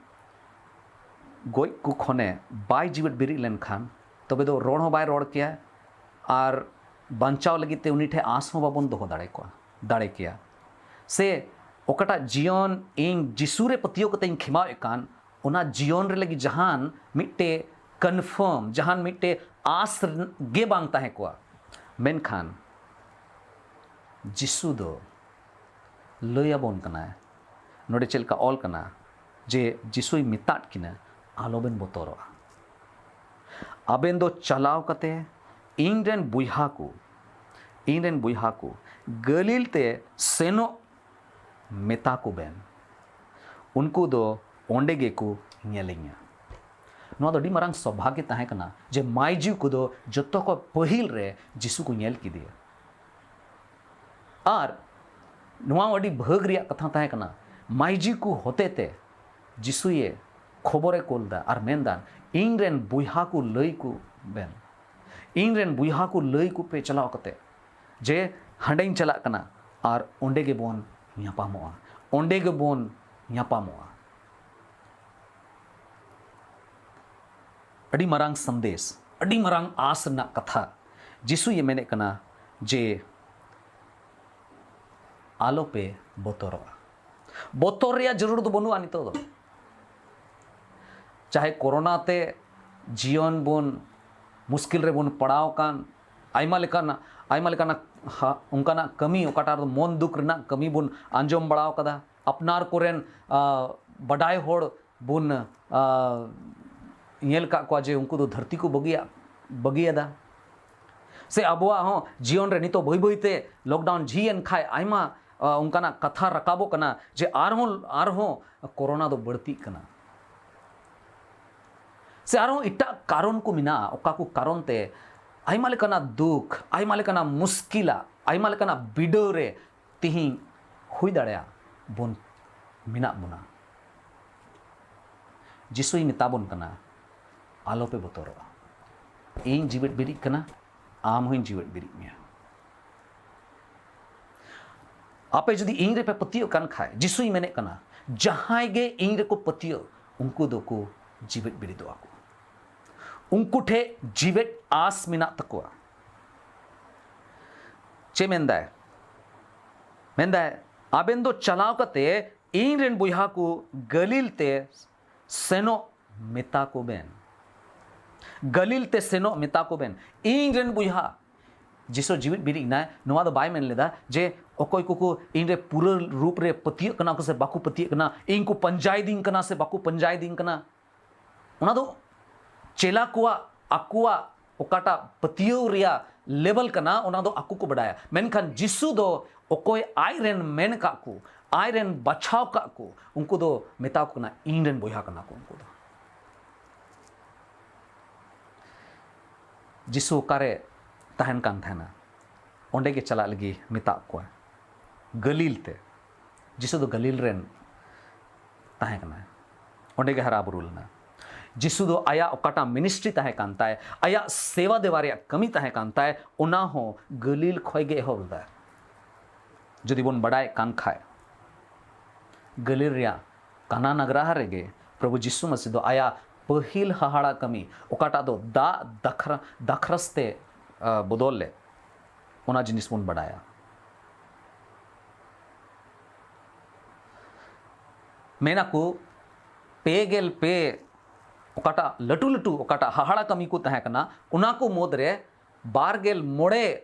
ᱜᱚᱡ ᱠᱚ ᱠᱷᱚᱱᱮ ᱵᱟᱭ ᱡᱤᱣᱮᱫ ᱵᱮᱨᱮᱫ ᱞᱮᱱᱠᱷᱟᱱ, ᱛᱚᱵᱮ ᱫᱚ ᱨᱚᱲ ᱦᱚᱸ ᱵᱟᱭ ᱨᱚᱲ ᱠᱮᱭᱟ ᱟᱨ ᱵᱟᱧᱪᱟᱣ ᱞᱟᱹᱜᱤᱫ ᱛᱮ ᱩᱱᱤ ᱴᱷᱮᱱ ᱟᱸᱥ ᱦᱚᱸ ᱵᱟᱵᱚᱱ ᱫᱚᱦᱚ ᱫᱟᱲᱮ ᱠᱚᱣᱟ, ᱫᱟᱲᱮ ᱠᱮᱭᱟ᱾ ᱥᱮ ᱚᱠᱟᱴᱟᱜ ᱡᱤᱭᱚᱱ ᱤᱧ ᱡᱤᱥᱩ ᱨᱮ ᱯᱟᱹᱛᱭᱟᱹᱣ ᱠᱟᱛᱮ ᱤᱧ ᱠᱷᱮᱢᱟᱣᱮᱫ ᱠᱟᱱ, ᱚᱱᱟ ᱡᱤᱭᱚᱱ ᱨᱮ ᱞᱟᱹᱜᱤᱫ ᱡᱟᱦᱟᱱ ᱢᱤᱫᱴᱮᱡ ᱠᱚᱱᱯᱷᱟᱨᱢ, ᱡᱟᱦᱟᱱ ᱢᱤᱫᱴᱮᱡ ᱟᱸᱥ ᱜᱮ ᱵᱟᱝ ᱛᱟᱦᱮᱸ ᱠᱚᱜᱼᱟ᱾ ᱢᱮᱱᱠᱷᱟᱱ ᱡᱤᱥᱩ ᱫᱚ ᱞᱟᱹᱭ ᱟᱵᱚᱱ ᱠᱟᱱᱟᱭ᱾ ᱱᱚᱰᱮ ᱪᱮᱫ ᱞᱮᱠᱟ ᱚᱞ ᱠᱟᱱᱟ ᱡᱮ ᱡᱤᱥᱩᱭ ᱢᱮᱛᱟᱫ ᱠᱤᱱᱟ, "ᱟᱞᱚᱵᱮᱱ ᱵᱚᱛᱚᱨᱚᱜᱼᱟ, ᱟᱵᱮᱱ ᱫᱚ ᱪᱟᱞᱟᱣ ᱠᱟᱛᱮ ᱤᱧ ᱨᱮᱱ ᱵᱚᱭᱦᱟ ᱠᱚ, ᱤᱧ ᱨᱮᱱ ᱵᱚᱭᱦᱟ ᱠᱚ ᱜᱟᱹᱞᱤᱞ ᱛᱮ ᱥᱮᱱᱚᱜ ᱢᱮᱛᱟ ᱠᱚ ᱵᱮᱱ, ᱩᱱᱠᱩ ᱫᱚ ᱚᱸᱰᱮ ᱜᱮᱠᱚ ᱧᱮᱞᱤᱧᱟ᱾" ᱱᱚᱣᱟ ᱫᱚ ᱟᱹᱰᱤ ᱢᱟᱨᱟᱝ ᱥᱚᱵᱷᱟᱜᱮ ᱛᱟᱦᱮᱸ ᱠᱟᱱᱟ ᱡᱮ ᱢᱟᱹᱭᱡᱩ ᱠᱚᱫᱚ ᱡᱚᱛᱚ ᱠᱷᱚᱱ ᱯᱟᱹᱦᱤᱞ ᱨᱮ ᱡᱤᱥᱩ ᱠᱚ ᱧᱮᱞ ᱠᱮᱫᱮᱭᱟ᱾ ᱟᱨ ᱱᱚᱣᱟ ᱟᱹᱰᱤ ᱵᱷᱟᱹᱜᱽ ᱨᱮᱭᱟᱜ ᱠᱟᱛᱷᱟ ᱛᱟᱦᱮᱸ ᱠᱟᱱᱟ, ᱢᱟᱹᱭᱡᱩ ᱠᱚ ᱦᱚᱛᱮᱛᱮ ᱡᱤᱥᱩᱭᱮ ᱠᱷᱚᱵᱚᱨᱮ ᱠᱳᱞ ᱫᱟ ᱟᱨ ᱢᱮᱱᱫᱟ, "ᱤᱧ ᱨᱮᱱ ᱵᱚᱭᱦᱟ ᱠᱚ ᱞᱟᱹᱭ ᱠᱚ ᱵᱮᱱ, ᱤᱧ ᱨᱮᱱ ᱵᱚᱭᱦᱟ ᱠᱚ ᱞᱟᱹᱭ ᱠᱚᱯᱮ ᱪᱟᱞᱟᱣ ᱠᱟᱛᱮ ᱡᱮ ᱦᱟᱸᱰᱮᱧ ᱪᱟᱞᱟᱜ ᱠᱟᱱᱟ ᱟᱨ ᱚᱸᱰᱮ ᱜᱮᱵᱚᱱ ᱧᱟᱯᱟᱢᱚᱜᱼᱟ, ᱚᱸᱰᱮ ᱜᱮᱵᱚᱱ ᱧᱟᱯᱟᱢᱚᱜᱼᱟ᱾" ᱟᱹᱰᱤ ᱢᱟᱨᱟᱝ ᱥᱟᱸᱫᱮᱥ, ᱟᱹᱰᱤ ᱢᱟᱨᱟᱝ ᱟᱸᱥ ᱨᱮᱱᱟᱜ ᱠᱟᱛᱷᱟ᱾ ᱡᱤᱥᱩᱭ ᱢᱮᱱᱮᱫ ᱠᱟᱱᱟ ᱡᱮ ᱟᱞᱚᱯᱮ ᱵᱚᱛᱚᱨᱚᱜᱼᱟ᱾ ᱵᱚᱛᱚᱨ ᱨᱮᱭᱟᱜ ᱡᱟᱹᱨᱩᱲ ᱫᱚ ᱵᱟᱹᱱᱩᱜᱼᱟ ᱱᱤᱛᱚᱜ ᱫᱚ᱾ ᱪᱟᱦᱮ ᱠᱳᱨᱳᱱᱟ ᱛᱮ ᱡᱤᱭᱚᱱ ᱵᱚᱱ ᱢᱩᱥᱠᱤᱞ ᱨᱮᱵᱚᱱ ᱯᱟᱲᱟᱣ ᱟᱠᱟᱱ, ᱟᱭᱢᱟ ᱞᱮᱠᱟᱱᱟᱜ, ᱟᱭᱢᱟ ᱞᱮᱠᱟᱱᱟᱜ ᱦᱟ-, ᱚᱱᱠᱟᱱᱟᱜ ᱠᱟᱹᱢᱤ, ᱚᱠᱟᱴᱟᱜ ᱨᱮᱫᱚ ᱢᱚᱱ ᱫᱩᱠ ᱨᱮᱱᱟᱜ ᱠᱟᱹᱢᱤ ᱵᱚᱱ ᱟᱸᱡᱚᱢ ᱵᱟᱲᱟᱣ ᱠᱟᱫᱟ, ᱟᱯᱱᱟᱨ ᱠᱚᱨᱮᱱ, ᱟ, ᱵᱟᱰᱟᱭ ᱦᱚᱲ ᱵᱚᱱ, ᱟ, ᱧᱮᱞ ᱠᱟᱜ ᱠᱚᱣᱟ ᱡᱮ ᱩᱱᱠᱩ ᱫᱚ ᱫᱷᱟᱹᱨᱛᱤ ᱠᱚ ᱵᱟᱹᱜᱤᱭᱟ-, ᱵᱟᱹᱜᱤᱭᱟᱫᱟ᱾ ᱥᱮ ᱟᱵᱚᱣᱟᱜ ᱦᱚᱸ ᱡᱤᱭᱚᱱ ᱨᱮ ᱱᱤᱛᱚᱜ ᱵᱟᱹᱭ ᱵᱟᱹᱭ ᱛᱮ ᱞᱚᱠᱰᱟᱣᱩᱱ ᱡᱷᱤᱡ ᱮᱱ ᱠᱷᱟᱡ ᱟᱭᱢᱟ, ᱟ, ᱚᱱᱠᱟᱱᱟᱜ ᱠᱟᱛᱷᱟ ᱨᱟᱠᱟᱵᱚᱜ ᱠᱟᱱᱟ ᱡᱮ ᱟᱨᱦᱚᱸ, ᱟᱨᱦᱚᱸ ᱠᱳᱨᱳᱱᱟ ᱫᱚ ᱵᱟᱹᱲᱛᱤᱜ ᱠᱟᱱᱟ᱾ ᱥᱮ ᱟᱨᱦᱚᱸ ᱮᱴᱟᱜ ᱠᱟᱨᱚᱱ ᱠᱚ ᱢᱮᱱᱟᱜᱼᱟ, ᱚᱠᱟ ᱠᱚ ᱠᱟᱨᱚᱱ ᱛᱮ ᱟᱭᱢᱟ ᱞᱮᱠᱟᱱᱟᱜ ᱫᱩᱠ, ᱟᱭᱢᱟ ᱞᱮᱠᱟᱱᱟᱜ ᱢᱩᱥᱠᱤᱞᱟᱜ, ᱟᱭᱢᱟ ᱞᱮᱠᱟᱱᱟᱜ ᱵᱤᱰᱟᱹᱣ ᱨᱮ ᱛᱤᱦᱤᱧ ᱦᱩᱭ ᱫᱟᱲᱮᱭᱟᱜᱼᱟ ᱵᱚᱱ ᱢᱮᱱᱟᱜ ᱵᱚᱱᱟ᱾ ᱡᱤᱥᱩᱭ ᱢᱮᱛᱟ ᱵᱚᱱ ᱠᱟᱱᱟ, "ᱟᱞᱚᱯᱮ ᱵᱚᱛᱚᱨᱚᱜᱼᱟ, ᱤᱧ ᱡᱤᱣᱮᱫ ᱵᱤᱨᱤᱫ ᱠᱟᱱᱟ, ᱟᱢ ᱦᱚᱸᱧ ᱡᱤᱣᱮᱫ ᱵᱤᱨᱤᱫ ᱢᱮᱭᱟ᱾ ᱟᱯᱮ ᱡᱩᱫᱤ ᱤᱧ ᱨᱮᱯᱮ ᱯᱟᱹᱛᱭᱟᱹᱜ ᱠᱟᱱ ᱠᱷᱟᱡ", ᱡᱤᱥᱩᱭ ᱢᱮᱱᱮᱫ ᱠᱟᱱᱟ, ᱡᱟᱦᱟᱸᱭ ᱜᱮ ᱤᱧ ᱨᱮᱠᱚ ᱯᱟᱹᱛᱭᱟᱹᱜ, ᱩᱱᱠᱩ ᱫᱚᱠᱚ ᱡᱤᱣᱮᱫ ᱵᱤᱨᱤᱫᱚᱜᱼᱟ ᱠᱚ᱾ ᱩᱱᱠᱩ ᱴᱷᱮᱡ ᱡᱤᱣᱮᱫ ᱟᱸᱥ ᱢᱮᱱᱟᱜ ᱛᱟᱠᱚᱣᱟ᱾ ᱪᱮᱫ ᱢᱮᱱᱫᱟᱭ? ᱢᱮᱱᱫᱟᱭ, "ᱟᱵᱮᱱ ᱫᱚ ᱪᱟᱞᱟᱣ ᱠᱟᱛᱮ ᱤᱧ ᱨᱮᱱ ᱵᱚᱭᱦᱟ ᱠᱚ ᱜᱟᱹᱞᱤᱞ ᱛᱮ ᱥᱮᱱᱚᱜ ᱢᱮᱛᱟ ᱠᱚ ᱵᱮᱱ, ᱜᱟᱹᱞᱤᱞ ᱛᱮ ᱥᱮᱱᱚᱜ ᱢᱮᱛᱟ ᱠᱚ ᱵᱮᱱ᱾" ᱤᱧ ᱨᱮᱱ ᱵᱚᱭᱦᱟ, ᱡᱤᱥᱩ ᱡᱤᱣᱤᱫ ᱵᱤᱨᱤᱫ ᱮᱱᱟᱭ, ᱱᱚᱣᱟ ᱫᱚ ᱵᱟᱭ ᱢᱮᱱ ᱞᱮᱫᱟ ᱡᱮ ᱚᱠᱚᱭ ᱠᱚᱠᱚ ᱤᱧᱨᱮ ᱯᱩᱨᱟᱹ ᱨᱩᱯ ᱨᱮ ᱯᱟᱹᱛᱭᱟᱹᱜ ᱠᱟᱱᱟ ᱠᱚ ᱥᱮ ᱵᱟᱠᱚ ᱯᱟᱹᱛᱭᱟᱹᱜ ᱠᱟᱱᱟ, ᱤᱧ ᱠᱚ ᱯᱟᱸᱡᱟᱭᱮᱫᱤᱧ ᱠᱟᱱᱟ ᱥᱮ ᱵᱟᱠᱚ ᱯᱟᱸᱡᱟᱭᱮᱫᱤᱧ ᱠᱟᱱᱟ, ᱚᱱᱟ ᱫᱚ ᱪᱮᱞᱟ ᱠᱚᱣᱟᱜ ᱟᱠᱚᱣᱟᱜ ᱚᱠᱟᱴᱟᱜ ᱯᱟᱹᱛᱭᱟᱹᱣ ᱨᱮᱭᱟᱜ ᱞᱮᱵᱮᱞ ᱠᱟᱱᱟ, ᱚᱱᱟ ᱫᱚ ᱟᱠᱚ ᱠᱚ ᱵᱟᱰᱟᱭᱟ᱾ ᱢᱮᱱᱠᱷᱟᱱ ᱡᱤᱥᱩ ᱫᱚ ᱚᱠᱚᱭ ᱟᱡ ᱨᱮᱱ ᱢᱮᱱ ᱠᱟᱜ ᱠᱚ, ᱟᱡ ᱨᱮᱱ ᱵᱟᱪᱷᱟᱣ ᱠᱟᱜ ᱠᱚ, ᱩᱱᱠᱩ ᱫᱚ ᱢᱮᱛᱟ ᱠᱚ ᱠᱟᱱᱟ, "ᱤᱧ ᱨᱮᱱ ᱵᱚᱭᱦᱟ ᱠᱟᱱᱟ ᱠᱚ ᱩᱱᱠᱩ ᱫᱚ᱾" ᱡᱤᱥᱩ ᱚᱠᱟᱨᱮ ᱛᱟᱦᱮᱱ ᱠᱟᱱ ᱛᱟᱦᱮᱱᱟ, ᱚᱸᱰᱮ ᱜᱮ ᱪᱟᱞᱟᱜ ᱞᱟᱹᱜᱤᱫ ᱢᱮᱛᱟᱜ ᱠᱚᱣᱟ, ᱜᱟᱹᱞᱤᱞ ᱛᱮ᱾ ᱡᱤᱥᱩ ᱫᱚ ᱜᱟᱹᱞᱤᱞ ᱨᱮᱱ ᱛᱟᱦᱮᱸ ᱠᱟᱱᱟᱭ, ᱚᱸᱰᱮ ᱜᱮ ᱦᱟᱨᱟ ᱵᱩᱨᱩ ᱞᱮᱱᱟ᱾ ᱡᱤᱥᱩ ᱫᱚ ᱟᱭᱟᱜ ᱚᱠᱟᱴᱟᱜ ᱢᱤᱱᱤᱥᱴᱨᱤ ᱛᱟᱦᱮᱸ ᱠᱟᱱ ᱛᱟᱭ, ᱟᱭᱟᱜ ᱥᱮᱵᱟ ᱫᱮᱵᱟ ᱨᱮᱭᱟᱜ ᱠᱟᱹᱢᱤ ᱛᱟᱦᱮᱸ ᱠᱟᱱ ᱛᱟᱭ, ᱚᱱᱟ ᱦᱚᱸ ᱜᱟᱹᱞᱤᱞ ᱠᱷᱚᱱ ᱜᱮ ᱮᱦᱚᱵ ᱞᱮᱫᱟᱭ᱾ ᱡᱩᱫᱤ ᱵᱚᱱ ᱵᱟᱰᱟᱭ ᱠᱟᱱ ᱠᱷᱟᱡ, ᱜᱟᱹᱞᱤᱞ ᱨᱮᱭᱟᱜ ᱠᱟᱱᱟ ᱱᱟᱜᱽᱨᱟᱦᱟ ᱨᱮᱜᱮ ᱯᱨᱚᱵᱷᱩ ᱡᱤᱥᱩ ᱢᱟᱥᱤ ᱫᱚ ᱟᱭᱟᱜ ᱯᱟᱹᱦᱤᱞ ᱦᱟᱦᱟᱲᱟ ᱠᱟᱹᱢᱤ, ᱚᱠᱟᱴᱟᱜ ᱫᱚ ᱫᱟᱜ ᱫᱟᱠᱷᱨᱟ-, ᱫᱟᱠᱷᱨᱟᱥ ᱛᱮ, ᱟ, ᱵᱚᱫᱚᱞ ᱞᱮᱫ, ᱚᱱᱟ ᱡᱤᱱᱤᱥ ᱵᱚᱱ ᱵᱟᱰᱟᱭᱟ᱾ ᱢᱮᱱᱟᱠᱚ, ᱯᱮ ᱜᱮᱞ ᱯᱮ ᱚᱠᱟᱴᱟᱜ ᱞᱟᱹᱴᱩ ᱞᱟᱹᱴᱩ ᱚᱠᱟᱴᱟᱜ ᱦᱟᱦᱟᱲᱟ ᱠᱟᱹᱢᱤ ᱠᱚ ᱛᱟᱦᱮᱸ ᱠᱟᱱᱟ, ᱚᱱᱟ ᱠᱚ ᱢᱩᱫᱽᱨᱮ ᱵᱟᱨ ᱜᱮᱞ ᱢᱚᱬᱮ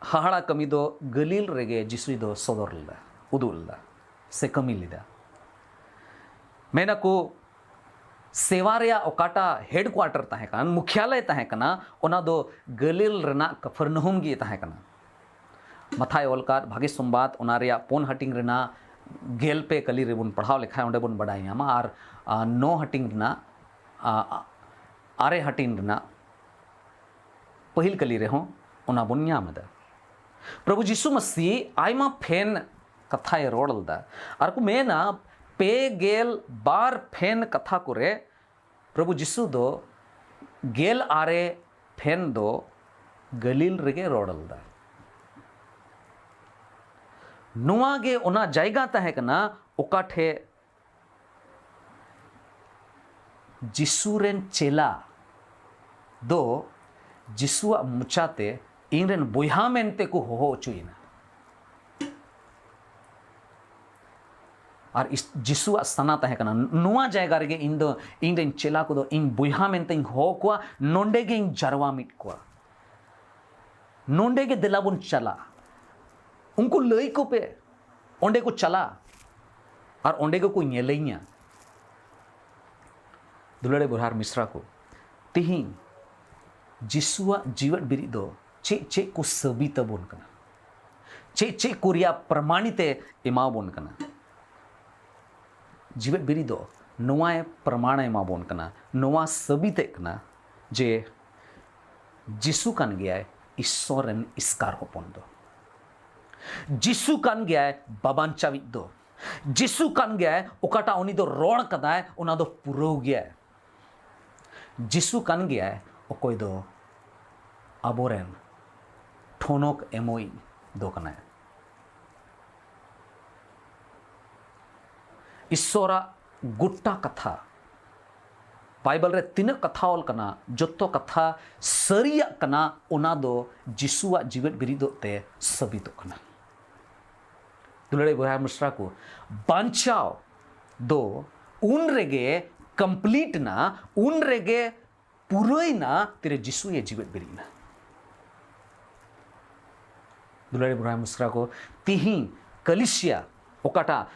ᱦᱟᱦᱟᱲᱟ ᱠᱟᱹᱢᱤ ᱫᱚ ᱜᱟᱹᱞᱤᱞ ᱨᱮᱜᱮ ᱡᱤᱥᱩ ᱫᱚ ᱥᱚᱫᱚᱨ ᱞᱮᱫᱟ, ᱩᱫᱩᱜ ᱞᱮᱫᱟ ᱥᱮ ᱠᱟᱹᱢᱤ ᱞᱮᱫᱟ᱾ ᱢᱮᱱᱟᱠᱚ, ᱥᱮᱣᱟ ᱨᱮᱭᱟᱜ ᱚᱠᱟᱴᱟᱜ ᱦᱮᱰᱠᱩᱣᱟᱴᱟᱨ ᱛᱟᱦᱮᱸ ᱠᱟᱱ, ᱢᱩᱠᱷᱭᱟᱞᱚᱭ ᱛᱟᱦᱮᱸ ᱠᱟᱱᱟ, ᱚᱱᱟ ᱫᱚ ᱜᱟᱹᱞᱤᱞ ᱨᱮᱱᱟᱜ ᱠᱟᱯᱷᱟᱨᱱᱟᱦᱩᱢ ᱜᱮ ᱛᱟᱦᱮᱸ ᱠᱟᱱᱟ᱾ ᱢᱟᱛᱷᱟᱭ ᱚᱞ ᱠᱟᱫ ᱵᱷᱟᱜᱮ ᱥᱚᱢᱵᱟᱫ, ᱚᱱᱟ ᱨᱮᱭᱟᱜ ᱯᱩᱱ ᱦᱟᱹᱴᱤᱧ ᱨᱮᱱᱟᱜ ᱜᱮᱞ ᱯᱮ ᱠᱟᱹᱞᱤ ᱨᱮᱵᱚᱱ ᱯᱟᱲᱦᱟᱣ ᱞᱮᱠᱷᱟᱱ ᱚᱸᱰᱮ ᱵᱚᱱ ᱵᱟᱰᱟᱭ ᱧᱟᱢᱟ᱾ ᱟᱨ, ᱟ, ᱱᱚ ᱦᱟᱹᱴᱤᱧ ᱨᱮᱱᱟᱜ, ᱟ, ᱟᱨᱮ ᱦᱟᱹᱴᱤᱧ ᱨᱮᱱᱟᱜ ᱯᱟᱹᱦᱤᱞ ᱠᱟᱹᱞᱤ ᱨᱮᱦᱚᱸ ᱚᱱᱟ ᱵᱚᱱ ᱧᱟᱢ ᱮᱫᱟ᱾ ᱯᱨᱚᱵᱷᱩ ᱡᱤᱥᱩ ᱢᱟᱥᱤ ᱟᱭᱢᱟ ᱯᱷᱮᱱ ᱠᱟᱛᱷᱟᱭ ᱨᱚᱲ ᱞᱮᱫᱟ᱾ ᱟᱨ ᱠᱚ ᱢᱮᱱᱟ, ᱯᱮ ᱜᱮᱞ ᱵᱟᱨ ᱯᱷᱮᱱ ᱠᱟᱛᱷᱟ ᱠᱚᱨᱮ ᱯᱨᱚᱵᱷᱩ ᱡᱤᱥᱩ ᱫᱚ ᱜᱮᱞ ᱟᱨᱮ ᱯᱷᱮᱱ ᱫᱚ ᱜᱟᱹᱞᱤᱞ ᱨᱮᱜᱮ ᱨᱚᱲ ᱞᱮᱫᱟ᱾ ᱱᱚᱣᱟ ᱜᱮ ᱚᱱᱟ ᱡᱟᱭᱜᱟ ᱛᱟᱦᱮᱸ ᱠᱟᱱᱟ, ᱚᱠᱟ ᱴᱷᱮᱡ ᱡᱤᱥᱩ ᱨᱮᱱ ᱪᱮᱞᱟ ᱫᱚ ᱡᱤᱥᱩᱣᱟᱜ ᱢᱚᱪᱟᱛᱮ, "ᱤᱧ ᱨᱮᱱ ᱵᱚᱭᱦᱟ" ᱢᱮᱱᱛᱮ ᱠᱚ ᱦᱚᱦᱚ ᱦᱚᱪᱚᱭᱮᱱᱟ᱾ ᱟᱨ ᱤᱥ-, ᱡᱤᱥᱩᱣᱟᱜ ᱥᱟᱱᱟ ᱛᱟᱦᱮᱸ ᱠᱟᱱᱟ, "ᱱᱚᱣᱟ ᱡᱟᱭᱜᱟ ᱨᱮᱜᱮ ᱤᱧ ᱫᱚ, ᱤᱧ ᱨᱮᱱ ᱪᱮᱞᱟ ᱠᱚᱫᱚ ᱤᱧ ᱵᱚᱭᱦᱟ ᱢᱮᱱᱛᱮᱧ ᱦᱚᱦᱚ ᱠᱚᱣᱟ, ᱱᱚᱸᱰᱮ ᱜᱮᱧ ᱡᱟᱨᱣᱟ ᱢᱤᱫ ᱠᱚᱣᱟ, ᱱᱚᱸᱰᱮ ᱜᱮ ᱫᱮᱞᱟ ᱵᱚᱱ ᱪᱟᱞᱟᱜᱼᱟ, ᱩᱱᱠᱩ ᱞᱟᱹᱭ ᱠᱚᱯᱮ, ᱚᱸᱰᱮ ᱠᱚ ᱪᱟᱞᱟᱜ ᱟᱨ ᱚᱸᱰᱮ ᱜᱮᱠᱚ ᱧᱮᱞᱤᱧᱟ᱾ ᱫᱩᱞᱟᱹᱲᱤᱭᱟᱹ ᱵᱚᱭᱦᱟ ᱟᱨ ᱢᱤᱥᱨᱟ ᱠᱚ, ᱛᱤᱦᱤᱧ ᱡᱤᱥᱩᱣᱟᱜ ᱡᱤᱣᱮᱫ ᱵᱤᱨᱤᱫ ᱫᱚ ᱪᱮᱫ ᱪᱮᱫ ᱠᱚ ᱥᱟᱹᱵᱤᱛ ᱟᱵᱚᱱ ᱠᱟᱱᱟ? ᱪᱮᱫ ᱪᱮᱫ ᱠᱚ ᱨᱮᱭᱟᱜ ᱯᱨᱚᱢᱟᱱᱤᱛ ᱮ ᱮᱢᱟᱵᱚᱱ ᱠᱟᱱᱟ? ᱡᱤᱣᱮᱫ ᱵᱤᱨᱤᱫ ᱫᱚ ᱱᱚᱣᱟᱭ ᱯᱨᱚᱢᱟᱱ ᱮ ᱮᱢᱟᱵᱚᱱ ᱠᱟᱱᱟ, ᱱᱚᱣᱟ ᱥᱟᱹᱵᱤᱛᱮᱫ ᱠᱟᱱᱟ ᱡᱮ ᱡᱤᱥᱩ ᱠᱟᱱ ᱜᱮᱭᱟᱭ ᱤᱥᱥᱚᱨ ᱨᱮᱱ ᱮᱥᱠᱟᱨ ᱦᱚᱯᱚᱱ ᱫᱚ᱾ ᱡᱤᱥᱩ ᱠᱟᱱ ᱜᱮᱭᱟᱭ ᱵᱟᱵᱟᱧᱪᱟᱣᱤᱡ ᱫᱚ᱾ ᱡᱤᱥᱩ ᱠᱟᱱ ᱜᱮᱭᱟᱭ ᱚᱠᱟᱴᱟᱜ ᱩᱱᱤ ᱫᱚ ᱨᱚᱲ ᱠᱟᱫᱟᱭ, ᱚᱱᱟ ᱫᱚ ᱯᱩᱨᱟᱹᱣ ᱜᱮᱭᱟᱭ᱾ ᱡᱤᱥᱩ ᱠᱟᱱ ᱜᱮᱭᱟᱭ ᱚᱠᱚᱭ ᱫᱚ ᱟᱵᱚᱨᱮᱱ ᱴᱷᱚᱱᱚᱠ ᱮᱢᱚᱭᱤᱡ ᱫᱚ ᱠᱟᱱᱟᱭ᱾ ᱤᱥᱥᱚᱨᱟᱜ ᱜᱚᱴᱟ ᱠᱟᱛᱷᱟ, ᱵᱟᱭᱵᱮᱞ ᱨᱮ ᱛᱤᱱᱟᱹᱜ ᱠᱟᱛᱷᱟ ᱚᱞ ᱠᱟᱱᱟ, ᱡᱚᱛᱚ ᱠᱟᱛᱷᱟ ᱥᱟᱹᱨᱤᱭᱟᱜ ᱠᱟᱱᱟ, ᱚᱱᱟ ᱫᱚ ᱡᱤᱥᱩᱣᱟᱜ ᱡᱤᱣᱮᱫ ᱵᱤᱨᱤᱫᱚᱜ ᱛᱮ ᱥᱟᱹᱵᱤᱛᱚᱜ ᱠᱟᱱᱟ᱾ ᱫᱩᱞᱟᱹᱲᱤᱭᱟᱹ ᱵᱚᱭᱦᱟ ᱢᱤᱥᱨᱟ ᱠᱚ, ᱵᱟᱧᱪᱟᱣ ᱫᱚ ᱩᱱ ᱨᱮᱜᱮ ᱠᱚᱢᱯᱞᱤᱴ ᱮᱱᱟ, ᱩᱱ ᱨᱮᱜᱮ ᱯᱩᱨᱟᱹᱭᱱᱟ, ᱛᱤᱨᱮ ᱡᱤᱥᱩᱭᱮ ᱡᱤᱣᱮᱫ ᱵᱤᱨᱤᱫ ᱮᱱᱟ᱾ ᱫᱩᱞᱟᱹᱲᱤᱭᱟᱹ ᱵᱚᱭᱦᱟ ᱢᱤᱥᱨᱟ ᱠᱚ, ᱛᱤᱦᱤᱧ ᱠᱟᱞᱤᱥᱤᱭᱟ ᱚᱠᱟᱴᱟᱜ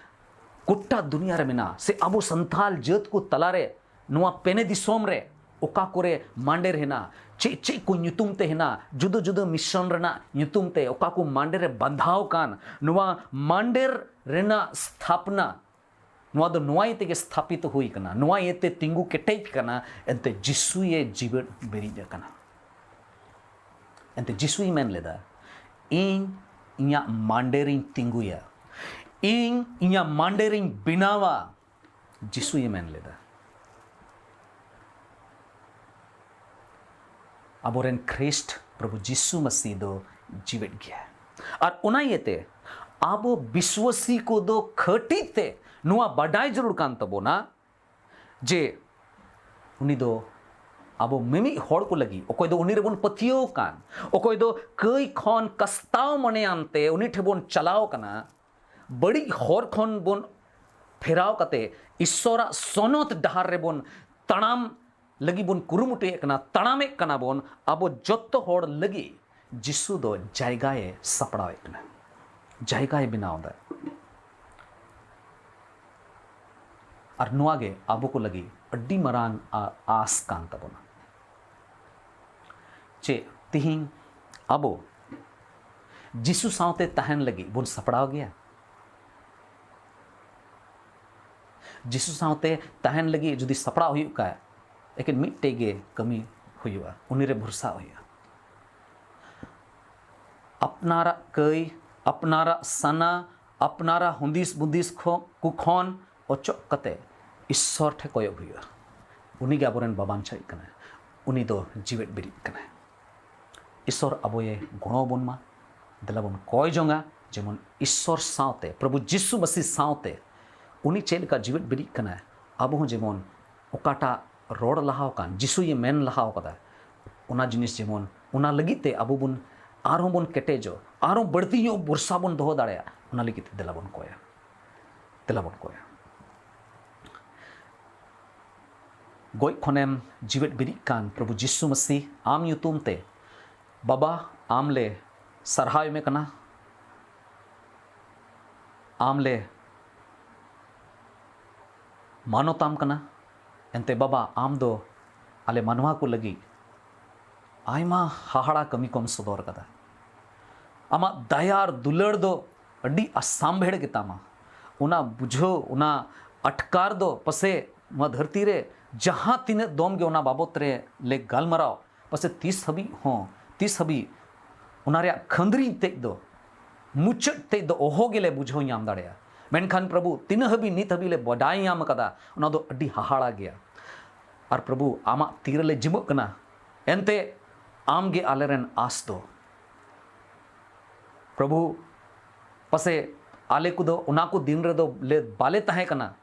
ᱜᱚᱴᱟ ᱫᱩᱱᱤᱭᱟ ᱨᱮ ᱢᱮᱱᱟᱜᱼᱟ, ᱥᱮ ᱟᱵᱚ ᱥᱟᱱᱛᱟᱞ ᱡᱟᱹᱛ ᱠᱚ ᱛᱟᱞᱟᱨᱮ, ᱱᱚᱣᱟ ᱯᱮᱱᱮ ᱫᱤᱥᱚᱢ ᱨᱮ ᱚᱠᱟ ᱠᱚᱨᱮ ᱢᱟᱱᱰᱮᱨ ᱦᱮᱱᱟᱜᱼᱟ, ᱪᱮᱫ ᱪᱮᱫ ᱠᱚ ᱧᱩᱛᱩᱢ ᱛᱮ ᱦᱮᱱᱟᱜᱼᱟ, ᱡᱩᱫᱟᱹ ᱡᱩᱫᱟᱹ ᱢᱤᱥᱚᱱ ᱨᱮᱱᱟᱜ ᱧᱩᱛᱩᱢ ᱛᱮ ᱚᱠᱟ ᱠᱚ ᱢᱟᱱᱰᱮᱨ ᱨᱮ ᱵᱟᱸᱫᱷᱟᱣ ᱠᱟᱱ, ᱱᱚᱣᱟ ᱢᱟᱱᱰᱮᱨ ᱨᱮᱱᱟᱜ ᱥᱛᱷᱟᱯᱱᱟ, ᱱᱚᱣᱟ ᱫᱚ ᱱᱚᱣᱟ ᱤᱭᱟᱹ ᱛᱮᱜᱮ ᱥᱛᱷᱟᱯᱤᱛ ᱦᱩᱭ ᱠᱟᱱᱟ, ᱱᱚᱣᱟ ᱤᱭᱟᱹᱛᱮ ᱛᱤᱸᱜᱩ ᱠᱮᱴᱮᱡ ᱠᱟᱱᱟ, ᱮᱱᱛᱮ ᱡᱤᱥᱩᱭᱮ ᱡᱤᱣᱮᱫ ᱵᱤᱨᱤᱫ ᱟᱠᱟᱱᱟ᱾ ᱮᱱᱛᱮ ᱡᱤᱥᱩᱭ ᱢᱮᱱ ᱞᱮᱫᱟ, "ᱤᱧ ᱤᱧᱟᱹᱜ ᱢᱟᱱᱰᱮᱨᱤᱧ ᱛᱤᱸᱜᱩᱭᱟ, ᱤᱧ ᱤᱧᱟᱹᱜ ᱢᱟᱱᱰᱮᱨᱤᱧ ᱵᱮᱱᱟᱣᱟ", ᱡᱤᱥᱩᱭ ᱢᱮᱱ ᱞᱮᱫᱟ᱾ ᱟᱵᱚᱨᱮᱱ ᱠᱷᱨᱤᱥᱴ ᱯᱨᱚᱵᱷᱩ ᱡᱤᱥᱩ ᱢᱟᱹᱥᱤ ᱫᱚ ᱡᱤᱣᱮᱫ ᱜᱮᱭᱟ᱾ ᱟᱨ ᱚᱱᱟ ᱤᱭᱟᱹᱛᱮ ᱟᱵᱚ ᱵᱤᱥᱣᱟᱥᱤ ᱠᱚᱫᱚ ᱠᱷᱟᱹᱴᱤ ᱛᱮ ᱱᱚᱣᱟ ᱵᱟᱰᱟᱭ ᱡᱟᱹᱨᱩᱲ ᱠᱟᱱ ᱛᱟᱵᱚᱱᱟ ᱡᱮ ᱩᱱᱤ ᱫᱚ ᱟᱵᱚ ᱢᱤᱢᱤᱫ ᱦᱚᱲ ᱠᱚ ᱞᱟᱹᱜᱤᱫ, ᱚᱠᱚᱭ ᱫᱚ ᱩᱱᱤ ᱨᱮᱵᱚᱱ ᱯᱟᱹᱛᱭᱟᱹᱣ ᱠᱟᱱ, ᱚᱠᱚᱭ ᱫᱚ ᱠᱟᱹᱭ ᱠᱷᱚᱱ ᱠᱟᱥᱛᱟᱣ ᱢᱚᱱᱮᱭᱟᱱ ᱛᱮ ᱩᱱᱤ ᱴᱷᱮᱱ ᱵᱚᱱ ᱪᱟᱞᱟᱣ ᱠᱟᱱᱟ, ᱵᱟᱹᱲᱤᱡ ᱦᱚᱨ ᱠᱷᱚᱱ ᱵᱚᱱ ᱯᱷᱮᱨᱟᱣ ᱠᱟᱛᱮ ᱤᱥᱥᱚᱨᱟᱜ ᱥᱚᱱᱚᱛ ᱰᱟᱦᱟᱨ ᱨᱮᱵᱚᱱ ᱛᱟᱲᱟᱢ ᱞᱟᱹᱜᱤᱫ ᱵᱚᱱ ᱠᱩᱨᱩᱢᱩᱴᱩᱭᱮᱫ ᱠᱟᱱᱟ, ᱛᱟᱲᱟᱢᱮᱫ ᱠᱟᱱᱟ ᱵᱚᱱ, ᱟᱵᱚ ᱡᱚᱛᱚ ᱦᱚᱲ ᱞᱟᱹᱜᱤᱫ ᱡᱤᱥᱩ ᱫᱚ ᱡᱟᱭᱜᱟᱭ ᱥᱟᱯᱲᱟᱣᱮᱫ ᱠᱟᱱᱟ᱾ ᱡᱟᱭᱜᱟᱭ ᱵᱮᱱᱟᱣ ᱮᱫᱟ᱾ ᱟᱨ ᱱᱚᱣᱟ ᱜᱮ ᱟᱵᱚ ᱠᱚ ᱞᱟᱹᱜᱤᱫ ᱟᱹᱰᱤ ᱢᱟᱨᱟᱝ ᱟ-, ᱟᱸᱥ ᱠᱟᱱ ᱛᱟᱵᱚᱱᱟ᱾ ᱪᱮᱫ ᱛᱤᱦᱤᱧ ᱟᱵᱚ ᱡᱤᱥᱩ ᱥᱟᱶᱛᱮ ᱛᱟᱦᱮᱱ ᱞᱟᱹᱜᱤᱫ ᱵᱚᱱ ᱥᱟᱯᱲᱟᱣ ᱜᱮᱭᱟ? ᱡᱤᱥᱩ ᱥᱟᱶᱛᱮ ᱛᱟᱦᱮᱱ ᱞᱟᱹᱜᱤᱫ ᱡᱩᱫᱤ ᱥᱟᱯᱲᱟᱣ ᱦᱩᱭᱩᱜ ᱠᱷᱟᱡ, ᱮᱠᱮᱱ ᱢᱤᱫᱴᱮᱡ ᱜᱮ ᱠᱟᱹᱢᱤ ᱦᱩᱭᱩᱜᱼᱟ, ᱩᱱᱤᱨᱮ ᱵᱷᱚᱨᱥᱟ ᱦᱩᱭᱩᱜᱼᱟ᱾ ᱟᱯᱱᱟᱨᱟᱜ ᱠᱟᱹᱭ, ᱟᱯᱱᱟᱨᱟᱜ ᱥᱟᱱᱟ, ᱟᱯᱱᱟᱨᱟᱜ ᱦᱩᱫᱤᱥ ᱵᱩᱫᱤᱥ ᱠᱷᱚ-, ᱠᱚ ᱠᱷᱚᱱ ᱚᱪᱚᱜ ᱠᱟᱛᱮ ᱤᱥᱥᱚᱨ ᱴᱷᱮᱱ ᱠᱚᱭᱚᱜ ᱦᱩᱭᱩᱜᱼᱟ᱾ ᱩᱱᱤ ᱜᱮ ᱟᱵᱚᱨᱮᱱ ᱵᱟᱵᱟᱱᱪᱟᱭᱤᱡ ᱠᱟᱱᱟᱭ, ᱩᱱᱤ ᱫᱚ ᱡᱤᱣᱮᱫ ᱵᱤᱨᱤᱫ ᱠᱟᱱᱟᱭ᱾ ᱤᱥᱥᱚᱨ ᱟᱵᱚᱭᱮ ᱜᱚᱲᱚ ᱟᱵᱚᱱ ᱢᱟ᱾ ᱫᱮᱞᱟ ᱵᱚᱱ ᱠᱚᱭ ᱡᱚᱝᱟ, ᱡᱮᱢᱚᱱ ᱤᱥᱥᱚᱨ ᱥᱟᱶᱛᱮ, ᱯᱨᱚᱵᱷᱩ ᱡᱤᱥᱩ ᱢᱟᱥᱤ ᱥᱟᱶᱛᱮ ᱩᱱᱤ ᱪᱮᱫ ᱞᱮᱠᱟ ᱡᱤᱣᱮᱫ ᱵᱤᱨᱤᱫ ᱠᱟᱱᱟᱭ, ᱟᱵᱚ ᱦᱚᱸ ᱡᱮᱢᱚᱱ ᱚᱠᱟᱴᱟᱜ ᱨᱚᱲ ᱞᱟᱦᱟ ᱟᱠᱟᱱ, ᱡᱤᱥᱩᱭᱮ ᱢᱮᱱ ᱞᱟᱦᱟ ᱟᱠᱟᱫᱟ, ᱚᱱᱟ ᱡᱤᱱᱤᱥ ᱡᱮᱢᱚᱱ, ᱚᱱᱟ ᱞᱟᱹᱜᱤᱫ ᱛᱮ ᱟᱵᱚ ᱵᱚᱱ ᱟᱨᱦᱚᱸ ᱵᱚᱱ ᱠᱮᱴᱮᱡᱚᱜ, ᱟᱨᱦᱚᱸ ᱵᱟᱹᱲᱛᱤ ᱧᱚᱜ ᱵᱷᱚᱨᱥᱟ ᱵᱚᱱ ᱫᱚᱦᱚ ᱫᱟᱲᱮᱭᱟᱜ, ᱚᱱᱟ ᱞᱟᱹᱜᱤᱫ ᱛᱮ ᱫᱮᱞᱟ ᱵᱚᱱ ᱠᱚᱭᱟ᱾ ᱫᱮᱞᱟ ᱵᱚᱱ ᱠᱚᱭᱟ᱾ ᱜᱚᱡ ᱠᱷᱚᱱᱮᱢ ᱡᱤᱣᱮᱫ ᱵᱤᱨᱤᱫ ᱠᱟᱱ ᱯᱨᱚᱵᱷᱩ ᱡᱤᱥᱩ ᱢᱟᱥᱤ, ᱟᱢ ᱧᱩᱛᱩᱢ ᱛᱮ ᱵᱟᱵᱟ, ᱟᱢ ᱞᱮ ᱥᱟᱨᱦᱟᱣ ᱮᱢᱮ ᱠᱟᱱᱟ, ᱟᱢ ᱞᱮ ᱢᱟᱱᱚᱛᱟᱢ ᱠᱟᱱᱟ᱾ ᱮᱱᱛᱮ ᱵᱟᱵᱟ, ᱟᱢ ᱫᱚ ᱟᱞᱮ ᱢᱟᱱᱣᱟ ᱠᱚ ᱞᱟᱹᱜᱤᱫ ᱟᱭᱢᱟ ᱦᱟᱦᱟᱲᱟ ᱠᱟᱹᱢᱤ ᱠᱚᱢ ᱥᱚᱫᱚᱨ ᱠᱟᱫᱟ᱾ ᱟᱢᱟᱜ ᱫᱟᱭᱟ ᱟᱨ ᱫᱩᱞᱟᱹᱲ ᱫᱚ ᱟᱹᱰᱤ ᱟᱥᱟᱢᱵᱷᱮᱲ ᱜᱮᱛᱟᱢᱟ᱾ ᱚᱱᱟ ᱵᱩᱡᱷᱟᱹᱣ, ᱚᱱᱟ ᱟᱴᱠᱟᱨ ᱫᱚ ᱯᱟᱥᱮ ᱱᱚᱣᱟ ᱫᱷᱟᱹᱨᱛᱤ ᱨᱮ ᱡᱟᱦᱟᱸ ᱛᱤᱱᱟᱹᱜ ᱫᱚᱢ ᱜᱮ ᱚᱱᱟ ᱵᱟᱵᱚᱛ ᱨᱮ ᱞᱮ ᱜᱟᱞᱢᱟᱨᱟᱣ, ᱯᱟᱥᱮ ᱛᱤᱥ ᱦᱟᱹᱵᱤᱡ ᱦᱚᱸ, ᱛᱤᱥ ᱦᱟᱹᱵᱤᱡ ᱚᱱᱟ ᱨᱮᱭᱟᱜ ᱠᱷᱟᱹᱱᱫᱽᱨᱤᱧ ᱛᱮᱫ ᱫᱚ, ᱢᱩᱪᱟᱹᱫ ᱛᱮᱫ ᱫᱚ ᱚᱦᱚ ᱜᱮᱞᱮ ᱵᱩᱡᱷᱟᱹᱣ ᱧᱟᱢ ᱫᱟᱲᱮᱭᱟᱜᱼᱟ᱾ ᱢᱮᱱᱠᱷᱟᱱ ᱯᱨᱚᱵᱷᱩ, ᱛᱤᱱᱟᱹᱜ ᱦᱟᱹᱵᱤᱡ ᱱᱤᱛ ᱦᱟᱹᱵᱤᱡ ᱞᱮ ᱵᱟᱰᱟᱭ ᱧᱟᱢ ᱟᱠᱟᱫᱟ, ᱚᱱᱟ ᱫᱚ ᱟᱹᱰᱤ ᱦᱟᱦᱟᱲᱟ ᱜᱮᱭᱟ᱾ ᱟᱨ ᱯᱨᱚᱵᱷᱩ, ᱟᱢᱟᱜ ᱛᱤ ᱨᱮᱞᱮ ᱡᱤᱢᱟᱹᱜ ᱠᱟᱱᱟ, ᱮᱱᱛᱮ ᱟᱢ ᱜᱮ ᱟᱞᱮ ᱨᱮᱱ ᱟᱸᱥ ᱫᱚ᱾ ᱯᱨᱚᱵᱷᱩ, ᱯᱟᱥᱮ ᱟᱞᱮ ᱠᱚᱫᱚ ᱚᱱᱟ ᱠᱚ ᱫᱤᱱ ᱨᱮᱫᱚ ᱞᱮ, ᱵᱟᱞᱮ ᱛᱟᱦᱮᱸ ᱠᱟᱱᱟ,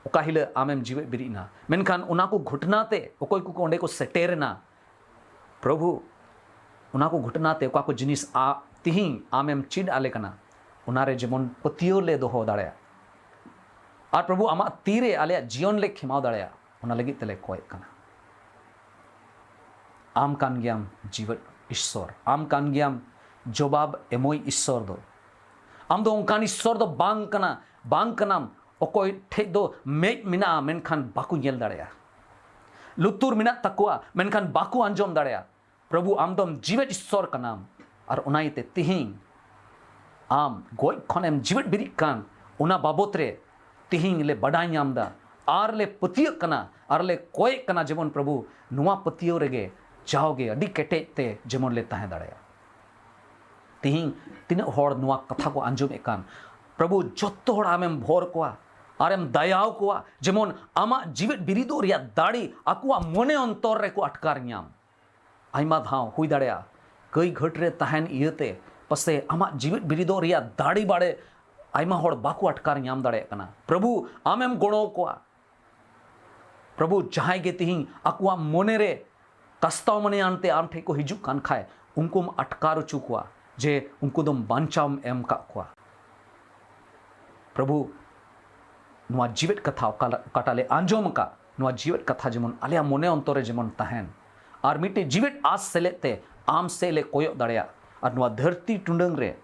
ᱚᱠᱟ ᱦᱤᱞᱳᱜ ᱟᱢᱮᱢ ᱡᱤᱣᱮᱫ ᱵᱤᱨᱤᱫ ᱮᱱᱟ᱾ ᱢᱮᱱᱠᱷᱟᱱ ᱚᱱᱟ ᱠᱚ ᱜᱷᱚᱴᱱᱟ ᱛᱮ ᱚᱠᱚᱭ ᱠᱚᱠᱚ ᱚᱸᱰᱮ ᱠᱚ ᱥᱮᱴᱮᱨ ᱮᱱᱟ, ᱯᱨᱚᱵᱷᱩ, ᱚᱱᱟ ᱠᱚ ᱜᱷᱚᱴᱱᱟ ᱛᱮ ᱚᱠᱟ ᱠᱚ ᱡᱤᱱᱤᱥ ᱟ-, ᱛᱤᱦᱤᱧ ᱟᱢᱮᱢ ᱪᱮᱫ ᱟᱞᱮ ᱠᱟᱱᱟ, ᱚᱱᱟ ᱨᱮ ᱡᱮᱢᱚᱱ ᱯᱟᱹᱛᱭᱟᱹᱣ ᱞᱮ ᱫᱚᱦᱚ ᱫᱟᱲᱮᱭᱟᱜ᱾ ᱟᱨ ᱯᱨᱚᱵᱷᱩ, ᱟᱢᱟᱜ ᱛᱤ ᱨᱮ ᱟᱞᱮᱭᱟᱜ ᱡᱤᱭᱚᱱ ᱞᱮ ᱠᱷᱮᱢᱟᱣ ᱫᱟᱲᱮᱭᱟᱜ, ᱚᱱᱟ ᱞᱟᱹᱜᱤᱫ ᱛᱮᱞᱮ ᱠᱚᱭᱮᱜ ᱠᱟᱱᱟ᱾ ᱟᱢ ᱠᱟᱱ ᱜᱮᱭᱟᱢ ᱡᱤᱣᱮᱫ ᱤᱥᱥᱚᱨ, ᱟᱢ ᱠᱟᱱ ᱜᱮᱭᱟᱢ ᱡᱚᱵᱟᱵ ᱮᱢᱚᱭ ᱤᱥᱥᱚᱨ ᱫᱚ᱾ ᱟᱢ ᱫᱚ ᱚᱱᱠᱟᱱ ᱤᱥᱥᱚᱨ ᱫᱚ ᱵᱟᱝ ᱠᱟᱱᱟ, ᱵᱟᱝ ᱠᱟᱱᱟᱢ᱾ ᱚᱠᱚᱭ ᱴᱷᱮᱡ ᱫᱚ ᱢᱮᱫ ᱢᱮᱱᱟᱜᱼᱟ, ᱢᱮᱱᱠᱷᱟᱱ ᱵᱟᱠᱚ ᱧᱮᱞ ᱫᱟᱲᱮᱭᱟᱜᱼᱟ᱾ ᱞᱩᱛᱩᱨ ᱢᱮᱱᱟᱜ ᱛᱟᱠᱚᱣᱟ, ᱢᱮᱱᱠᱷᱟᱱ ᱵᱟᱠᱚ ᱟᱸᱡᱚᱢ ᱫᱟᱲᱮᱭᱟᱜᱼᱟ᱾ ᱯᱨᱚᱵᱷᱩ, ᱟᱢ ᱫᱚᱢ ᱡᱤᱣᱮᱫ ᱤᱥᱥᱚᱨ ᱠᱟᱱᱟᱢ᱾ ᱟᱨ ᱚᱱᱟ ᱤᱭᱟᱹᱛᱮ ᱛᱤᱦᱤᱧ ᱟᱢ ᱜᱚᱡ ᱠᱷᱚᱱᱮᱢ ᱡᱤᱣᱮᱫ ᱵᱮᱨᱮᱫ ᱠᱟᱱ, ᱚᱱᱟ ᱵᱟᱵᱚᱛ ᱨᱮ ᱛᱤᱦᱤᱧ ᱞᱮ ᱵᱟᱰᱟᱭ ᱧᱟᱢ ᱮᱫᱟ ᱟᱨ ᱞᱮ ᱯᱟᱹᱛᱭᱟᱹᱜ ᱠᱟᱱᱟ ᱟᱨ ᱞᱮ ᱠᱚᱭᱮᱜ ᱠᱟᱱᱟ, ᱡᱮᱢᱚᱱ ᱯᱨᱚᱵᱷᱩ, ᱱᱚᱣᱟ ᱯᱟᱹᱛᱭᱟᱹᱣ ᱨᱮᱜᱮ ᱡᱟᱣᱜᱮ ᱟᱹᱰᱤ ᱠᱮᱴᱮᱡ ᱛᱮ ᱡᱮᱢᱚᱱ ᱞᱮ ᱛᱟᱦᱮᱸ ᱫᱟᱲᱮᱭᱟᱜ᱾ ᱛᱤᱦᱤᱧ ᱛᱤᱱᱟᱹᱜ ᱦᱚᱲ ᱱᱚᱣᱟ ᱠᱟᱛᱷᱟ ᱠᱚ ᱟᱸᱡᱚᱢᱮᱫ ᱠᱟᱱ, ᱯᱨᱚᱵᱷᱩ, ᱡᱚᱛᱚ ᱦᱚᱲ ᱟᱢᱮᱢ ᱵᱷᱚᱨ ᱠᱚᱣᱟ ᱟᱨᱮᱢ ᱫᱟᱭᱟᱣ ᱠᱚᱣᱟ, ᱡᱮᱢᱚᱱ ᱟᱢᱟᱜ ᱡᱤᱣᱮᱫ ᱵᱤᱨᱤᱫᱚᱜ ᱨᱮᱭᱟᱜ ᱫᱟᱲᱮ ᱟᱠᱚᱣᱟᱜ ᱢᱚᱱᱮ ᱚᱱᱛᱚᱨ ᱨᱮᱠᱚ ᱟᱴᱠᱟᱨ ᱧᱟᱢ᱾ ᱟᱭᱢᱟ ᱫᱷᱟᱣ ᱦᱩᱭ ᱫᱟᱲᱮᱭᱟᱜᱼᱟ, ᱠᱟᱹᱭ ᱜᱷᱟᱹᱴ ᱨᱮ ᱛᱟᱦᱮᱱ ᱤᱭᱟᱹᱛᱮ ᱯᱟᱥᱮ ᱟᱢᱟᱜ ᱡᱤᱣᱮᱫ ᱵᱤᱨᱤᱫᱚᱜ ᱨᱮᱭᱟᱜ ᱫᱟᱲᱮ ᱵᱟᱲᱮ ᱟᱭᱢᱟ ᱦᱚᱲ ᱵᱟᱠᱚ ᱟᱴᱠᱟᱨ ᱧᱟᱢ ᱫᱟᱲᱮᱭᱟᱜ ᱠᱟᱱᱟ᱾ ᱯᱨᱚᱵᱷᱩ, ᱟᱢᱮᱢ ᱜᱚᱲᱚ ᱠᱚᱣᱟ᱾ ᱯᱨᱚᱵᱷᱩ, ᱡᱟᱦᱟᱸᱭ ᱜᱮ ᱛᱤᱦᱤᱧ ᱟᱠᱚᱣᱟᱜ ᱢᱚᱱᱮ ᱨᱮ ᱠᱟᱥᱛᱟᱣ ᱢᱚᱱᱮ ᱟᱱᱛᱮ ᱟᱢ ᱴᱷᱮᱱ ᱠᱚ ᱦᱤᱡᱩᱜ ᱠᱟᱱ ᱠᱷᱟᱡ, ᱩᱱᱠᱩᱢ ᱟᱴᱠᱟᱨ ᱦᱚᱪᱚ ᱠᱚᱣᱟ, ᱡᱮ ᱩᱱᱠᱩ ᱫᱚᱢ ᱵᱟᱧᱪᱟᱣ ᱮᱢ ᱠᱟᱜ ᱠᱚᱣᱟ᱾ ᱯᱨᱚᱵᱷᱩ, ᱱᱚᱣᱟ ᱡᱤᱣᱮᱫ ᱠᱟᱛᱷᱟ ᱚᱠᱟ-, ᱚᱠᱟᱴᱟᱜ ᱞᱮ ᱟᱸᱡᱚᱢ ᱟᱠᱟᱫ, ᱱᱚᱣᱟ ᱡᱤᱣᱮᱫ ᱠᱟᱛᱷᱟ ᱡᱮᱢᱚᱱ ᱟᱞᱮᱭᱟᱜ ᱢᱚᱱᱮ ᱚᱱᱛᱚᱨ ᱨᱮ ᱡᱮᱢᱚᱱ ᱛᱟᱦᱮᱱ, ᱟᱨ ᱢᱤᱫᱴᱮᱡ ᱡᱤᱣᱮᱫ ᱟᱸᱥ ᱥᱮᱞᱮᱫ ᱛᱮ ᱟᱢ ᱥᱮᱫ ᱞᱮ ᱠᱚᱭᱚᱜ ᱫᱟᱲᱮᱭᱟᱜ, ᱟᱨ ᱱᱚᱣᱟ ᱫᱷᱟᱹᱨᱛᱤ ᱴᱩᱰᱟᱹᱝ ᱨᱮ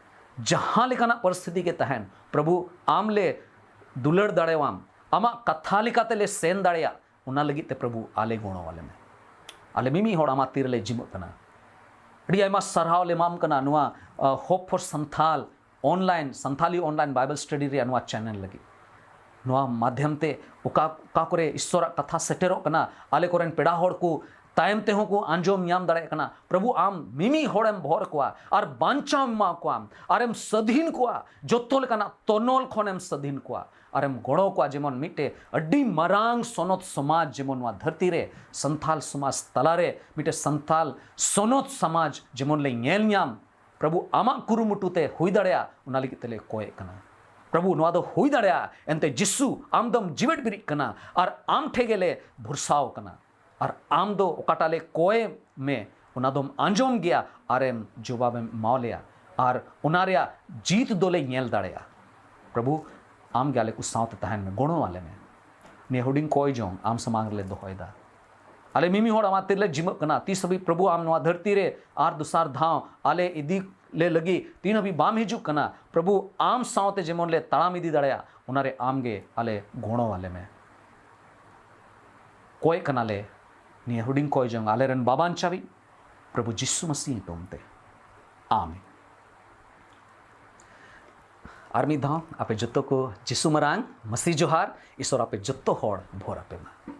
ᱡᱟᱦᱟᱸ ᱞᱮᱠᱟᱱᱟᱜ ᱯᱚᱨᱤᱥᱛᱷᱤᱛᱤ ᱜᱮ ᱛᱟᱦᱮᱱ, ᱯᱨᱚᱵᱷᱩ, ᱟᱢ ᱞᱮ ᱫᱩᱞᱟᱹᱲ ᱫᱟᱲᱮᱣᱟᱢ, ᱟᱢᱟᱜ ᱠᱟᱛᱷᱟ ᱞᱮᱠᱟᱛᱮ ᱞᱮ ᱥᱮᱱ ᱫᱟᱲᱮᱭᱟᱜ, ᱚᱱᱟ ᱞᱟᱹᱜᱤᱫ ᱛᱮ ᱯᱨᱚᱵᱷᱩ ᱟᱞᱮ ᱜᱚᱲᱚ ᱟᱞᱮ ᱢᱮ᱾ ᱟᱞᱮ ᱢᱤᱢᱤᱫ ᱦᱚᱲ ᱟᱢᱟᱜ ᱛᱤ ᱨᱮᱞᱮ ᱡᱤᱢᱟᱹᱜ ᱠᱟᱱᱟ᱾ ᱟᱹᱰᱤ ᱟᱭᱢᱟ ᱥᱟᱨᱦᱟᱣ ᱞᱮ ᱮᱢᱟᱢ ᱠᱟᱱᱟ ᱱᱚᱣᱟ, ᱟ, Hope for Santhal online, Santhali online Bible study ᱨᱮᱭᱟᱜ ᱱᱚᱣᱟ channel ᱞᱟᱹᱜᱤᱫ᱾ ᱱᱚᱣᱟ ᱢᱟᱫᱷᱭᱟᱢ ᱛᱮ ᱚᱠᱟ, ᱚᱠᱟ ᱠᱚᱨᱮ ᱤᱥᱥᱚᱨᱟᱜ ᱠᱟᱛᱷᱟ ᱥᱮᱴᱮᱨᱚᱜ ᱠᱟᱱᱟ, ᱟᱞᱮ ᱠᱚᱨᱮᱱ ᱯᱮᱲᱟ ᱦᱚᱲ ᱠᱚ ᱛᱟᱭᱚᱢ ᱛᱮᱦᱚᱸ ᱠᱚ ᱟᱸᱡᱚᱢ ᱧᱟᱢ ᱫᱟᱲᱮᱭᱟᱜ ᱠᱟᱱᱟ᱾ ᱯᱨᱚᱵᱷᱩ, ᱟᱢ ᱢᱤᱢᱤᱫ ᱦᱚᱲᱮᱢ ᱵᱷᱚᱨ ᱠᱚᱣᱟ ᱟᱨ ᱵᱟᱧᱪᱟᱣ ᱮᱢᱟ ᱠᱚᱣᱟᱢ ᱟᱨᱮᱢ ᱥᱟᱹᱫᱷᱤᱱ ᱠᱚᱣᱟ, ᱡᱚᱛᱚ ᱞᱮᱠᱟᱱᱟᱜ ᱛᱚᱱᱚᱞ ᱠᱷᱚᱱᱮᱢ ᱥᱟᱹᱫᱷᱤᱱ ᱠᱚᱣᱟ ᱟᱨᱮᱢ ᱜᱚᱲᱚ ᱠᱚᱣᱟ, ᱡᱮᱢᱚᱱ ᱢᱤᱫᱴᱮᱡ ᱟᱹᱰᱤ ᱢᱟᱨᱟᱝ ᱥᱚᱱᱚᱛ ᱥᱚᱢᱟᱡᱽ ᱡᱮᱢᱚᱱ ᱱᱚᱣᱟ ᱫᱷᱟᱹᱨᱛᱤ ᱨᱮ ᱥᱟᱱᱛᱟᱞ ᱥᱚᱢᱟᱡᱽ ᱛᱟᱞᱟᱨᱮ ᱢᱤᱫᱴᱮᱡ ᱥᱟᱱᱛᱟᱞ ᱥᱚᱱᱚᱛ ᱥᱚᱢᱟᱡᱽ ᱡᱮᱢᱚᱱ ᱞᱮ ᱧᱮᱞ ᱧᱟᱢ᱾ ᱯᱨᱚᱵᱷᱩ, ᱟᱢᱟᱜ ᱠᱩᱨᱩᱢᱩᱴᱩ ᱛᱮ ᱦᱩᱭ ᱫᱟᱲᱮᱭᱟᱜ, ᱚᱱᱟ ᱞᱟᱹᱜᱤᱫ ᱛᱮᱞᱮ ᱠᱚᱭᱮᱜ ᱠᱟᱱᱟ᱾ ᱯᱨᱚᱵᱷᱩ, ᱱᱚᱣᱟ ᱫᱚ ᱦᱩᱭ ᱫᱟᱲᱮᱭᱟᱜᱼᱟ, ᱮᱱᱛᱮ ᱡᱤᱥᱩ, ᱟᱢ ᱫᱚᱢ ᱡᱤᱣᱮᱫ ᱵᱤᱨᱤᱫ ᱠᱟᱱᱟ ᱟᱨ ᱟᱢ ᱴᱷᱮᱡ ᱜᱮᱞᱮ ᱵᱷᱚᱨᱥᱟᱣ ᱠᱟᱱᱟ᱾ ᱟᱨ ᱟᱢ ᱫᱚ ᱚᱠᱟᱴᱟᱜ ᱞᱮ ᱠᱚᱭ ᱢᱮ, ᱚᱱᱟ ᱫᱚᱢ ᱟᱸᱡᱚᱢ ᱜᱮᱭᱟ ᱟᱨᱮᱢ ᱡᱚᱵᱟᱵᱮᱢ ᱮᱢᱟᱣ ᱞᱮᱭᱟ᱾ ᱟᱨ ᱚᱱᱟ ᱨᱮᱭᱟᱜ ᱡᱤᱛ ᱫᱚᱞᱮ ᱧᱮᱞ ᱫᱟᱲᱮᱭᱟᱜᱼᱟ᱾ ᱯᱨᱚᱵᱷᱩ, ᱟᱢ ᱜᱮ ᱟᱞᱮ ᱠᱚ ᱥᱟᱶᱛᱮ ᱛᱟᱦᱮᱱ ᱢᱮ, ᱜᱚᱲᱚ ᱟᱞᱮ ᱢᱮ᱾ ᱱᱤᱭᱟᱹ ᱦᱩᱰᱤᱧ ᱠᱚᱭ ᱡᱚᱝ ᱟᱢ ᱥᱟᱢᱟᱝ ᱨᱮᱞᱮ ᱫᱚᱦᱚᱭᱮᱫᱟ᱾ ᱟᱞᱮ ᱢᱤᱢᱤ ᱦᱚᱲ ᱟᱢᱟᱜ ᱛᱤᱨᱮᱞᱮ ᱡᱤᱢᱟᱹᱜ ᱠᱟᱱᱟ᱾ ᱛᱤᱥ ᱦᱟᱹᱵᱤᱡ ᱯᱨᱚᱵᱷᱩ ᱟᱢ ᱱᱚᱣᱟ ᱫᱷᱟᱹᱨᱛᱤ ᱨᱮ ᱟᱨ ᱫᱚᱥᱟᱨ ᱫᱷᱟᱣ ᱟᱞᱮ ᱤᱫᱤ ᱞᱮ ᱞᱟᱹᱜᱤᱫ ᱛᱤᱱ ᱦᱟᱹᱵᱤᱡ ᱵᱟᱢ ᱦᱤᱡᱩᱜ ᱠᱟᱱᱟ, ᱯᱨᱚᱵᱷᱩ, ᱟᱢ ᱥᱟᱶᱛᱮ ᱡᱮᱢᱚᱱ ᱞᱮ ᱛᱟᱲᱟᱢ ᱤᱫᱤ ᱫᱟᱲᱮᱭᱟᱜ, ᱚᱱᱟᱨᱮ ᱟᱢ ᱜᱮ ᱟᱞᱮ ᱜᱚᱲᱚ ᱟᱞᱮ ᱢᱮ᱾ ᱠᱚᱭ ᱠᱟᱱᱟᱞᱮ ᱱᱤᱭᱟᱹ ᱦᱩᱰᱤᱧ ᱠᱚᱭ ᱡᱚᱝ ᱟᱞᱮᱨᱮᱱ ᱵᱟᱵᱟᱱ ᱪᱟᱵᱤ, ᱯᱨᱚᱵᱷᱩ ᱡᱤᱥᱩ ᱢᱟᱹᱥᱤ ᱧᱩᱛᱩᱢ ᱛᱮ, ᱟᱢᱮᱱ᱾ ᱟᱨ ᱢᱤᱫ ᱫᱷᱟᱣ ᱟᱯᱮ ᱡᱚᱛᱚ ᱠᱚ ᱡᱤᱥᱩ ᱢᱟᱨᱟᱝ ᱢᱟᱹᱥᱤ ᱡᱚᱦᱟᱨ, ᱤᱥᱚᱨ ᱟᱯᱮ ᱡᱚᱛᱚ ᱦᱚᱲ ᱵᱷᱳᱨ ᱟᱯᱮ ᱢᱟ᱾